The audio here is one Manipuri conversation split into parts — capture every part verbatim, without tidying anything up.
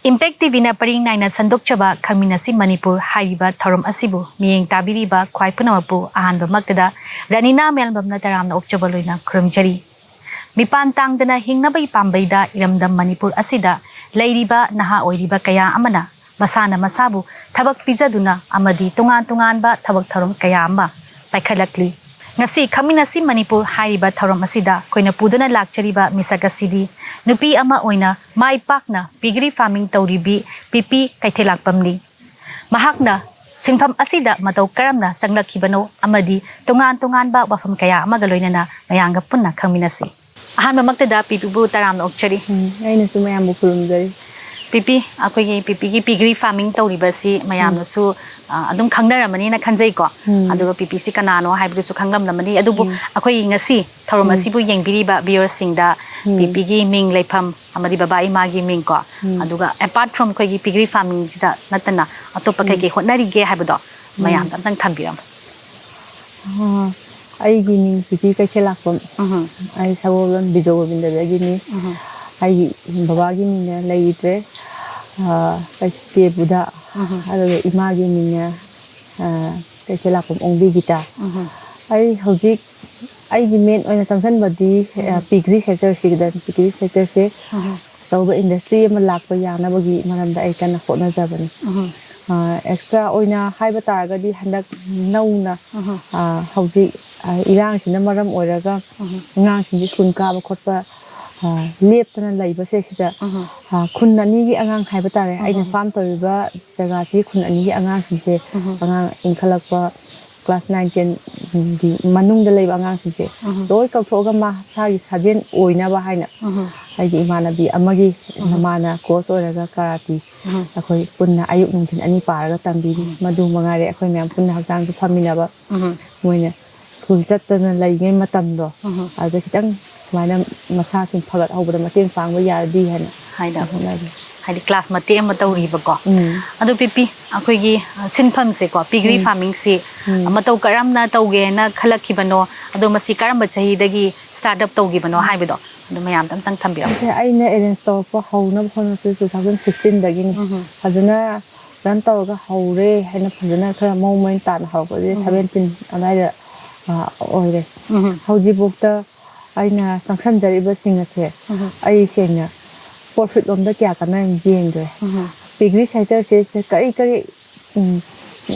Impact ꯇꯤ ꯚꯤꯅ ꯄꯔꯤꯡ ꯅꯥꯏꯅ ꯁꯟꯗꯣꯛꯆꯕ ꯈꯪꯃꯤꯟꯅꯁꯤ ꯃꯅꯤꯄꯨꯔ ꯍꯥꯏꯔꯤꯕ ꯊꯧꯔꯝ ꯑꯁꯤꯕꯨ ꯃꯤꯠꯌꯦꯡ ꯇꯥꯕꯤꯔꯤꯕ ꯈ꯭ꯋꯥꯏ ꯄꯨꯝꯅꯃꯛꯄꯨ ꯑꯍꯥꯟꯕꯃꯛꯇꯗ ꯔꯥꯅꯤꯅꯥ ꯃꯦꯜꯕꯝꯅ ꯇꯔꯥꯝꯅ ꯑꯣꯛꯆꯕ ꯂꯣꯏꯅ ꯈꯨꯔꯨꯝꯖꯔꯤ꯫ ꯃꯤꯄꯥꯟ ꯇꯥꯡꯗꯅ ꯍꯤꯡꯅꯕꯒꯤ ꯄꯥꯝꯕꯩꯗ ꯏꯔꯝꯗꯝ ꯃꯅꯤꯄꯨꯔ ꯑꯁꯤꯗ ꯂꯩꯔꯤꯕ ꯅꯍꯥ ꯑꯣꯏꯔꯤꯕ ꯀꯌꯥ ꯑꯃꯅ ꯃꯁꯥꯅ ꯃꯁꯥꯕꯨ ꯊꯕꯛ ꯄꯤꯖꯗꯨꯅ ꯑꯃꯗꯤ ꯇꯣꯉꯥꯟ ꯇꯣꯉꯥꯟꯕ ꯊꯕꯛ ꯊꯧꯔꯝ ꯀꯌꯥ ꯑꯃ ꯄꯥꯏꯈꯠꯂꯛꯂꯤ꯫ ꯉꯁꯤ ꯈꯪꯃꯤꯟꯅꯁꯤ ꯃꯅꯤꯄꯨꯔ ꯍꯥꯏꯔꯤꯕ ꯊꯧꯔꯝ ꯑꯁꯤꯗ ꯑꯩꯈꯣꯏꯅ ꯄꯨꯗꯨꯅ ꯂꯥꯛꯆꯔꯤꯕ ꯃꯤꯁꯛ ꯑꯁꯤꯗꯤ ꯅꯨꯄꯤ ꯑꯃ ꯑꯣꯏꯅ ꯃꯥꯏ ꯄꯥꯛꯅ piggery farming ꯇꯧꯔꯤꯕꯤ ꯄꯤꯄꯤ ꯀꯩꯊꯦꯜꯂꯥꯛꯄꯝꯅꯤ꯫ ꯃꯍꯥꯛꯅ ꯁꯤꯟꯐꯝ ꯑꯁꯤꯗ ꯃꯇꯧ ꯀꯔꯝꯅ ꯆꯪꯂꯛꯈꯤꯕꯅꯣ ꯑꯃꯗꯤ ꯇꯣꯉꯥꯟ ꯇꯣꯉꯥꯟꯕ ꯋꯥꯐꯝ ꯀꯌꯥ ꯑꯃꯒ ꯂꯣꯏꯅꯅ ꯃꯌꯥꯝꯒ ꯄꯨꯟꯅ ꯈꯪꯃꯤꯟꯅꯁꯤ꯫ ꯑꯍꯥꯟꯕꯃꯛꯇꯗ ꯄꯤꯄꯤꯕꯨ ꯇꯔꯥꯝꯅ ꯑꯣꯛꯆꯔꯤ꯫ ꯎꯝ, ꯑꯩꯅꯁꯨ ꯃꯌꯥꯝꯕꯨ ꯈꯨꯔꯨꯝꯖꯔꯤ꯫ ꯄꯤꯄꯤ, ꯑꯩꯈꯣꯏꯒꯤ ꯄꯤꯄꯤꯒꯤ piggery farming ꯇꯧꯔꯤꯕꯁꯤ ꯃꯌꯥꯝꯅꯁꯨ, ꯑ, ꯑꯗꯨꯝ ꯈꯪꯅꯔꯝꯃꯅꯤꯅ ꯈꯟꯖꯩꯀꯣ꯫ ꯎꯝ꯫ ꯑꯗꯨꯒ ꯄꯤꯄꯤꯁꯤ ꯀꯅꯥꯅꯣ ꯍꯥꯏꯕꯗꯨꯁꯨ ꯈꯪꯂꯝꯂꯝꯃꯅꯤ꯫ ꯑꯗꯨꯕꯨ ꯎꯝ꯫ ꯑꯩꯈꯣꯏ ꯉꯁꯤ ꯊꯧꯔꯝ ꯎꯝ꯫ ꯑꯁꯤꯕꯨ ꯌꯦꯡꯕꯤꯔꯤꯕ viewerꯁꯤꯡꯗ ꯎꯝ꯫ ꯄꯤꯄꯤꯒꯤ ꯃꯤꯡ ꯂꯩꯐꯝ ꯑꯃꯗꯤ ꯕꯕꯥ ꯏꯃꯥꯒꯤ ꯃꯤꯡ ꯀꯣ, ꯎꯝ꯫ ꯑꯗꯨꯒ apart from ꯑꯩꯈꯣꯏꯒꯤ piggery farmingꯁꯤꯗ ꯅꯠꯇꯅ ꯑꯇꯣꯞꯄ ꯎꯝ꯫ ꯀꯩꯀꯩ ꯍꯣꯠꯅꯔꯤꯒꯦ ꯍꯥꯏꯕꯗꯣ ꯎꯝ꯫ ꯃꯌꯥꯝꯗ ꯑꯝꯇꯪ ꯊꯝꯕꯤꯔꯝꯃꯣ꯫ ꯑ, ꯑꯩꯒꯤ ꯃꯤꯡ ꯄꯤꯄꯤ ꯀꯩꯊꯦꯜꯂꯥꯛꯄꯝ꯫ ꯎꯝ꯫ ꯑꯩ ꯁꯒꯣꯜꯕꯟ ꯕꯤꯖꯣ ꯒꯣꯕꯤꯟꯗꯗꯒꯤꯅꯤ꯫ ꯎꯝ꯫ ꯑꯩꯒꯤ ꯕꯕꯥꯒꯤ ꯃꯤꯡꯅ ꯂꯩꯈꯤꯗ꯭ꯔꯦ, ꯑ, ꯀꯩꯊꯦꯜꯕꯨꯗ꯫ ꯎꯝ꯫ ꯑꯗꯨꯒ ꯏꯃꯥꯒꯤ ꯃꯤꯡꯅ, ꯑ, ꯀꯩꯊꯦꯜꯂꯥꯛꯄꯝ ꯑꯣꯡꯕꯤ ꯒꯤꯇꯥ꯫ ꯎꯝ꯫ ꯑꯩ ꯍꯧꯖꯤꯛ ꯑꯩꯒꯤ main ꯑꯣꯏꯅ ꯆꯪꯁꯤꯟꯕꯗꯤ, ꯑ, ꯎꯝ꯫ Piggery sectorꯁꯤꯗ, piggery sectorꯁꯦ ꯎꯝ꯫ ꯑꯆꯧꯕ industry ꯑꯃ ꯂꯥꯛꯄ ꯌꯥꯅꯕꯒꯤ ꯃꯔꯝꯗ ꯑꯩ ꯀꯟꯅ ꯍꯣꯠꯅꯖꯕꯅꯤ꯫ ꯎꯝ꯫ ꯑ, extra ꯑꯣꯏꯅ ꯍꯥꯏꯕ ꯇꯥꯔꯒꯗꯤ ꯍꯟꯗꯛ ꯅꯧꯅ, ꯎꯝ꯫ ꯑ, ꯍꯧꯖꯤꯛ, ꯑ, ꯏꯔꯥꯡꯁꯤꯅ ꯃꯔꯝ ꯑꯣꯏꯔꯒ ꯎꯝ꯫ ꯑꯉꯥꯡꯁꯤꯡꯁꯤ ꯁ꯭ꯀꯨꯜ ꯀꯥꯕ ꯈꯣꯠꯄ, ꯑ, ꯂꯦꯞꯇꯅ ꯂꯩꯕꯁꯦ ꯁꯤꯗ, ꯎꯝ꯫ ꯑ, ꯈꯨꯟ ꯑꯅꯤꯒꯤ ꯑꯉꯥꯡ ꯍꯥꯏꯕ ꯇꯥꯔꯦ, ꯑꯩꯅ ꯎꯝ꯫ farm ꯇꯧꯔꯤꯕ ꯖꯒꯥꯁꯤ ꯈꯨꯟ ꯑꯅꯤꯒꯤ ꯑꯉꯥꯡꯁꯤꯡꯁꯦ, ꯎꯝ꯫ ꯑꯉꯥꯡ ꯏꯟꯈꯠꯂꯛꯄ class nine tenꯒꯤ ꯃꯅꯨꯡꯗ ꯂꯩꯕ ꯑꯉꯥꯡꯁꯤꯡꯁꯦ ꯎꯝ꯫ ꯂꯣꯏ ꯀꯧꯊꯣꯛꯑꯒ ꯃꯁꯥꯒꯤ ꯁꯥꯖꯦꯜ ꯑꯣꯏꯅꯕ ꯍꯥꯏꯅ ꯎꯝ꯫ ꯑꯩꯒꯤ ꯏꯃꯥꯟꯅꯕꯤ ꯑꯃꯒꯤ ꯎꯝ꯫ ꯃꯃꯥꯅ coach ꯑꯣꯏꯔꯒ ꯀꯔꯥꯇꯤ ꯎꯝ꯫ ꯑꯩꯈꯣꯏ ꯄꯨꯟꯅ ꯑꯌꯨꯛ ꯅꯨꯡꯊꯤꯜ ꯑꯅꯤ ꯄꯥꯔꯒ ꯇꯝꯕꯤꯔꯤ꯫ ꯎꯝ꯫ ꯃꯗꯨ ꯃꯉꯥꯏꯔꯦ, ꯑꯩꯈꯣꯏ ꯃꯌꯥꯝ ꯄꯨꯟꯅ ꯍꯛꯆꯥꯡꯁꯨ ꯐꯃꯤꯟꯅꯕ꯫ ꯎꯝ꯫ ꯃꯣꯏꯅ ꯁ꯭ꯀꯨꯜ ꯆꯠꯇꯅ ꯂꯩꯔꯤꯉꯩ ꯃꯇꯝꯗꯣ, ꯎꯝ꯫ ꯑꯗꯨꯗ ꯈꯤꯇꯪ ꯁꯨꯃꯥꯏꯅ ꯃꯁꯥꯁꯤꯡ ꯐꯒꯠꯍꯧꯕꯗ ꯃꯇꯦꯡ ꯄꯥꯡꯕ ꯌꯥꯔꯗꯤ ꯍꯥꯏꯅ ꯍꯥꯏꯅ꯫ ꯍꯣꯠꯅꯔꯤ꯫ ꯍꯥꯏꯗꯤ class ꯃꯇꯦꯛ ꯑꯃ ꯇꯧꯔꯤꯕꯀꯣ꯫ ꯎꯝ꯫ ꯑꯗꯣ ꯄꯤꯄꯤ, ꯑꯩꯈꯣꯏꯒꯤ, ꯑ, ꯁꯤꯟꯐꯝꯁꯦꯀꯣ, piggery ꯎꯝ꯫ farmingꯁꯤ, ꯎꯝ꯫ ꯑ, ꯃꯇꯧ ꯀꯔꯝꯅ ꯇꯧꯒꯦꯅ ꯈꯜꯂꯛꯈꯤꯕꯅꯣ, ꯑꯗꯣ ꯃꯁꯤ ꯀꯔꯝꯕ ꯆꯍꯤꯗꯒꯤ start up ꯇꯧꯈꯤꯕꯅꯣ ꯍꯥꯏꯕꯗꯣ ꯑꯗꯨ ꯃꯌꯥꯝꯗ ꯑꯝꯇꯪ ꯊꯝꯕꯤꯔꯝꯃꯨ꯫ ꯁꯦ ꯑꯩꯅ ꯑꯦꯔꯦꯟꯖ ꯇꯧꯔꯛꯄ ꯍꯧꯅꯕ ꯍꯣꯠꯅꯕꯁꯦ ꯇꯨ ꯊꯥꯎꯖꯟ ꯁꯤꯛꯁꯇꯤꯟꯗꯒꯤꯅꯤ꯫ ꯐꯖꯅ ꯔꯟ ꯇꯧꯔꯒ ꯍꯧꯔꯦ ꯍꯥꯏꯅ ꯐꯖꯅ ꯈꯔ ꯃꯑꯣꯡ ꯃꯔꯤꯟ ꯇꯥꯅ ꯍꯧꯔꯛꯄꯁꯦ ꯁꯚꯦꯟꯇꯤꯟ ꯑꯗꯨꯋꯥꯏꯗ ꯑꯣꯏꯔꯦ꯫ ꯍꯧꯖꯤꯛꯐꯥꯎꯗ ꯑꯩꯅ ꯆꯪꯁꯟꯖꯔꯤꯕꯁꯤꯡ ꯑꯁꯦ ꯑꯩ ꯁꯦꯡꯅ ꯄ꯭ꯔꯣꯐꯤꯠ ꯂꯣꯝꯗ ꯀꯌꯥ ꯀꯟꯅ ꯌꯦꯡꯗ꯭ꯔꯦ꯫ ꯄꯤꯒ꯭ꯔꯤ ꯁꯦꯛꯇꯔꯁꯦ ꯀꯔꯤ ꯀꯔꯤ ꯎꯝ,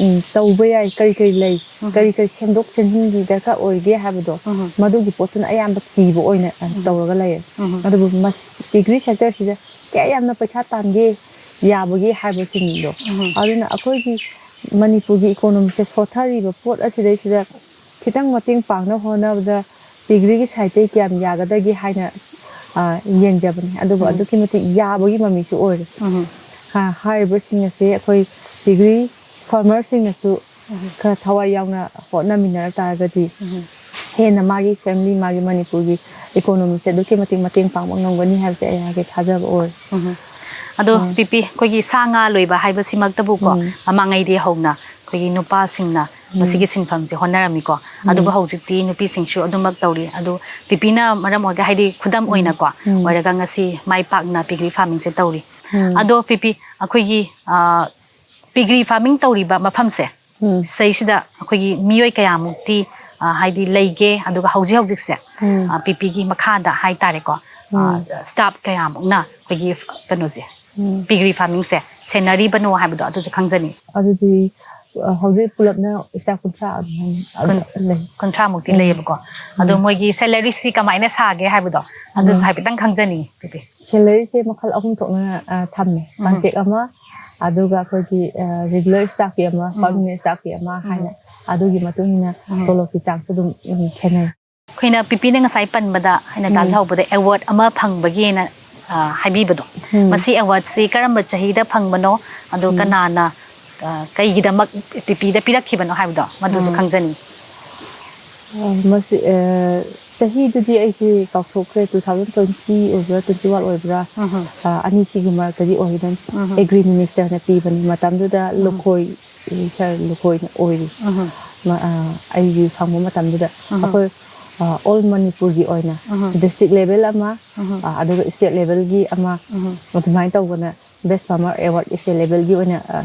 ꯎꯝ, ꯇꯧꯕ ꯌꯥꯏ, ꯀꯔꯤ ꯀꯔꯤ ꯂꯩ, ꯀꯔꯤ ꯀꯔꯤ ꯁꯦꯝꯗꯣꯛ ꯁꯦꯝꯖꯤꯟꯒꯤ ꯗꯔꯀꯥꯔ ꯑꯣꯏꯒꯦ ꯍꯥꯏꯕꯗꯣ ꯃꯗꯨꯒꯤ ꯄꯣꯠꯇꯨꯅ ꯑꯌꯥꯝꯕ ꯊꯤꯕ ꯑꯣꯏꯅ ꯇꯧꯔꯒ ꯂꯩꯔꯦ꯫ ꯑꯗꯨꯕꯨ ꯄꯤꯒ꯭ꯔꯤ ꯁꯦꯛꯇꯔꯁꯤꯗ ꯀꯌꯥ ꯌꯥꯝꯅ ꯄꯩꯁꯥ ꯇꯥꯟꯒꯦ ꯌꯥꯕꯒꯦ ꯍꯥꯏꯕꯁꯤꯡꯗꯣ, ꯑꯗꯨꯅ ꯑꯩꯈꯣꯏꯒꯤ ꯃꯅꯤꯄꯨꯔꯒꯤ ꯏꯀꯣꯅꯣꯃꯤꯁꯦ ꯁꯣꯊꯔꯤꯕ ꯄꯣꯠ ꯑꯁꯤꯗꯩꯁꯤꯗ ꯈꯤꯇꯪ ꯃꯇꯦꯡ ꯄꯥꯡꯅꯕ ꯍꯣꯠꯅꯕꯗ ꯄꯤꯒ꯭ꯔꯤꯒꯤ ꯁꯥꯏꯠꯇꯒꯤ ꯀꯌꯥꯝ ꯌꯥꯒꯗꯒꯦ ꯍꯥꯏꯅ ꯌꯦꯡꯖꯕꯅꯤ꯫ ꯑꯗꯨꯕꯨ ꯑꯗꯨꯛꯀꯤ ꯃꯇꯤꯛ ꯌꯥꯕꯒꯤ ꯃꯃꯤꯁꯨ ꯑꯣꯏꯔꯦ꯫ ꯍꯥꯏꯔꯤꯕꯁꯤꯡ ꯑꯁꯦ ꯑꯩꯈꯣꯏ ꯄꯤꯒ꯭ꯔꯤ ꯐꯥꯔꯃꯔꯁꯤꯡꯅꯁꯨ ꯈꯔ ꯊꯋꯥꯏ ꯌꯥꯎꯅ ꯍꯣꯠꯅꯃꯤꯟꯅꯔꯛ ꯇꯥꯔꯒꯗꯤ ꯍꯦꯟꯅ ꯃꯥꯒꯤ ꯐꯦꯃꯤꯂꯤ, ꯃꯥꯒꯤ ꯃꯅꯤꯄꯨꯔꯒꯤ ꯏꯀꯣꯅꯣꯃꯤꯁꯦ ꯑꯗꯨꯛꯀꯤ ꯃꯇꯤꯛ ꯃꯇꯦꯡ ꯄꯥꯡꯕ ꯉꯝꯒꯅꯤ ꯍꯥꯏꯕꯁꯦ ꯑꯩꯍꯥꯛꯀꯤ ꯊꯥꯖꯕ ꯑꯣꯏ꯫ ꯑꯗꯣ ꯄꯤꯄꯤ, ꯑꯩꯈꯣꯏꯒꯤ ꯁꯥ ꯉꯥ ꯂꯣꯏꯕ ꯍꯥꯏꯕꯁꯤꯃꯛꯇꯕꯨꯀꯣ, ꯃꯃꯥꯡꯉꯩꯗꯤ ꯍꯧꯅ ꯑꯩꯈꯣꯏꯒꯤ ꯅꯨꯄꯥꯁꯤꯡꯅ ꯃꯁꯤꯒꯤ ꯁꯤꯟꯐꯝꯁꯦ ꯍꯣꯠꯅꯔꯝꯃꯤꯀꯣ꯫ ꯑꯗꯨꯕꯨ ꯍꯧꯖꯤꯛꯇꯤ ꯅꯨꯄꯤꯁꯤꯡꯁꯨ ꯑꯗꯨꯃꯛ ꯇꯧꯔꯤ꯫ ꯑꯗꯨ ꯄꯤꯄꯤꯅ ꯃꯔꯝ ꯑꯣꯏꯔꯒ, ꯍꯥꯏꯗꯤ ꯈꯨꯗꯝ ꯑꯣꯏꯅꯀꯣ ꯑꯣꯏꯔꯒ, ꯉꯁꯤ ꯃꯥꯏ ꯄꯥꯛꯅ ꯄꯤꯒ꯭ꯔꯤ ꯐꯥꯔꯃꯤꯡꯁꯦ ꯇꯧꯔꯤ꯫ ꯑꯗꯣ ꯄꯤꯄꯤ, ꯑꯩꯈꯣꯏꯒꯤ ꯄꯤꯒ꯭ꯔꯤ ꯐꯥꯔꯃꯤꯡ ꯇꯧꯔꯤꯕ ꯃꯐꯝꯁꯦ, ꯁꯤꯗꯩꯁꯤꯗ ꯑꯩꯈꯣꯏꯒꯤ ꯃꯤꯑꯣꯏ ꯀꯌꯥꯃꯨꯛꯇꯤ ꯍꯥꯏꯗꯤ ꯂꯩꯒꯦ, ꯑꯗꯨꯒ ꯍꯧꯖꯤꯛ ꯍꯧꯖꯤꯛꯁꯦ ꯄꯤꯄꯤꯒꯤ ꯃꯈꯥꯗ ꯍꯥꯏꯇꯥꯔꯦꯀꯣ, ꯁ꯭ꯇꯥꯐ ꯀꯌꯥꯃꯨꯛꯅ ꯑꯩꯈꯣꯏꯒꯤ ꯀꯩꯅꯣꯁꯦ, ꯄꯤꯒ꯭ꯔꯤ ꯐꯥꯔꯃꯤꯡꯁꯦ ꯁꯦꯟꯅꯔꯤꯕꯅꯣ ꯍꯥꯏꯕꯗꯣ ꯑꯗꯨꯁꯨ ꯈꯪꯖꯅꯤꯡꯉꯤ꯫ ꯑꯗꯨꯗꯤ ꯍꯧꯖꯤꯛ ꯄꯨꯂꯞꯅ ꯁ꯭ꯇꯥꯐ ꯀꯨꯟꯊ꯭ꯔꯥ ꯑꯗꯨꯃꯥꯏꯅ ꯂꯩ꯫ ꯀꯨꯟꯊ꯭ꯔꯥꯃꯨꯛꯇꯤ ꯂꯩꯌꯦꯕꯀꯣ꯫ ꯑꯗꯣ ꯃꯣꯏꯒꯤ ꯁꯦꯂꯔꯤꯁꯤ ꯀꯃꯥꯏꯅ ꯁꯥꯒꯦ ꯍꯥꯏꯕꯗꯣ ꯑꯗꯨꯁꯨ ꯍꯥꯏꯐꯦꯠꯇꯪ ꯈꯪꯖꯅꯤꯡꯉꯤ, ꯄꯤꯄꯤ꯫ ꯁꯦꯂꯔꯤꯁꯦ ꯃꯈꯜ ꯑꯍꯨꯝ ꯊꯣꯛꯅ ꯊꯝꯃꯦ꯫ ꯀꯟꯇꯦꯛ ꯑꯃ, ꯑꯗꯨꯒ ꯑꯩꯈꯣꯏꯒꯤ ꯔꯤꯒꯨꯂꯔ ꯁ꯭ꯇꯥꯐꯀꯤ ꯑꯃ, ꯄꯔꯃꯅꯦꯟ ꯁ꯭ꯇꯥꯐꯀꯤ ꯑꯃ ꯍꯥꯏꯅ, ꯑꯗꯨꯒꯤ ꯃꯇꯨꯡ ꯏꯟꯅ ꯇꯣꯂꯣꯞꯀꯤ ꯆꯥꯡꯁꯨ ꯑꯗꯨꯝ ꯈꯦꯠꯅꯩ꯫ ꯑꯩꯈꯣꯏꯅ ꯄꯤꯄꯤꯅ ꯉꯁꯥꯏ ꯄꯟꯕꯗ ꯑꯩꯅ ꯇꯥꯖꯍꯧꯕꯗ ꯑꯦꯋꯥꯔꯗ ꯑꯃ ꯐꯪꯕꯒꯤꯅ ꯍꯥꯏꯕꯤꯕꯗꯣ, ꯃꯁꯤ ꯑꯦꯋꯥꯔꯗꯁꯤ ꯀꯔꯝꯕ ꯆꯍꯤꯗ ꯐꯪꯕꯅꯣ, ꯑꯗꯣ ꯀꯅꯥꯅ ꯀꯩꯒꯤꯗꯃꯛ ꯄꯤꯄꯤꯗ ꯄꯤꯔꯛꯈꯤꯕꯅꯣ ꯍꯥꯏꯕꯗꯣ ꯃꯗꯨꯁꯨ ꯈꯪꯖꯅꯤꯡꯉꯤ꯫ ꯃꯁꯤ ꯆꯍꯤꯗꯨꯗꯤ ꯑꯩꯁꯦ ꯀꯥꯎꯊꯣꯛꯈ꯭ꯔꯦ, ꯇꯨ ꯊꯥꯎꯖꯟ ꯇ꯭ꯋꯦꯟꯇꯤ ꯑꯣꯏꯕ꯭ꯔꯥ, ꯇ꯭ꯋꯦꯟꯇꯤ ꯋꯥꯟ ꯑꯣꯏꯕ꯭ꯔꯥ, ꯑꯅꯤꯁꯤꯒꯤ ꯃꯔꯛꯇꯗꯤ ꯑꯣꯏꯒꯗꯕꯅꯤ꯫ ꯑꯦꯒ꯭ꯔꯤ ꯃꯤꯅꯤꯁꯇꯔꯅ ꯄꯤꯕꯅꯤ ꯃꯇꯝꯗꯨꯗ꯫ ꯂꯨꯈꯣꯏ, ꯁꯥꯔ ꯂꯨꯈꯣꯏꯅ ꯑꯣꯏꯔꯤ꯫ ꯑꯩꯒꯤ ꯈꯪꯕ ꯃꯇꯝꯗꯨꯗ ꯑꯩꯈꯣꯏ ꯑꯣꯜ ꯃꯅꯤꯄꯨꯔꯒꯤ ꯑꯣꯏꯅ ꯗꯤꯁꯇ꯭ꯔꯤꯛ ꯂꯦꯚꯦꯜ ꯑꯃ, ꯑ, ꯑꯗꯨꯒ ꯁ꯭ꯇꯦꯠ ꯂꯦꯚꯦꯜꯒꯤ ꯑꯃ, ꯑꯗꯨꯃꯥꯏꯅ ꯇꯧꯗꯅ ꯕꯦꯁ ꯐꯥꯔꯃꯔ ꯑꯦꯋꯥꯔꯗ ꯁ꯭ꯇꯦꯠ ꯂꯦꯚꯦꯜꯒꯤ ꯑꯣꯏꯅ, ꯑ,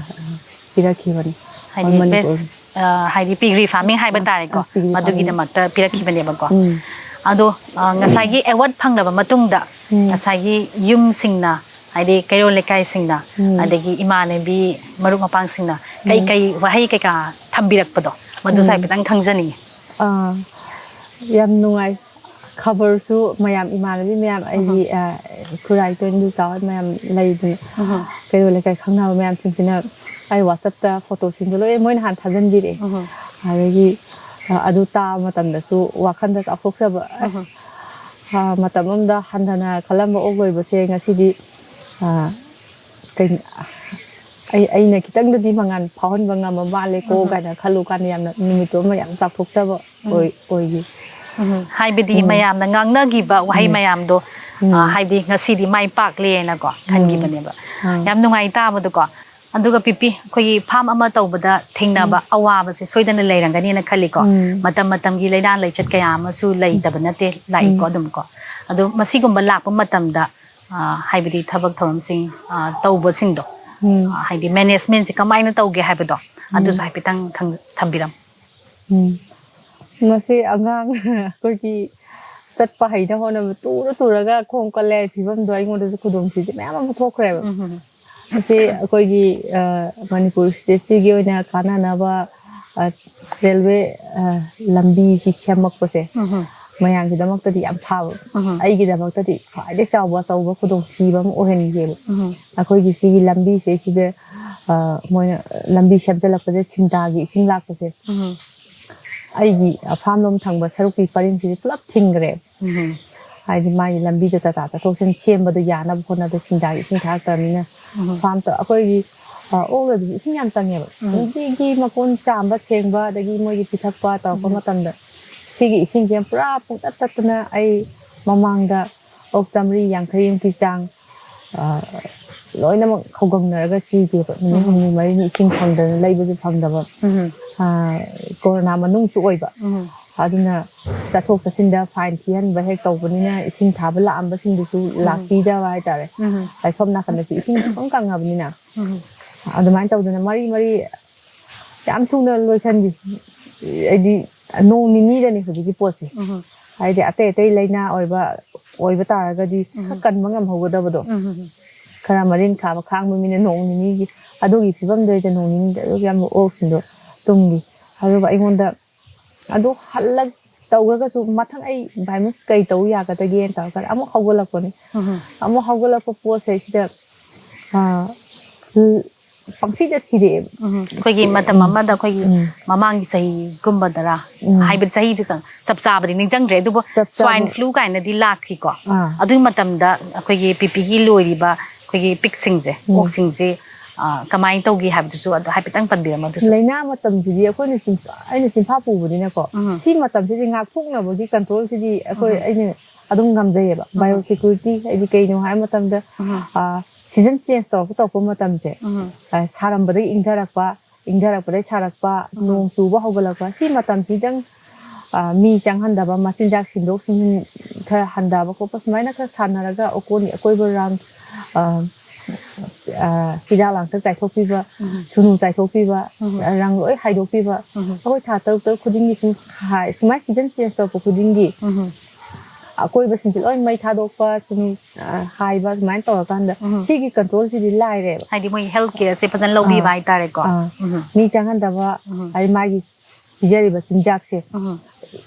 ꯄꯤꯔꯛꯈꯤꯕꯅꯤ꯫ ꯍꯥꯏꯗꯤ ꯑꯣꯜ ꯕꯦꯁ ꯃꯅꯤꯄꯨꯔ꯫ ꯍꯥꯏꯗꯤ ꯄꯤꯒ꯭ꯔꯤ ꯐꯥꯔꯃꯤꯡ ꯍꯥꯏꯕ ꯇꯥꯔꯦꯀꯣ, ꯑ, ꯄꯤꯒ꯭ꯔꯤ ꯐꯥꯔꯃꯤꯡ꯫ ꯃꯗꯨꯒꯤꯗꯃꯛꯇ ꯄꯤꯔꯛꯈꯤꯕꯅꯦꯕꯀꯣ꯫ ꯎꯝ꯫ ꯑꯗꯣ, ꯑ, ꯉꯁꯥꯏꯒꯤ ꯑꯦꯋꯥꯔꯗ ꯐꯪꯂꯕ ꯃꯇꯨꯡꯗ ꯎꯝ꯫ ꯉꯁꯥꯏꯒꯤ ꯌꯨꯝꯁꯤꯡꯅ, ꯍꯥꯏꯗꯤ ꯀꯩꯔꯣꯜ ꯂꯩꯀꯥꯏꯁꯤꯡꯅ, ꯎꯝ꯫ ꯑꯗꯒꯤ ꯏꯃꯥꯟꯅꯕꯤ ꯃꯔꯨꯞ ꯃꯄꯥꯡꯁꯤꯡꯅ ꯀꯩ ꯀꯩ ꯋꯥꯍꯩ ꯀꯩꯀꯥ ꯊꯝꯕꯤꯔꯛꯄꯗꯣ, ꯃꯗꯨꯁꯨ ꯎꯝ꯫ ꯍꯥꯏꯐꯦꯠꯇꯪ ꯈꯪꯖꯅꯤꯡꯉꯤ꯫ ꯑꯥ, ꯌꯥꯝ ꯅꯨꯡꯉꯥꯏ꯫ ꯈꯕꯔꯁꯨ ꯃꯌꯥꯝ, ꯏꯃꯥꯟꯅꯕꯤ ꯃꯌꯥꯝ, ꯑꯩꯒꯤ, ꯑ, ꯈꯨꯔꯥꯏ ꯇꯣꯏꯅꯗꯨ ꯆꯥꯎꯍꯣꯏ ꯃꯌꯥꯝ ꯂꯩꯗꯅ, ꯀꯩꯔꯣꯜ ꯂꯩꯀꯥꯏ ꯈꯪꯅꯕ ꯃꯌꯥꯝꯁꯤꯡꯁꯤꯅ ꯑꯩ ꯋꯥꯆꯞꯇ ꯐꯣꯇꯣꯁꯤꯡꯗꯣ ꯂꯣꯏ ꯃꯣꯏꯅ ꯍꯥꯟꯅ ꯊꯥꯖꯤꯟꯕꯤꯔꯛꯑꯦ꯫ ꯑꯗꯒꯤ, ꯑ, ꯑꯗꯨ ꯇꯥꯕ ꯃꯇꯝꯗꯁꯨ ꯋꯥꯈꯜꯗ ꯆꯥꯎꯊꯣꯛꯆꯕ꯫ ꯑ, ꯃꯇꯝ ꯑꯃꯗ ꯍꯟꯊꯅ ꯈꯜꯂꯝꯕ ꯑꯣꯛ ꯂꯣꯏꯕꯁꯦ ꯉꯁꯤꯗꯤ, ꯑ, ꯀꯩꯅꯣ, ꯑꯩ, ꯑꯩꯅ ꯈꯤꯇꯪꯗꯗꯤ ꯃꯉꯥꯜ ꯐꯥꯎꯍꯟꯕ ꯉꯝꯕ ꯃꯥꯜꯂꯦꯀꯣ ꯀꯥꯏꯅ ꯈꯜꯂꯨ ꯀꯥꯟꯗ ꯌꯥꯝꯅ ꯅꯨꯃꯤꯠꯇꯨ ꯑꯃ ꯌꯥꯝ ꯆꯥꯎꯊꯣꯛꯆꯕ ꯑꯣꯏ-, ꯑꯣꯏꯈꯤ꯫ ꯎꯝ, ꯍꯥꯏꯕꯗꯤ ꯃꯌꯥꯝꯅ ꯉꯥꯡꯅꯈꯤꯕ ꯋꯥꯍꯩ ꯃꯌꯥꯝꯗꯣ, ꯑ, ꯍꯥꯏꯗꯤ ꯉꯁꯤꯗꯤ ꯃꯥꯏ ꯄꯥꯛꯂꯦꯅꯀꯣ ꯈꯟꯈꯤꯕꯅꯦꯕ꯫ ꯑꯥ꯫ ꯌꯥꯝ ꯅꯨꯡꯉꯥꯏ ꯇꯥꯕꯗꯣꯀꯣ꯫ ꯑꯗꯨꯒ ꯄꯤꯄꯤ, ꯑꯩꯈꯣꯏꯒꯤ ꯐꯥꯔꯝ ꯑꯃ ꯇꯧꯕꯗ ꯊꯦꯡꯅꯕ ꯑꯋꯥꯕꯁꯦ ꯁꯣꯏꯗꯅ ꯂꯩꯔꯝꯒꯅꯤꯅ ꯈꯜꯂꯤꯀꯣ꯫ ꯎꯝ꯫ ꯃꯇꯝ ꯃꯇꯝꯒꯤ ꯂꯥꯏꯅꯥ ꯂꯥꯏꯆꯠ ꯀꯌꯥ ꯑꯃꯁꯨ ꯂꯩꯇꯕ ꯅꯠꯇꯦ, ꯂꯥꯛꯏꯀꯣ ꯑꯗꯨꯝꯀꯣ꯫ ꯑꯗꯣ ꯃꯁꯤꯒꯨꯝꯕ ꯂꯥꯛꯄ ꯃꯇꯝꯗ, ꯑ, ꯍꯥꯏꯕꯗꯤ ꯊꯕꯛ ꯊꯧꯔꯝꯁꯤꯡ, ꯑ, ꯇꯧꯕꯁꯤꯡꯗꯣ, ꯎꯝ꯫ ꯑ, ꯍꯥꯏꯗꯤ ꯃꯦꯅꯦꯖꯃꯦꯟꯁꯦ ꯀꯃꯥꯏꯅ ꯇꯧꯒꯦ ꯍꯥꯏꯕꯗꯣ, ꯑꯗꯨꯁꯨ ꯍꯥꯏꯐꯦꯠꯇꯪ ꯈꯪ-, ꯊꯝꯕꯤꯔꯝꯃꯨ꯫ ꯎꯝ꯫ ꯃꯁꯤ ꯑꯉꯥꯡ ꯑꯩꯈꯣꯏꯒꯤ ꯆꯠꯄ ꯍꯩꯅ ꯍꯣꯠꯅꯕ ꯇꯨꯔ ꯇꯨꯔꯒ ꯈꯣꯡ ꯀꯜꯂꯦ ꯐꯤꯕꯝꯗꯣ ꯑꯩꯉꯣꯟꯗꯁꯨ ꯈꯨꯗꯣꯡꯊꯤꯕ ꯃꯌꯥꯝ ꯑꯃ ꯊꯣꯛꯈ꯭ꯔꯦꯕ꯫ ꯃꯁꯤ ꯑꯩꯈꯣꯏꯒꯤ, ꯑ, ꯃꯅꯤꯄꯨꯔ ꯁ꯭ꯇꯦꯠꯁꯤꯒꯤ ꯑꯣꯏꯅ ꯀꯥꯟꯅꯅꯕ, ꯑ, ꯔꯦꯜꯋꯦ, ꯑ, ꯂꯝꯕꯤꯁꯤ ꯁꯦꯝꯃꯛꯄꯁꯦ ꯃꯌꯥꯝꯒꯤꯗꯃꯛꯇꯗꯤ ꯌꯥꯝ ꯐꯕ, ꯑꯩꯒꯤꯗꯃꯛꯇꯗꯤ ꯈ꯭ꯋꯥꯏꯗꯒꯤ ꯆꯥꯎꯕ ꯑꯆꯧꯕ ꯈꯨꯗꯣꯡꯊꯤꯕ ꯑꯃ ꯑꯣꯏꯍꯟꯒꯦꯕ꯫ ꯑꯩꯈꯣꯏꯒꯤ ꯁꯤꯒꯤ ꯂꯝꯕꯤꯁꯦ ꯁꯤꯗ, ꯑ, ꯃꯣꯏꯅ ꯂꯝꯕꯤ ꯁꯦꯝꯖꯤꯜꯂꯛꯄꯁꯦ, ꯁꯤꯡꯗꯥꯒꯤ ꯏꯁꯤꯡ ꯂꯥꯛꯄꯁꯦ, ꯑꯩꯒꯤ ꯐꯥꯝꯂꯣꯝ ꯊꯪꯕ ꯁꯔꯨꯛꯀꯤ ꯄꯔꯤꯡꯁꯤꯗꯤ ꯄꯨꯂꯞ ꯊꯤꯡꯈ꯭ꯔꯦ꯫ ꯍꯥꯏꯗꯤ ꯃꯥꯒꯤ ꯂꯝꯕꯤꯗꯣ ꯇꯥꯇꯥ ꯆꯠꯊꯣꯛ ꯆꯠꯁꯤꯟ ꯁꯦꯝꯕꯗꯣ ꯌꯥꯅꯕ ꯍꯣꯠꯅꯕꯗ ꯁꯤꯡꯗꯥꯒꯤ ꯏꯁꯤꯡ ꯊꯥꯔꯛꯇ꯭ꯔꯕꯅꯤꯅ ꯐꯥꯝꯗ ꯑꯩꯈꯣꯏꯒꯤ, ꯑ, ꯑꯣꯛ ꯂꯣꯏꯕꯁꯦ ꯏꯁꯤꯡ ꯌꯥꯝ ꯆꯪꯉꯦꯕ꯫ ꯅꯨꯡꯇꯤꯒꯤ ꯃꯀꯣꯟ ꯆꯥꯝꯕ ꯁꯦꯡꯕ ꯑꯗꯒꯤ ꯃꯣꯏꯒꯤ ꯄꯤꯊꯛꯄ ꯇꯧꯔꯛꯄ ꯃꯇꯝꯗ ꯁꯤꯒꯤ ꯏꯁꯤꯡꯁꯦ ꯄꯨꯔꯥ ꯄꯨꯡꯇꯠ ꯇꯠꯇꯅ ꯑꯩ ꯃꯃꯥꯡꯗ ꯑꯣꯛ ꯆꯥꯝꯃꯔꯤ ꯌꯥꯡꯈꯩꯃꯨꯛꯀꯤ ꯆꯥꯡ, ꯑ, ꯂꯣꯏꯅꯃꯛ ꯈꯧꯒꯪꯅꯔꯒ ꯁꯤꯗꯦꯕ꯫ ꯅꯨꯃꯤꯠ ꯍꯨꯝꯅꯤ ꯃꯔꯤꯅꯤ ꯏꯁꯤꯡ ꯐꯪꯗꯅ ꯂꯩꯕꯁꯨ ꯐꯪꯗꯕ꯫ ꯑ, ꯀꯣꯔꯣꯅꯥ ꯃꯅꯨꯡꯁꯨ ꯑꯣꯏꯕ꯫ ꯑꯗꯨꯅ ꯆꯠꯊꯣꯛ ꯆꯠꯁꯤꯟꯗ ꯐꯥꯏꯟ ꯊꯤꯍꯟꯕ ꯍꯦꯛ ꯇꯧꯕꯅꯤꯅ ꯏꯁꯤꯡ ꯊꯥꯕ ꯂꯥꯛꯑꯝꯕꯁꯤꯡꯗꯨꯁꯨ ꯎꯝ꯫ ꯂꯥꯛꯄꯤꯗꯕ ꯍꯥꯏꯇꯥꯔꯦ꯫ ꯎꯝ꯫ ꯑꯩ ꯁꯣꯝ ꯅꯥꯀꯟꯗꯁꯨ ꯏꯁꯤꯡ ꯑꯗꯨꯝ ꯀꯪꯉꯕꯅꯤꯅ꯫ ꯎꯝ꯫ ꯑꯗꯨꯃꯥꯏꯅ ꯇꯧꯗꯅ ꯃꯔꯤ ꯃꯔꯤ ꯌꯥꯝ ꯊꯨꯅ ꯂꯣꯏꯁꯟꯕꯤ꯫ ꯍꯥꯏꯗꯤ ꯅꯣꯡ ꯅꯤꯅꯤꯗꯅꯤ ꯍꯧꯖꯤꯛꯀꯤ ꯄꯣꯠꯁꯦ꯫ ꯎꯝ꯫ ꯍꯥꯏꯗꯤ ꯑꯇꯩ ꯑꯇꯩ ꯂꯥꯏꯅꯥ ꯑꯣꯏꯕ, ꯑꯣꯏꯕ ꯇꯥꯔꯒꯗꯤ ꯎꯝ꯫ ꯈꯔ ꯀꯟꯕ ꯉꯝꯍꯧꯒꯗꯕꯗꯣ꯫ ꯎꯝ꯫ ꯈꯔ ꯃꯔꯤꯟ ꯈꯥꯕ ꯈꯥꯡꯕ ꯃꯤꯅ ꯅꯣꯡ ꯅꯤꯅꯤꯒꯤ, ꯑꯗꯨꯒꯤ ꯐꯤꯕꯝꯗꯩꯗ ꯅꯣꯡ ꯅꯤꯅꯤꯗ ꯑꯗꯨꯒꯤ ꯌꯥꯝ ꯑꯣꯛꯁꯤꯡꯗꯣ ꯇꯨꯝꯈꯤ꯫ ꯑꯗꯨꯒ ꯑꯩꯉꯣꯟꯗ ꯑꯗꯨ ꯍꯜꯂꯛ ꯇꯧꯔꯒꯁꯨ ꯃꯊꯪ ꯑꯩ ꯚꯥꯏꯃꯁ ꯀꯩ ꯇꯧ ꯌꯥꯒꯗꯒꯦꯅ ꯇꯧꯔꯒ ꯑꯃꯨꯛ ꯍꯧꯒꯠꯂꯛꯄꯅꯤ꯫ ꯎꯝ꯫ ꯑꯃꯨꯛ ꯍꯧꯒꯠꯂꯛꯄ ꯄꯣꯠꯁꯦ ꯁꯤꯗ, ꯑ, ꯎꯝ, ꯄꯪꯁꯤꯗ ꯁꯤꯔꯛꯑꯦꯕ꯫ ꯎꯝ꯫ ꯑꯩꯈꯣꯏꯒꯤ ꯃꯇꯝ ꯎꯝ꯫ ꯑꯃꯗ ꯑꯩꯈꯣꯏꯒꯤ ꯎꯝ꯫ ꯃꯃꯥꯡꯒꯤ ꯆꯍꯤꯒꯨꯝꯕꯗꯔꯥ? ꯎꯝ꯫ ꯍꯥꯏꯕꯗꯤ ꯆꯍꯤꯗꯨ ꯆꯪ-, ꯆꯞ ꯆꯥꯕꯗꯤ ꯅꯤꯡꯁꯤꯡꯗ꯭ꯔꯦ, ꯑꯗꯨꯕꯨ ꯆꯞ ꯆꯥꯕ꯫ Swine flu ꯀꯥꯏꯅꯗꯤ ꯂꯥꯛꯈꯤꯀꯣ꯫ ꯑꯥ꯫ ꯑꯗꯨꯒꯤ ꯃꯇꯝꯗ ꯑꯩꯈꯣꯏꯒꯤ ꯄꯤꯄꯤꯒꯤ ꯂꯣꯏꯔꯤꯕ ꯑꯩꯈꯣꯏꯒꯤ ꯄꯤꯛꯁꯤꯡꯁꯦ, ꯎꯝ꯫ ꯑꯣꯛꯁꯤꯡꯁꯦ, ꯑ, ꯀꯃꯥꯏꯅ ꯇꯧꯒꯦ ꯍꯥꯏꯕꯗꯨꯁꯨ ꯑꯗꯨ ꯍꯥꯏꯐꯦꯠꯇꯪ ꯄꯟꯕꯤꯔꯝꯃꯣ ꯑꯗꯨꯁꯨ꯫ ꯂꯥꯏꯅꯥ ꯃꯇꯝꯁꯤꯗꯤ ꯑꯩꯈꯣꯏꯅ ꯆꯤꯟ-, ꯑꯩꯅ ꯆꯤꯟꯐꯥ ꯄꯨꯕꯅꯤꯅꯀꯣ, ꯎꯝ꯫ ꯁꯤ ꯃꯇꯝꯁꯤꯗꯤ ꯉꯥꯛꯊꯣꯛꯅꯕꯒꯤ control ꯁꯤꯗꯤ ꯑꯩꯈꯣꯏ, ꯎꯝ꯫ ꯑꯩꯅ ꯑꯗꯨꯝ ꯉꯝꯖꯩꯌꯦꯕ꯫ ꯎꯝ꯫ Biosecurity ꯍꯥꯏꯗꯤ ꯀꯩꯅꯣ ꯍꯥꯏꯕ ꯃꯇꯝꯗ, ꯎꯝ꯫ ꯑ, season change ꯇꯧꯔꯛꯄ, ꯇꯧꯔꯛꯄ ꯃꯇꯝꯁꯦ, ꯎꯝ꯫ ꯑ, ꯁꯥꯔꯝꯕꯗꯒꯤ ꯏꯪꯊꯔꯛꯄ, ꯏꯪꯊꯔꯛꯄꯗꯒꯤ ꯁꯥꯔꯛꯄ, ꯎꯝ꯫ ꯅꯣꯡ ꯆꯨꯕ ꯍꯧꯒꯠꯂꯛꯄ, ꯁꯤ ꯃꯇꯝꯁꯤꯗꯪ, ꯑ, ꯃꯤ ꯆꯪꯍꯟꯗꯕ, ꯃꯆꯤꯟꯖꯥꯛ ꯁꯤꯟꯗꯣꯛ ꯁꯤꯟꯖꯤꯟ ꯈꯔ ꯍꯟꯊꯕ ꯈꯣꯠꯄ, ꯁꯨꯃꯥꯏꯅ ꯈꯔ ꯁꯥꯟꯅꯔꯒ ꯑꯀꯣꯟ-, ꯑꯀꯣꯏꯕ ꯔꯥꯡ, ꯑ, ꯑ, ꯍꯤꯗꯥꯛ ꯂꯥꯡꯊꯛ ꯆꯥꯏꯊꯣꯛꯄꯤꯕ, ꯎꯝ꯫ ꯁꯨꯅꯨ ꯆꯥꯏꯊꯣꯛꯄꯤꯕ, ꯎꯝ꯫ ꯔꯥꯡ ꯂꯣꯏ ꯍꯥꯏꯗꯣꯛꯄꯤꯕ, ꯎꯝ꯫ ꯑꯩꯈꯣꯏ ꯊꯥ ꯇꯔꯨꯛ ꯇꯔꯨꯛ ꯈꯨꯗꯤꯡꯒꯤ ꯁꯨꯝ ꯍꯥꯏ-, ꯁꯨꯃꯥꯏꯅ season change ꯇꯧꯔꯛꯄ ꯈꯨꯗꯤꯡꯒꯤ ꯎꯝ꯫ ꯑꯀꯣꯏꯕꯁꯤꯡꯁꯦ ꯂꯣꯏ ꯃꯩ ꯊꯥꯗꯣꯛꯄ, ꯁꯨꯝ, ꯑ, ꯍꯥꯏꯕ, ꯑꯗꯨꯃꯥꯏꯅ ꯇꯧꯔꯀꯥꯟꯗ ꯎꯝ꯫ ꯁꯤꯒꯤ control ꯁꯤꯗꯤ ꯂꯥꯏꯔꯦꯕ꯫ ꯍꯥꯏꯗꯤ ꯃꯣꯏ health care ꯁꯦ ꯐꯖꯅ ꯂꯧꯕꯤꯕ ꯑꯥ꯫ ꯍꯥꯏꯇꯥꯔꯦꯀꯣ꯫ ꯑꯥ꯫ ꯎꯝ꯫ ꯃꯤ ꯆꯪꯍꯟꯗꯕ, ꯎꯝ꯫ ꯍꯥꯏꯗꯤ ꯃꯥꯒꯤ ꯄꯤꯖꯔꯤꯕ ꯆꯤꯟꯖꯥꯛꯁꯦ ꯎꯝ꯫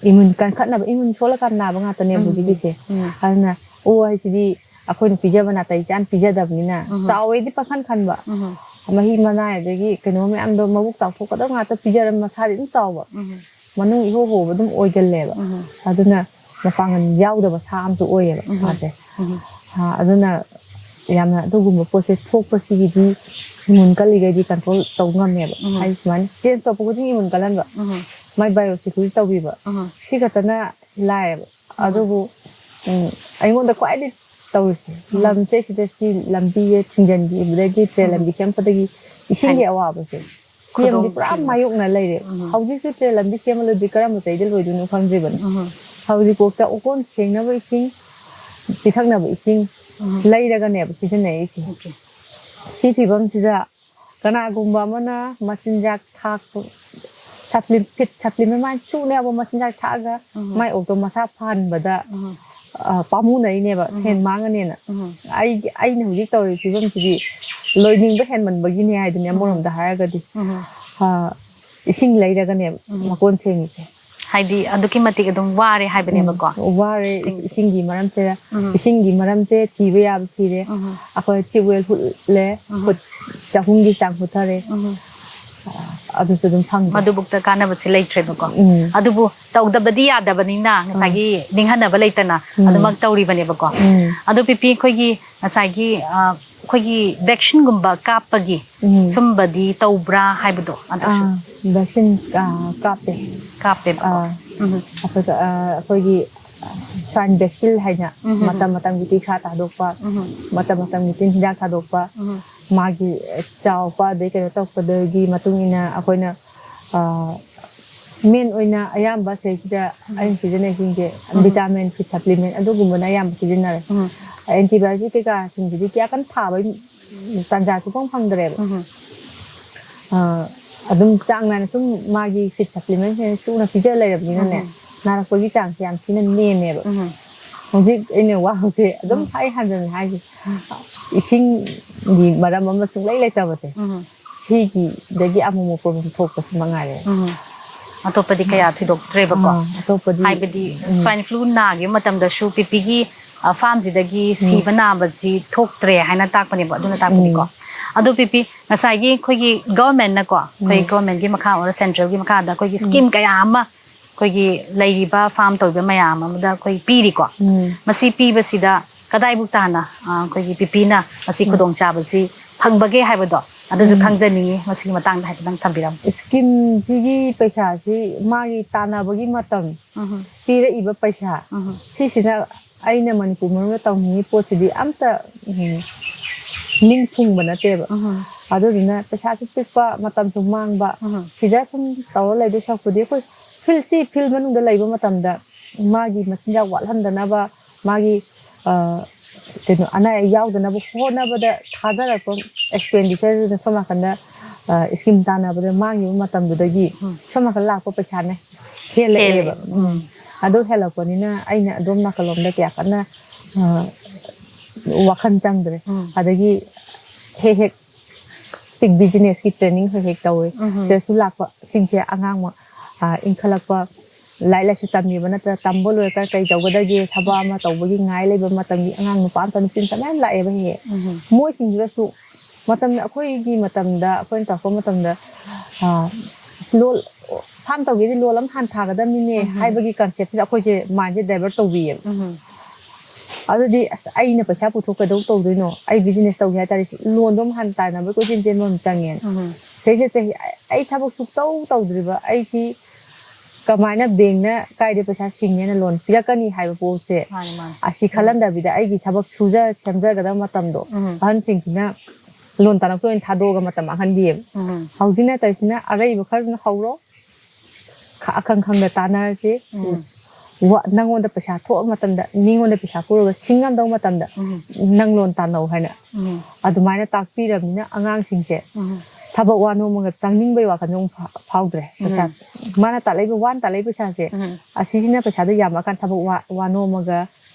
immune ꯀꯟꯈꯠꯅꯕ, immune ꯁꯣꯜꯂꯀꯥꯟꯗ ꯅꯥꯕ ꯉꯥꯛꯇꯅꯦꯕ ꯎꯝ꯫ ꯍꯧꯖꯤꯛꯀꯤꯁꯦ꯫ ꯎꯝ꯫ ꯑꯗꯨꯅ ꯑꯣ ꯍꯥꯏꯁꯤꯗꯤ ꯑꯩꯈꯣꯏꯅ ꯄꯤꯖꯕ ꯅꯥꯇꯩ ꯆꯥꯅ ꯄꯤꯖꯗꯕꯅꯤꯅ ꯎꯝ꯫ ꯆꯥꯎꯋꯦꯗꯤ ꯄꯪꯈꯟ ꯈꯟꯕ꯫ ꯎꯝ꯫ ꯃꯍꯤ ꯃꯅꯥꯏ ꯑꯗꯒꯤ ꯀꯩꯅꯣ ꯃꯌꯥꯝꯗꯣ ꯃꯕꯨꯛ ꯆꯥꯎꯊꯣꯛꯀꯗꯕ ꯉꯥꯛꯇ ꯄꯤꯖꯔ ꯃꯁꯥꯗꯤ ꯑꯗꯨꯝ ꯆꯥꯎꯕ꯫ ꯎꯝ꯫ ꯃꯅꯨꯡ ꯏꯍꯣ ꯍꯣꯕ ꯑꯗꯨꯝ ꯑꯣꯏꯒꯜꯂꯦꯕ꯫ ꯎꯝ꯫ ꯑꯗꯨꯅ ꯃꯄꯥꯡꯒꯜ ꯌꯥꯎꯗꯕ ꯁꯥ ꯑꯃꯁꯨ ꯑꯣꯏꯌꯦꯕ ꯎꯝ꯫ ꯃꯥꯁꯦ꯫ ꯎꯝ꯫ ꯑ, ꯑꯗꯨꯅ ꯌꯥꯝꯅ ꯑꯗꯨꯒꯨꯝꯕ ꯄꯣꯠꯁꯦ ꯊꯣꯛꯄꯁꯤꯒꯤꯗꯤ immune ꯀꯜꯂꯤꯈꯩꯗꯤ control ꯇꯧ ꯉꯝꯃꯦꯕ꯫ ꯎꯝ꯫ ꯍꯥꯏꯗꯤ ꯁꯨꯃꯥꯏꯅ change ꯇꯧꯔꯛꯄ ꯈꯨꯗꯤꯡꯒꯤ immune ꯀꯜꯍꯟꯕ꯫ ꯎꯝ꯫ ꯃꯥꯏ biosecurity ꯇꯧꯕꯤꯕ꯫ ꯎꯝ꯫ ꯁꯤ ꯈꯛꯇꯅ ꯂꯥꯏꯔꯦꯕ꯫ ꯎꯝ꯫ ꯑꯗꯨꯕꯨ, ꯎꯝ, ꯑꯩꯉꯣꯟꯗ ꯈ꯭ꯋꯥꯏꯗꯒꯤ ꯇꯧꯔꯤꯁꯦ, ꯎꯝ꯫ ꯂꯝꯁꯦ ꯁꯤꯗ ꯁꯤ ꯂꯝꯕꯤꯁꯦ ꯊꯤꯡꯖꯤꯟꯈꯤꯕꯗꯒꯤ, ꯇ꯭ꯔꯦꯟ ꯎꯝ꯫ ꯂꯝꯕꯤ ꯁꯦꯝꯃꯛꯄꯗꯒꯤ ꯏꯁꯤꯡꯒꯤ ꯍꯥꯏ꯫ ꯑꯋꯥꯕꯁꯦ ꯁꯤ ꯑꯃꯗꯤ ꯄꯨꯔꯥ ꯈꯨꯗꯣꯡꯊꯤꯕ꯫ ꯃꯥꯌꯣꯛꯅ ꯂꯩꯔꯦ꯫ ꯎꯝ꯫ ꯍꯧꯖꯤꯛꯁꯨ ꯆꯦ ꯂꯝꯕꯤ ꯁꯦꯝꯃ ꯂꯣꯏꯗ꯭ꯔꯤ, ꯀꯔꯝꯕ ꯆꯍꯤꯗ ꯂꯣꯏꯗꯣꯏꯅꯣ ꯈꯪꯗ꯭ꯔꯤꯕꯅꯤ꯫ ꯎꯝ꯫ ꯍꯧꯖꯤꯛꯐꯥꯎꯗ ꯑꯣꯀꯣꯟ ꯁꯦꯡꯅꯕ ꯏꯁꯤꯡ, ꯄꯤꯊꯛꯅꯕ ꯏꯁꯤꯡ ꯎꯝ꯫ ꯂꯩꯔꯒꯅꯦꯕ ꯁꯤꯖꯤꯟꯅꯔꯤꯁꯦ꯫ ꯑꯣꯀꯦ꯫ ꯁꯤ ꯐꯤꯕꯝꯁꯤꯗ ꯀꯅꯥꯒꯨꯝꯕ ꯑꯃꯅ ꯃꯆꯤꯟꯖꯥꯛ ꯊꯥꯛꯄ, ꯁꯄ꯭ꯂꯤ-, ꯐꯤꯠ ꯁꯄ꯭ꯂꯤꯃꯦꯟ ꯃꯥꯏꯅ ꯁꯨꯅ ꯌꯥꯕ ꯃꯆꯤꯟꯖꯥꯛ ꯊꯥꯛꯑꯒ ꯎꯝ꯫ ꯃꯥꯏ ꯑꯣꯛꯇꯣ ꯃꯁꯥ ꯐꯍꯟꯕꯗ, ꯎꯝ꯫ ꯑ, ꯄꯥꯝꯃꯨꯅꯔꯤꯅꯦꯕ, ꯎꯝ꯫ ꯁꯦꯟ ꯃꯥꯡꯉꯅꯦꯅ꯫ ꯎꯝ꯫ ꯑꯩꯒꯤ, ꯑꯩꯅ ꯍꯧꯖꯤꯛ ꯇꯧꯔꯤꯕ ꯐꯤꯕꯝꯁꯤꯗꯤ ꯂꯣꯏꯅꯤꯡꯕ ꯍꯦꯟꯃꯟꯕꯒꯤꯅꯦ ꯍꯥꯏꯗꯨꯅꯤ, ꯎꯝ꯫ ꯑꯃꯔꯣꯝꯗ ꯍꯥꯏꯔꯒꯗꯤ꯫ ꯎꯝ꯫ ꯑ, ꯏꯁꯤꯡ ꯂꯩꯔꯒꯅꯦꯕ ꯎꯝ꯫ ꯃꯀꯣꯟ ꯁꯦꯡꯉꯤꯁꯦ꯫ ꯍꯥꯏꯗꯤ ꯑꯗꯨꯛꯀꯤ ꯃꯇꯤꯛ ꯑꯗꯨꯝ ꯋꯥꯔꯦ ꯍꯥꯏꯕꯅꯦꯕꯀꯣ꯫ ꯎꯝ, ꯋꯥꯔꯦ꯫ ꯏꯁꯤꯡꯁꯦ꯫ ꯏꯁꯤꯡꯒꯤ ꯃꯔꯝꯁꯦ, ꯎꯝ꯫ ꯏꯁꯤꯡꯒꯤ ꯃꯔꯝꯁꯦ ꯊꯤꯕ ꯌꯥꯕ ꯊꯤꯔꯦ꯫ ꯎꯝ꯫ ꯑꯩꯈꯣꯏ ꯇ꯭ꯌꯨꯕꯋꯦꯜ ꯍꯨꯠꯂꯦ, ꯎꯝ꯫ ꯐꯨꯠ ꯆꯍꯨꯝꯒꯤ ꯆꯥꯡ ꯍꯨꯠꯊꯔꯦ꯫ ꯎꯝ꯫ ꯑꯗꯨꯁꯨ ꯑꯗꯨꯝ ꯐꯪꯗꯦ꯫ ꯃꯗꯨꯕꯨꯛꯇ ꯀꯥꯟꯅꯕꯁꯦ ꯂꯩꯇ꯭ꯔꯦꯕꯀꯣ꯫ ꯎꯝ꯫ ꯑꯗꯨꯕꯨ ꯇꯧꯗꯕꯗꯤ ꯌꯥꯗꯕꯅꯤꯅ ꯎꯝ꯫ ꯉꯁꯥꯏꯒꯤ ꯅꯤꯡꯍꯟꯅꯕ ꯂꯩꯇꯅ ꯎꯝ꯫ ꯑꯗꯨꯃꯛ ꯇꯧꯔꯤꯕꯅꯦꯕꯀꯣ꯫ ꯎꯝ꯫ ꯑꯗꯨ ꯄꯤꯄꯤ, ꯑꯩꯈꯣꯏꯒꯤ ꯉꯁꯥꯏꯒꯤ, ꯑ, ꯑꯩꯈꯣꯏꯒꯤ ꯚꯦꯛꯁꯤꯟꯒꯨꯝꯕ ꯀꯥꯞꯄꯒꯤ ꯎꯝ꯫ ꯁꯨꯝꯕꯗꯤ ꯇꯧꯕ꯭ꯔꯥ ꯍꯥꯏꯕꯗꯣ ꯑꯗꯨꯁꯨ? ꯑꯥ, ꯚꯦꯛꯁꯤꯟ, ꯑꯥ, ꯀꯥꯞꯄꯦ꯫ ꯀꯥꯞꯄꯦꯕꯀꯣ꯫ ꯑꯥ, ꯎꯝ꯫ ꯑꯩꯈꯣꯏꯒ-, ꯑꯥ, ꯑꯩꯈꯣꯏꯒꯤ, ꯑꯥ, ꯁ꯭ꯋꯥꯏꯟ ꯚꯦꯛꯁꯤꯟ ꯍꯥꯏꯅ ꯎꯝ꯫ ꯃꯇꯝ ꯃꯇꯝꯒꯤ ꯇꯤꯀꯥ ꯊꯥꯗꯣꯛꯄ, ꯎꯝ꯫ ꯃꯇꯝ ꯃꯇꯝꯒꯤ ꯇꯤꯟ ꯍꯤꯗꯥꯛ ꯊꯥꯗꯣꯛꯄ, ꯎꯝ꯫ ꯃꯥꯒꯤ, ꯑ, ꯆꯥꯎꯔꯛꯄ ꯑꯗꯩ ꯀꯩꯅꯣ ꯇꯧꯔꯛꯄꯗꯒꯤ ꯃꯇꯨꯡ ꯏꯟꯅ ꯑꯩꯈꯣꯏꯅ, ꯑꯥ, ꯃꯦꯟ ꯑꯣꯏꯅ ꯑꯌꯥꯝꯕ ꯁꯤꯗꯩꯁꯤꯗ ꯎꯝ꯫ ꯑꯩꯅ ꯁꯤꯖꯤꯟꯅꯩꯁꯤꯡꯁꯦ ꯎꯝ꯫ ꯚꯤꯇꯥꯃꯤꯟ, ꯐꯤꯠ ꯁꯄ꯭ꯂꯤꯃꯦꯟ ꯑꯗꯨꯒꯨꯝꯕꯅ ꯑꯌꯥꯝꯕ ꯁꯤꯖꯤꯟꯅꯔꯦ꯫ ꯎꯝ꯫ ꯑꯦꯟꯇꯤꯕꯥꯌꯣꯇꯤꯛ ꯀꯩꯀꯥꯁꯤꯡꯁꯤꯗꯤ ꯀꯌꯥ ꯀꯟꯅ ꯊꯥꯕ ꯇꯥꯟꯖꯥꯁꯨ ꯐꯪ ꯐꯪꯗ꯭ꯔꯦꯕ꯫ ꯎꯝ꯫ ꯑ, ꯑꯗꯨꯝ ꯆꯥꯡ ꯅꯥꯏꯅ ꯁꯨꯝ ꯃꯥꯒꯤ ꯐꯤꯠ ꯁꯄ꯭ꯂꯤꯃꯦꯟꯁꯦ ꯁꯨꯅ ꯄꯤꯖ ꯂꯩꯔꯕꯅꯤꯅꯅꯦ, ꯎꯝ꯫ ꯅꯥꯔꯛꯄꯒꯤ ꯆꯥꯡꯁꯦ ꯌꯥꯝ ꯊꯤꯅ ꯅꯦꯝꯃꯦꯕ꯫ ꯎꯝ꯫ ꯍꯧꯖꯤꯛ ꯑꯩꯅ ꯋꯥꯕꯁꯦ ꯑꯗꯨꯝ ꯎꯝ꯫ ꯑꯩ ꯍꯟꯖꯟꯅ ꯍꯥꯏꯁꯦ, ꯎꯝ꯫ ꯏꯁꯤꯡꯒꯤ ꯃꯔꯝ ꯑꯃ ꯁꯨꯡꯂꯩ ꯂꯩꯇꯕꯁꯦ, ꯎꯝ꯫ ꯁꯤꯒꯤꯗꯒꯤ ꯑꯃꯨꯛ ꯑꯃꯨꯛ ꯄ꯭ꯔꯣꯕ꯭ꯂꯦꯝ ꯊꯣꯛꯄꯁꯤ ꯃꯉꯥꯏꯔꯦ꯫ ꯎꯝ꯫ ꯑꯇꯣꯞꯄꯗꯤ ꯀꯌꯥ ꯊꯣꯏꯗꯣꯛꯇ꯭ꯔꯦꯕꯀꯣ? ꯑꯥ, ꯑꯇꯣꯞꯄꯗꯤ, ꯍꯥꯏꯕꯗꯤ ꯎꯝ꯫ ꯁ꯭ꯋꯥꯏꯟ ꯐ꯭ꯂꯨ ꯅꯥꯈꯤꯕ ꯃꯇꯝꯗꯁꯨ ꯄꯤꯄꯤꯒꯤ, ꯑ, ꯐꯥꯔꯝꯁꯤꯗꯒꯤ ꯎꯝ꯫ ꯁꯤꯕ ꯅꯥꯕꯁꯤ ꯊꯣꯛꯇ꯭ꯔꯦ ꯍꯥꯏꯅ ꯇꯥꯛꯄꯅꯦꯕ, ꯑꯗꯨꯅ ꯇꯥꯛꯄꯗꯤꯀꯣ꯫ ꯎꯝ꯫ ꯑꯗꯣ ꯄꯤꯄꯤ, ꯉꯁꯥꯏꯒꯤ ꯑꯩꯈꯣꯏꯒꯤ ꯒꯣꯔꯃꯦꯟꯅꯀꯣ, ꯑꯩꯈꯣꯏ ꯎꯝ꯫ ꯒꯣꯔꯃꯦꯟꯒꯤ ꯃꯈꯥ ꯑꯣꯏꯔꯣ, ꯁꯦꯟꯇ꯭ꯔꯦꯜꯒꯤ ꯃꯈꯥꯗ ꯑꯩꯈꯣꯏꯒꯤ ꯎꯝ꯫ ꯁ꯭ꯀꯤꯝ ꯀꯌꯥ ꯑꯃ ꯑꯩꯈꯣꯏꯒꯤ ꯂꯩꯔꯤꯕ ꯐꯥꯔꯝ ꯇꯧꯔꯤꯕ ꯃꯌꯥꯝ ꯑꯃꯗ ꯑꯩꯈꯣꯏ ꯄꯤꯔꯤꯀꯣ꯫ ꯎꯝ꯫ ꯃꯁꯤ ꯄꯤꯕꯁꯤꯗ ꯀꯗꯥꯏꯕꯨꯛ ꯇꯥꯅ, ꯑ, ꯑꯩꯈꯣꯏꯒꯤ ꯄꯤꯄꯤꯅ ꯃꯁꯤ ꯎꯝ꯫ ꯈꯨꯗꯣꯡꯆꯥꯕꯁꯤ ꯐꯪꯕꯒꯦ ꯍꯥꯏꯕꯗꯣ ꯑꯗꯨꯁꯨ ꯎꯝ꯫ ꯈꯪꯖꯅꯤꯡꯉꯤ꯫ ꯃꯁꯤꯒꯤ ꯃꯇꯥꯡꯗ ꯍꯥꯏꯐꯦꯠꯇꯪ ꯊꯝꯕꯤꯔꯝꯃꯨ꯫ ꯁ꯭ꯀꯤꯝꯁꯤꯒꯤ ꯄꯩꯁꯥꯁꯤ ꯃꯥꯒꯤ ꯇꯥꯟꯅꯕꯒꯤ ꯃꯇꯝ ꯎꯝ꯫ ꯄꯤꯔꯛꯏꯕ ꯄꯩꯁꯥ ꯎꯝ꯫ ꯁꯤꯁꯤꯅ ꯑꯩꯅ ꯃꯅꯤꯄꯨꯔ ꯃꯅꯨꯡꯗ ꯇꯧꯅꯤꯡꯉꯤ ꯄꯣꯠꯁꯤꯗꯤ ꯑꯝꯇ, ꯎꯝ, ꯅꯤꯡ ꯊꯨꯡꯕ ꯅꯠꯇꯦꯕ꯫ ꯎꯝ꯫ ꯑꯗꯨꯗꯨꯅ ꯄꯩꯁꯥꯁꯨ ꯄꯤꯛꯄ, ꯃꯇꯝꯁꯨ ꯃꯥꯡꯕ, ꯎꯝ꯫ ꯁꯤꯗ ꯁꯨꯝ ꯇꯧꯔ ꯂꯩꯗꯣꯏ ꯁꯔꯨꯛꯄꯨꯗꯤ ꯑꯩꯈꯣꯏ field ꯁꯤ field ꯃꯅꯨꯡꯗ ꯂꯩꯕ ꯃꯇꯝꯗ ꯃꯥꯒꯤ ꯃꯆꯤꯟꯖꯥꯛ ꯋꯥꯠꯍꯟꯗꯅꯕ, ꯃꯥꯒꯤ ꯑ, ꯀꯩꯅꯣ, ꯑꯅꯥ ꯑꯌꯦꯛ ꯌꯥꯎꯗꯅꯕ ꯍꯣꯠꯅꯕꯗ ꯊꯥꯗꯔꯛꯄ expenditure ꯗꯨꯅ ꯁꯣꯝ ꯅꯥꯀꯟꯗ ꯁ꯭ꯀꯤꯝ ꯇꯥꯟꯅꯕꯗ ꯃꯥꯡꯈꯤꯕ ꯃꯇꯝꯗꯨꯗꯒꯤ ꯎꯝ꯫ ꯁꯣꯝ ꯅꯥꯀꯟ ꯂꯥꯛꯄ ꯄꯩꯁꯥꯅ ꯍꯦꯜꯂꯛꯑꯦꯕ꯫ ꯍꯦꯜꯂꯦ꯫ ꯎꯝ꯫ ꯑꯗꯨ ꯍꯦꯜꯂꯛꯄꯅꯤꯅ ꯑꯩꯅ ꯑꯗꯣꯝ ꯅꯥꯀꯜꯂꯣꯝꯗ ꯀꯌꯥ ꯀꯟꯅ ꯑ, ꯋꯥꯈꯜ ꯆꯪꯗ꯭ꯔꯦ꯫ ꯎꯝ꯫ ꯑꯗꯒꯤ ꯍꯦꯛ ꯍꯦꯛ ꯄꯤꯛ business ꯀꯤ training ꯍꯦꯛ ꯍꯦꯛ ꯇꯧꯋꯦ꯫ ꯎꯝ꯫ ꯁꯤꯗꯁꯨ ꯂꯥꯛꯄꯁꯤꯡꯁꯦ ꯑꯉꯥꯡ ꯑ, ꯏꯟꯈꯠꯂꯛꯄ, ꯂꯥꯏꯔꯤꯛ ꯂꯥꯏꯁꯨ ꯇꯝꯃꯤꯕ ꯅꯠꯇ꯭ꯔꯒ ꯇꯝꯕ ꯂꯣꯏꯔꯒ ꯀꯩ ꯇꯧꯒꯗꯒꯦ, ꯊꯕꯛ ꯑꯃ ꯇꯧꯕꯒꯤ ꯉꯥꯏ ꯂꯩꯕ ꯃꯇꯝꯒꯤ ꯑꯉꯥꯡ ꯅꯨꯄꯥ ꯃꯆꯥ ꯅꯨꯄꯤ ꯃꯆꯥ ꯃꯌꯥꯝ ꯂꯥꯛꯑꯦꯕ ꯍꯦꯛ ꯍꯦꯛ꯫ ꯎꯝ꯫ ꯃꯣꯏꯁꯤꯡꯗꯨꯗꯁꯨ ꯃꯇꯝꯗ, ꯑꯩꯈꯣꯏꯒꯤ ꯃꯇꯝꯗ, ꯑꯩꯈꯣꯏꯅ ꯇꯧꯔꯛꯄ ꯃꯇꯝꯗ, ꯑ, ꯂꯣꯟ, farm ꯇꯧꯒꯦꯗꯤ ꯂꯣꯟ ꯑꯃ ꯍꯥꯟꯅ ꯊꯥꯒꯗꯕꯅꯤꯅꯦ ꯎꯝ꯫ ꯍꯥꯏꯕꯒꯤ concept ꯁꯤꯗ ꯑꯩꯈꯣꯏꯁꯦ mind ꯁꯦ divert ꯇꯧꯕꯤꯌꯦꯕ꯫ ꯎꯝ꯫ ꯑꯗꯨꯗꯤ ꯑꯁ, ꯑꯩꯅ ꯄꯩꯁꯥ ꯄꯨꯊꯣꯛ ꯀꯩꯗꯧ ꯇꯧꯗꯣꯏꯅꯣ? ꯑꯩ business ꯇꯧꯒꯦ ꯍꯥꯏ ꯇꯥꯔꯗꯤ ꯂꯣꯟꯗꯣ ꯑꯃ ꯍꯥꯟꯅ ꯇꯥꯟꯅꯕ ꯀꯣꯏꯆꯦꯟ ꯆꯦꯟꯕ ꯑꯃ ꯆꯪꯉꯦꯅ꯫ ꯎꯝ꯫ ꯁꯤꯗꯩꯁꯤꯗ ꯆꯍꯤ, ꯑꯩ ꯊꯕꯛ ꯁꯨꯛꯇꯧ ꯇꯧꯗ꯭ꯔꯤꯕ ꯑꯩꯁꯤ ꯀꯃꯥꯏꯅ bank ꯅ ꯀꯥꯏꯗ ꯄꯩꯁꯥ ꯁꯤꯡꯉꯦꯅ ꯂꯣꯟ ꯄꯤꯔꯛꯀꯅꯤ ꯍꯥꯏꯕ ꯄꯣꯠꯁꯦ ꯃꯥꯅꯤ, ꯃꯥꯅꯤ꯫ ꯑꯁꯤ ꯈꯜꯍꯟꯗꯕꯤꯗ ꯑꯩꯒꯤ ꯊꯕꯛ ꯁꯨꯖ ꯁꯦꯝꯖꯒꯗꯕ ꯃꯇꯝꯗꯣ ꯎꯝ꯫ ꯑꯍꯟꯁꯤꯡꯁꯤꯅ ꯂꯣꯟ ꯇꯥꯜꯂꯛꯇ ꯑꯣꯏꯅ ꯊꯥꯗꯣꯛꯑꯒ ꯃꯇꯝ ꯃꯥꯡꯍꯟꯕꯤꯌꯦꯕ꯫ ꯎꯝ꯫ ꯍꯧꯖꯤꯛꯅ ꯇꯧꯔꯤꯁꯤꯅ ꯑꯔꯩꯕ ꯈꯔꯗꯨꯅ ꯍꯧꯔꯣ, ꯈ-, ꯑꯈꯪ ꯈꯪꯗ ꯇꯥꯟꯅꯔꯁꯤ꯫ ꯎꯝ꯫ ꯋꯥ-, ꯅꯪꯉꯣꯟꯗ ꯄꯩꯁꯥ ꯊꯣꯛꯑ ꯃꯇꯝꯗ, ꯃꯤꯉꯣꯟꯗ ꯄꯩꯁꯥ ꯄꯨꯔꯒ ꯁꯤꯡꯉꯝꯗꯧ ꯃꯇꯝꯗ ꯎꯝ꯫ ꯅꯪ ꯂꯣꯟ ꯇꯥꯟꯅꯧ ꯍꯥꯏꯅ ꯎꯝ꯫ ꯑꯗꯨꯃꯥꯏꯅ ꯇꯥꯛꯄꯤꯔꯕꯅꯤꯅ ꯑꯉꯥꯡꯁꯤꯡꯁꯦ ꯎꯝ꯫ ꯊꯕꯛ ꯋꯥ ꯅꯣꯝꯃꯒ ꯆꯪꯅꯤꯡꯕꯒꯤ ꯋꯥꯈꯜꯁꯨ ꯑꯃꯨꯛ ꯐꯥ-, ꯐꯥꯎꯗ꯭ꯔꯦ꯫ ꯄꯩꯁꯥ, ꯎꯝ꯫ ꯃꯥꯅ ꯇꯥꯜꯂꯛꯏꯕ, ꯋꯥꯅ ꯇꯥꯜꯂꯛꯏꯕ ꯄꯩꯁꯥꯁꯦ, ꯎꯝ꯫ ꯑꯁꯤꯁꯤꯅ ꯄꯩꯁꯥꯗꯣ ꯌꯥꯝꯃꯛꯑꯀꯥꯟꯗ ꯊꯕꯛ ꯋꯥ, ꯋꯥ ꯅꯣꯝꯃꯒ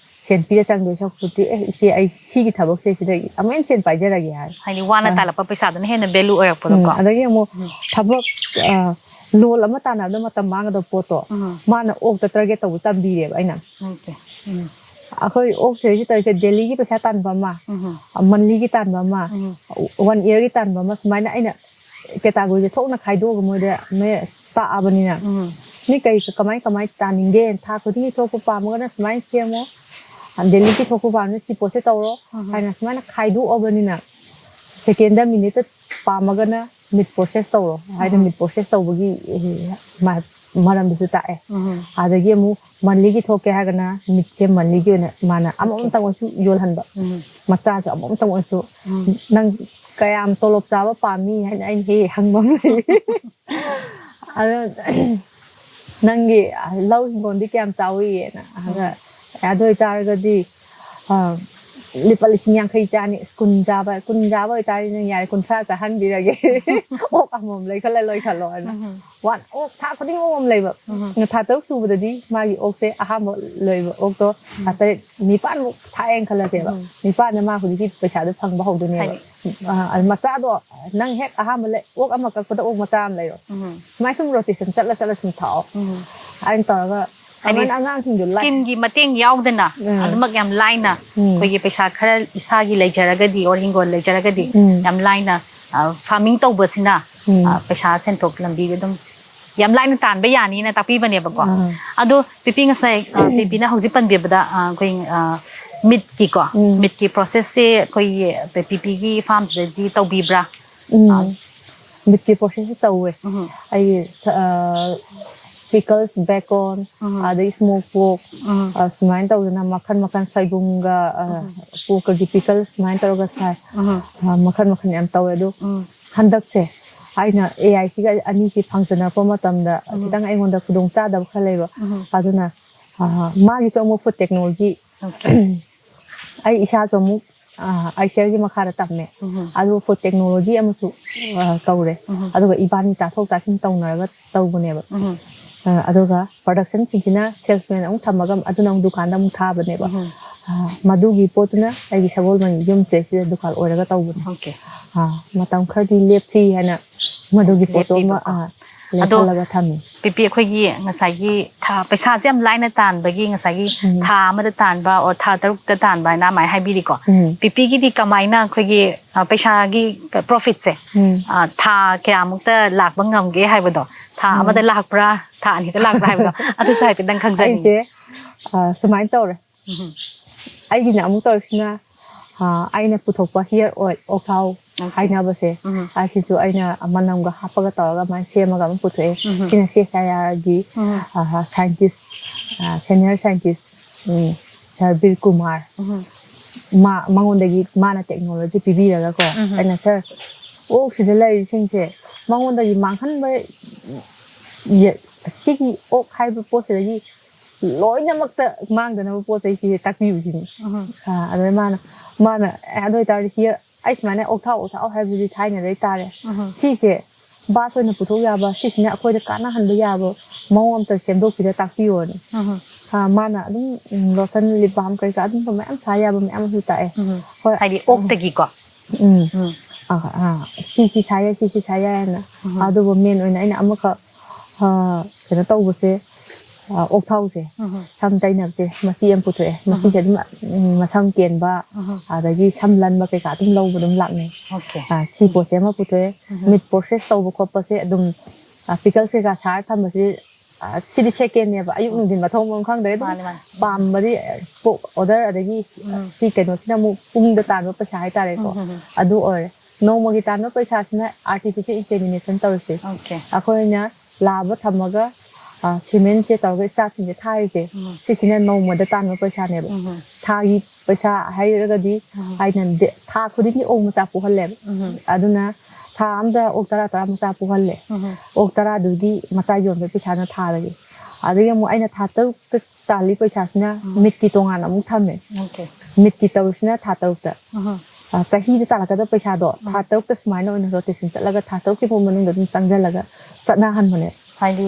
ꯁꯦꯟ ꯄꯤꯔ ꯆꯪꯗꯣꯏ ꯁꯔꯨꯛꯄꯨꯗꯤ, "ꯑꯦ, ꯏꯆꯦ, ꯑꯩ ꯁꯤꯒꯤ ꯊꯕꯛꯁꯦ ꯁꯤꯗꯒꯤ ꯑꯃꯨꯛ ꯍꯦꯟꯅ ꯁꯦꯟ ꯄꯥꯏꯖꯔꯒꯦ" ꯍꯥꯏ꯫ ꯍꯥꯏꯗꯤ ꯋꯥꯅ ꯑ꯫ ꯇꯥꯜꯂꯛꯄ ꯄꯩꯁꯥꯗꯨꯅ ꯍꯦꯟꯅ value ꯑꯣꯏꯔꯛꯄꯗꯣꯀꯣ꯫ ꯎꯝ, ꯑꯗꯒꯤ ꯑꯃꯨꯛ ꯊꯕꯛ, ꯑ, ꯂꯣꯟ ꯑꯃ ꯇꯥꯟꯅꯕꯗ ꯃꯇꯝ ꯃꯥꯡꯒꯗꯕ ꯄꯣꯠꯇꯣ ꯎꯝ꯫ ꯃꯥꯅ ꯑꯣꯛꯇ target ꯇꯧꯕ ꯇꯝꯕꯤꯔꯦꯕ ꯑꯩꯅ꯫ Okay꯫ ꯎꯝ꯫ ꯑꯩꯈꯣꯏ ꯑꯣꯛ ꯁꯦꯜꯁꯤ ꯇꯧꯔꯤꯁꯦ, daily ꯒꯤ ꯄꯩꯁꯥ ꯇꯥꯟꯕ ꯑꯃ, ꯎꯝ꯫ monthly ꯒꯤ ꯇꯥꯟꯕ ꯑꯃ, ꯎꯝ꯫ one year ꯒꯤ ꯇꯥꯟꯕ ꯑꯃ, ꯁꯨꯃꯥꯏꯅ ꯑꯩꯅ category ꯁꯦ ꯊꯣꯛꯅ ꯈꯥꯏꯗꯣꯛꯑꯒ ꯃꯣꯏꯗ ꯃꯣꯏ ꯇꯥꯛꯑꯕꯅꯤꯅ ꯎꯝ꯫ ꯃꯤ ꯀꯩ ꯀꯃꯥꯏ ꯀꯃꯥꯏ ꯇꯥꯅꯤꯡꯒꯦ, ꯊꯥ ꯈꯨꯗꯤꯡꯒꯤ ꯊꯣꯛꯄ ꯄꯥꯝꯃꯒꯅ ꯁꯨꯃꯥꯏꯅ ꯁꯦꯝꯃꯣ, daily ꯒꯤ ꯊꯣꯛꯄ ꯄꯥꯝꯃꯒꯅ ꯁꯤ ꯄꯣꯠꯁꯦ ꯇꯧꯔꯣ ꯎꯝ꯫ ꯍꯥꯏꯅ ꯁꯨꯃꯥꯏꯅ ꯈꯥꯏꯗꯣꯛꯑꯕꯅꯤꯅ second ꯗ, minute ꯇ ꯄꯥꯝꯃꯒꯅ meat process ꯇꯧꯔꯣ ꯍꯥꯏꯅ ꯎꯝ꯫ Meat process ꯇꯧꯕꯒꯤ, ꯑꯦ, ꯃꯥ-, ꯃꯔꯝꯗꯁꯨ ꯇꯥꯛꯑꯦ꯫ ꯑꯗꯒꯤ ꯑꯃꯨꯛ ꯃꯟꯂꯤꯒꯤ ꯊꯣꯛꯀꯦ ꯍꯥꯏꯔꯒꯅ ꯃꯤꯠꯁꯦ ꯃꯟꯂꯤꯒꯤ ꯑꯣꯏꯅ ꯃꯥꯅ ꯑꯃꯃꯝꯇꯪ ꯑꯣꯏꯔꯁꯨ ꯌꯣꯜꯍꯟꯕ꯫ ꯃꯆꯥꯁꯨ ꯑꯃꯃꯝꯇꯪ ꯑꯣꯏꯔꯁꯨ, ꯅꯪ ꯀꯌꯥꯝ ꯇꯣꯂꯣꯞ ꯆꯥꯕ ꯄꯥꯝꯃꯤ ꯍꯥꯏꯅ ꯑꯩꯅ ꯍꯦꯛ ꯍꯦꯛ ꯍꯪꯕ ꯑꯃ ꯂꯩ꯫ ꯑꯗꯣ ꯅꯪꯒꯤ ꯂꯧ ꯍꯤꯡꯒꯣꯜꯗꯤ ꯀꯌꯥꯝ ꯆꯥꯎꯏꯅ? ꯑꯗ ꯑꯗꯨ ꯑꯣꯏꯇꯥꯔꯒꯗꯤ, ꯑ, ꯂꯨꯄꯥ ꯂꯤꯁꯤꯡ ꯌꯥꯡꯈꯩ ꯆꯥꯅꯤ꯫ ꯑꯁ, ꯀꯨꯟ ꯆꯥꯕ, ꯀꯨꯟ ꯆꯥꯕ ꯑꯣꯏꯇꯥꯔꯗꯤ ꯅꯪ ꯌꯥꯔꯦ, ꯀꯨꯟꯊ꯭ꯔꯥ ꯆꯥꯍꯟꯕꯤꯔꯒꯦ꯫ ꯑꯣꯛ ꯑꯃꯃꯝ ꯂꯩꯈꯠꯂ ꯂꯣꯏꯈꯠꯂꯣ ꯍꯥꯏꯅ꯫ ꯋꯥꯟ, ꯑꯣꯛ ꯊꯥ ꯈꯨꯗꯤꯡ ꯑꯣꯛ ꯑꯃ ꯂꯩꯕ꯫ ꯊꯥ ꯇꯔꯨꯛ ꯁꯨꯕꯗꯗꯤ ꯃꯥꯒꯤ ꯑꯣꯛꯁꯦ ꯑꯍꯥꯟꯕ ꯂꯣꯏꯕ ꯑꯣꯛꯇꯣ ꯊꯥ ꯇꯔꯦꯠ, ꯅꯤꯄꯥꯟꯃꯨꯛ ꯊꯥꯛꯑꯦꯅ ꯈꯜꯂꯁꯦꯕ꯫ ꯅꯤꯄꯥꯟꯗ ꯃꯥ ꯍꯧꯖꯤꯛꯀꯤ ꯄꯩꯁꯥꯗꯣ ꯐꯪꯕ ꯍꯧꯗꯣꯏꯅꯦꯕ꯫ ꯑ, ꯃꯆꯥꯗꯣ ꯅꯪ ꯍꯦꯛ ꯑꯍꯥꯟꯕ ꯂꯩ-, ꯑꯣꯛ ꯑꯃ ꯀꯛꯄꯗ ꯑꯣꯛ ꯃꯆꯥ ꯑꯃ ꯂꯩꯔꯣ꯫ ꯁꯨꯃꯥꯏꯅ ꯁꯨꯝ ꯔꯣꯇꯦꯁꯟ ꯆꯠꯂ ꯆꯠꯂ ꯁꯨꯝ ꯊꯥꯛꯑꯣ꯫ ꯑꯗꯨꯃꯥꯏꯅ ꯇꯧꯔꯒ ꯍꯥꯏꯗꯤ ꯑꯃꯅ ꯑꯉꯥꯡꯁꯤꯡꯗꯣ ꯂꯥꯏ-, ꯁ꯭ꯀꯤꯝꯒꯤ ꯃꯇꯦꯡ ꯌꯥꯎꯗꯅ ꯎꯝ꯫ ꯑꯗꯨꯃꯛ ꯌꯥꯝ ꯂꯥꯏꯅ ꯎꯝ꯫ ꯑꯩꯈꯣꯏꯒꯤ ꯄꯩꯁꯥ ꯈꯔ ꯏꯁꯥꯒꯤ ꯂꯩꯖꯔꯒꯗꯤ ꯑꯣꯔ ꯍꯤꯡꯒꯣꯜ ꯂꯩꯖꯔꯒꯗꯤ ꯎꯝ꯫ ꯌꯥꯝ ꯂꯥꯏꯅ, ꯑ, ꯐꯥꯔꯃꯤꯡ ꯇꯧꯕꯁꯤꯅ, ꯎꯝ꯫ ꯑ, ꯄꯩꯁꯥ ꯁꯦꯟꯊꯣꯛ ꯂꯝꯕꯤꯗ ꯑꯗꯨꯝ ꯌꯥꯝ ꯂꯥꯏꯅ ꯇꯥꯟꯕ ꯌꯥꯅꯤꯅ ꯇꯥꯛꯄꯤꯕꯅꯦꯕꯀꯣ꯫ ꯑꯥ꯫ ꯑꯗꯣ ꯄꯤꯄꯤ ꯉꯁꯥꯏ, ꯑ, ꯄꯤꯄꯤꯅ ꯍꯧꯖꯤꯛ ꯄꯟꯕꯤꯕꯗ, ꯑ, ꯑꯩꯈꯣꯏ, ꯑ, ꯃꯤꯠꯀꯤꯀꯣ, ꯎꯝ꯫ ꯃꯤꯠꯀꯤ ꯄ꯭ꯔꯣꯁꯦꯁꯁꯦ ꯑꯩꯈꯣꯏꯒꯤ ꯄꯤꯄꯤꯒꯤ ꯐꯥꯔꯝꯁꯤꯗꯗꯤ ꯇꯧꯕꯤꯕ꯭ꯔꯥ? ꯎꯝ꯫ ꯑꯥ꯫ ꯃꯤꯠꯀꯤ ꯄ꯭ꯔꯣꯁꯦꯁꯁꯨ ꯇꯧꯋꯦ꯫ ꯎꯝ꯫ ꯑꯩꯒꯤ, ꯑ, ꯄꯤꯀꯜꯁ, ꯕꯦꯀꯣꯟ, ꯎꯝ꯫ ꯑꯗꯩ ꯁ꯭ꯃꯣꯛ ꯄꯣꯔꯛ, ꯎꯝ꯫ ꯑ, ꯁꯨꯃꯥꯏꯅ ꯇꯧꯗꯅ ꯃꯈꯟ ꯃꯈꯟ ꯁꯣꯏꯕꯨꯝꯒ, ꯑ, ꯎꯝ꯫ ꯄꯣꯔꯛꯀꯒꯤ ꯄꯤꯀꯜꯁ ꯁꯨꯃꯥꯏꯅ ꯇꯧꯔꯒ ꯁꯥꯏ꯫ ꯎꯝ꯫ ꯑ, ꯃꯈꯟ ꯃꯈꯟ ꯌꯥꯝ ꯇꯧꯋꯦ꯫ ꯑꯗꯣ ꯎꯝ꯫ ꯍꯟꯗꯛꯁꯦ ꯑꯩꯅ ꯑꯦ ꯑꯥꯏ ꯁꯤꯒ ꯑꯅꯤꯁꯤ ꯐꯪꯖꯅꯔꯛꯄ ꯃꯇꯝꯗ ꯎꯝ꯫ ꯈꯤꯇꯪ ꯑꯩꯉꯣꯟꯗ ꯈꯨꯗꯣꯡ ꯆꯥꯗꯕ ꯈꯔ ꯂꯩꯕ꯫ ꯎꯝ꯫ ꯑꯗꯨꯅ, ꯑ, ꯃꯥꯒꯤꯁꯨ ꯑꯃꯨꯛ ꯐꯨꯗ ꯇꯦꯛꯅꯣꯂꯣꯖꯤ ꯑꯣꯀꯦ꯫ ꯑꯩ ꯏꯁꯥꯁꯨ ꯑꯃꯨꯛ, ꯑ, ꯑꯥꯏꯁꯤꯑꯥꯔꯒꯤ ꯃꯈꯥꯗ ꯇꯝꯃꯦ꯫ ꯎꯝ꯫ ꯑꯗꯨ ꯐꯨꯗ ꯇꯦꯛꯅꯣꯂꯣꯖꯤ ꯑꯃꯁꯨ, ꯑ, ꯇꯧꯔꯦ꯫ ꯎꯝ꯫ ꯑꯗꯨꯒ ꯏꯕꯥꯅꯤ ꯇꯥꯊꯣꯛ ꯇꯥꯁꯤꯟ ꯇꯧꯅꯔꯒ ꯇꯧꯕꯅꯦꯕ꯫ ꯎꯝ꯫ ꯑ, ꯑꯗꯨꯒ ꯄ꯭ꯔꯗꯛꯁꯟꯁꯤꯡꯁꯤꯅ ꯁꯦꯜꯁꯃꯦꯟ ꯑꯃꯨꯛ ꯊꯝꯃꯒ ꯑꯗꯨꯅ ꯑꯃꯨꯛ ꯗꯨꯀꯥꯟꯗ ꯑꯃꯨꯛ ꯊꯥꯕꯅꯦꯕ꯫ ꯎꯝ꯫ ꯑ, ꯃꯗꯨꯒꯤ ꯄꯣꯠꯇꯨꯅ ꯑꯩꯒꯤ ꯁꯒꯣꯜꯕꯟꯒꯤ ꯌꯨꯝꯁꯦ ꯁꯤꯗ ꯗꯨꯀꯥꯟ ꯑꯣꯏꯔꯒ ꯇꯧꯕꯅꯦ꯫ ꯑꯣꯀꯦ꯫ ꯑ, ꯃꯇꯝ ꯈꯔꯗꯤ ꯂꯦꯞꯁꯤ ꯍꯥꯏꯅ ꯃꯗꯨꯒꯤ ꯄꯣꯠꯇꯣ ꯑꯃ, ꯂꯦꯞꯄꯤꯕꯀꯣ꯫ ꯑ, ꯑꯗꯣ ꯂꯦꯞꯍꯜꯂꯒ ꯊꯝꯃꯤ꯫ ꯄꯤꯄꯤ, ꯑꯩꯈꯣꯏꯒꯤ ꯉꯁꯥꯏꯒꯤ ꯊꯥ, ꯄꯩꯁꯥꯁꯦ ꯌꯥꯝ ꯂꯥꯏꯅ ꯇꯥꯟꯕꯒꯤ ꯉꯁꯥꯏꯒꯤ ꯎꯝ꯫ ꯊꯥ ꯑꯃꯗ ꯇꯥꯟꯕ ꯑꯣꯔ ꯊꯥ ꯇꯔꯨꯛꯇ ꯇꯥꯟꯕ ꯍꯥꯏꯅ ꯑꯗꯨꯃꯥꯏꯅ ꯍꯥꯏꯕꯤꯔꯤꯀꯣ꯫ ꯎꯝ꯫ ꯄꯤꯄꯤꯒꯤꯗꯤ ꯀꯃꯥꯏꯅ ꯑꯩꯈꯣꯏꯒꯤ, ꯑ, ꯄꯩꯁꯥꯒꯤ ꯄ꯭ꯔꯣꯐꯤꯠꯁꯦ, ꯎꯝ꯫ ꯑ, ꯊꯥ ꯀꯌꯥꯃꯨꯛꯇ ꯂꯥꯛꯄ ꯉꯝꯒꯦ ꯍꯥꯏꯕꯗꯣ, ꯊꯥ ꯎꯝ꯫ ꯑꯃꯗ ꯂꯥꯛꯄ꯭ꯔꯥ, ꯊꯥ ꯑꯅꯤꯗ ꯂꯥꯛꯄ꯭ꯔꯥ ꯍꯥꯏꯕꯗꯣ, ꯑꯗꯨꯁꯨ ꯍꯥꯏꯐꯦꯠꯇꯪ ꯈꯪꯖꯅꯤꯡꯉꯤ꯫ ꯑꯩꯁꯦ, ꯑ, ꯁꯨꯃꯥꯏꯅ ꯇꯧꯔꯦ꯫ ꯎꯝ꯫ ꯑꯩꯒꯤꯅ ꯑꯃꯨꯛ ꯇꯧꯔꯤꯁꯤꯅ, ꯑ, ꯑꯩꯅ ꯄꯨꯊꯣꯛꯄ ꯍꯤꯌꯔ ꯑꯣꯏꯜ, ꯑꯣꯛꯊꯥꯎ Okay. ꯍꯥꯏꯅꯕꯁꯦ, ꯎꯝ꯫ ꯑꯁꯤꯁꯨ ꯑꯩꯅ ꯃꯅꯝꯒ ꯍꯥꯞꯄꯒ ꯇꯧꯔꯒ ꯑꯗꯨꯃꯥꯏꯅ ꯁꯦꯝꯃꯒ ꯑꯃ ꯄꯨꯊꯣꯛꯑꯦ꯫ ꯎꯝ꯫ ꯁꯤꯅ ꯁꯤ ꯑꯦꯁ ꯑꯥꯏ ꯑꯥꯔꯒꯤ, ꯎꯝ꯫ ꯑ, ꯁꯥꯏꯟꯇꯤꯁ, ꯑ, ꯁꯦꯅꯤꯌꯔ ꯁꯥꯏꯟꯇꯤꯁ, ꯎꯝ, ꯁꯥꯔ ꯕꯤꯔ ꯀꯨꯃꯥꯔ, ꯎꯝ꯫ ꯃꯥ, ꯃꯉꯣꯟꯗꯒꯤ ꯃꯥꯅ ꯇꯦꯛꯅꯣꯂꯣꯖꯤ ꯄꯤꯕꯤꯔꯒꯀꯣ, ꯎꯝ꯫ ꯑꯩꯅ, "ꯁꯥꯔ, ꯑꯣꯛꯁꯤꯗ ꯂꯩꯔꯤꯁꯤꯡꯁꯦ ꯃꯉꯣꯟꯗꯒꯤ ꯃꯥꯡꯍꯟꯕ ꯌ-, ꯁꯤꯒꯤ ꯑꯣꯛ ꯍꯥꯏꯕ ꯄꯣꯠꯁꯤꯗꯒꯤ ꯂꯣꯏꯅꯃꯛꯇ ꯃꯥꯡꯗꯅꯕ ꯄꯣꯠ ꯆꯩꯁꯤ ꯇꯥꯛꯄꯤꯌꯨ" ꯁꯤꯅꯤ꯫ ꯎꯝ꯫ ꯑ, ꯑꯗꯨꯗ ꯃꯥꯅ, ꯃꯥꯅ, "ꯑꯦ, ꯑꯗꯨ ꯑꯣꯏꯇꯥꯔꯗꯤ ꯁꯤ ꯑꯩ ꯁꯨꯃꯥꯏꯅ ꯑꯣꯛꯊꯥꯎ, ꯑꯣꯛꯊꯥꯎ ꯍꯥꯏꯕꯗꯨꯗꯤ ꯊꯥꯏꯅꯗꯩ ꯇꯥꯔꯦ꯫ ꯎꯝ꯫ ꯁꯤꯁꯦ ꯕꯥꯁ ꯑꯣꯏꯅ ꯄꯨꯊꯣꯛ ꯌꯥꯕ, ꯁꯤꯁꯤꯅ ꯑꯩꯈꯣꯏꯗ ꯀꯥꯟꯅꯍꯟꯕ ꯌꯥꯕ ꯃꯑꯣꯡ ꯑꯝꯇ ꯁꯦꯝꯗꯣꯛꯄꯤꯔ ꯇꯥꯛꯄꯤꯌꯣꯅ"꯫ ꯎꯝ꯫ ꯑ, ꯃꯥꯅ ꯑꯗꯨꯝ, ꯎꯝ, ꯂꯣꯁꯟ, ꯂꯤꯞ ꯕꯥꯝ ꯀꯩꯀꯥ ꯑꯗꯨꯝꯕ ꯃꯌꯥꯝ ꯁꯥ ꯌꯥꯕ ꯃꯌꯥꯝ ꯑꯃꯁꯨ ꯇꯥꯛꯑꯦ꯫ ꯎꯝ꯫ ꯍꯣꯏ꯫ ꯍꯥꯏꯗꯤ ꯑꯣꯛꯇꯒꯤꯀꯣ? ꯎꯝ꯫ ꯎꯝ꯫ ꯑ, ꯑ, "ꯁꯤ, ꯁꯤ ꯁꯥ ꯌꯥꯏ, ꯁꯤ, ꯁꯤ ꯁꯥ ꯌꯥꯏ" ꯍꯥꯏꯅ꯫ ꯎꯝ꯫ ꯑꯗꯨꯕꯨ ꯃꯦꯟ ꯑꯣꯏꯅ ꯑꯩꯅ ꯑꯃꯈꯛ, ꯑ, ꯀꯩꯅꯣ ꯇꯧꯕꯁꯦ, ꯑ, ꯑꯣꯛꯊꯥꯎꯁꯦ, ꯎꯝ꯫ ꯁꯝ ꯇꯩꯅꯕꯁꯦ, ꯃꯆꯤ ꯑꯃ ꯄꯨꯊꯣꯛꯑꯦ꯫ ꯎꯝ꯫ ꯃꯆꯤꯁꯦ ꯑꯗꯨꯝ, ꯎꯝ, ꯃꯁꯝ ꯀꯦꯟꯕ, ꯎꯝ꯫ ꯑꯗꯒꯤ ꯁꯝ ꯂꯟꯕ ꯀꯩꯀꯥ ꯑꯗꯨꯝ ꯂꯧꯕ ꯑꯗꯨꯝ ꯂꯥꯛꯅꯩ꯫ Okay꯫ ꯑ, ꯁꯤ ꯎꯝ꯫ ꯄꯣꯠꯁꯦ ꯑꯃ ꯄꯨꯊꯣꯛꯑꯦ꯫ ꯎꯝ꯫ ꯃꯤꯠ ꯄ꯭ꯔꯣꯁꯦꯁ ꯇꯧꯕ ꯈꯣꯠꯄꯁꯦ ꯑꯗꯨꯝ, ꯑ, ꯄꯤꯀꯜꯁ ꯀꯩꯀꯥ ꯁꯥꯔ ꯊꯝꯕꯁꯦ, ꯑ, ꯁꯤꯗꯤ ꯁꯦꯀꯦꯟꯅꯦꯕ, ꯑꯌꯨꯛ ꯎꯝ꯫ ꯅꯨꯡꯊꯤꯟ ꯃꯊꯣꯡ ꯃꯔꯝ ꯈꯪꯗ꯭ꯔꯦ꯫ ꯑꯗꯨꯝ ꯃꯥꯅꯦ, ꯃꯥꯅꯦ꯫ ꯄꯥꯝꯕꯗꯤ, ꯑ, ꯄꯣ-, ꯑꯣꯔꯗꯔ, ꯑꯗꯒꯤ, ꯑ, ꯎꯝ꯫ ꯁꯤ ꯀꯩꯅꯣꯁꯤꯅ ꯑꯃꯨꯛ ꯄꯨꯡꯗ ꯇꯥꯟꯕ ꯄꯩꯁꯥ ꯍꯥꯏꯇꯥꯔꯦꯀꯣ꯫ ꯎꯝ, ꯎꯝ, ꯎꯝ꯫ ꯑꯗꯨ ꯑꯣꯏꯔꯦ꯫ ꯅꯣꯡꯃꯒꯤ ꯇꯥꯟꯕ ꯄꯩꯁꯥꯁꯤꯅ ꯑꯥꯔꯇꯤꯐꯤꯁꯦꯜ ꯏꯟꯁꯦꯃꯤꯅꯦꯁꯟ ꯇꯧꯔꯤꯁꯦ꯫ Okay꯫ ꯑꯩꯈꯣꯏꯅ ꯂꯥꯕ ꯊꯝꯃꯒ, ꯑ, ꯁꯤꯃꯦꯟꯁꯦ ꯇꯧꯔꯒ ꯏꯁꯇꯥꯐꯁꯤꯡꯁꯦ ꯊꯥꯔꯤꯁꯦ, ꯎꯝ꯫ ꯁꯤꯁꯤꯅ ꯅꯣꯡꯃꯗ ꯇꯥꯟꯕ ꯄꯩꯁꯥꯅꯦꯕ꯫ ꯎꯝ꯫ ꯊꯥꯒꯤ ꯄꯩꯁꯥ ꯍꯥꯏꯔꯒꯗꯤ ꯎꯝ꯫ ꯑꯩꯅ ꯗꯦ-, ꯊꯥ ꯈꯨꯗꯤꯡꯒꯤ ꯑꯣꯛ ꯃꯆꯥ ꯄꯣꯛꯍꯜꯂꯦꯕ꯫ ꯎꯝ꯫ ꯑꯗꯨꯅ ꯊꯥ ꯑꯃꯗ ꯑꯣꯛ ꯇꯔꯥ ꯇꯔꯥ ꯃꯆꯥ ꯄꯣꯛꯍꯜꯂꯦ꯫ ꯎꯝ꯫ ꯑꯣꯛ ꯇꯔꯥꯗꯨꯒꯤ ꯃꯆꯥ ꯌꯣꯟꯕꯒꯤ ꯄꯩꯁꯥꯅ ꯊꯥꯗꯒꯤ꯫ ꯑꯗꯒꯤ ꯑꯃꯨꯛ ꯑꯩꯅ ꯊꯥ ꯇꯔꯨꯛꯇ ꯇꯥꯜꯂꯤ ꯄꯩꯁꯥꯁꯤꯅ ꯎꯝ꯫ ꯃꯤꯠꯀꯤ ꯇꯣꯉꯥꯟꯅ ꯑꯃꯨꯛ ꯊꯝꯃꯦ꯫ Okay꯫ ꯃꯤꯠꯀꯤ ꯇꯧꯔꯤꯁꯤꯅ ꯊꯥ ꯇꯔꯨꯛꯇ꯫ ꯎꯝ꯫ ꯑ, ꯆꯍꯤꯗ ꯇꯥꯜꯂꯛꯀꯗꯕ ꯄꯩꯁꯥꯗꯣ ꯎꯝ꯫ ꯊꯥ ꯇꯔꯨꯛꯇ ꯁꯨꯃꯥꯏꯅ ꯑꯣꯏꯅ ꯔꯣꯇꯦꯁꯟ ꯆꯠꯂꯒ ꯊꯥ ꯇꯔꯨꯛꯀꯤ ꯐꯥꯎ ꯃꯅꯨꯡꯗ ꯑꯗꯨꯝ ꯆꯪꯁꯤꯜꯂꯒ ꯆꯠꯅꯍꯟꯕꯅꯦ꯫ ꯍꯥꯏꯗꯤ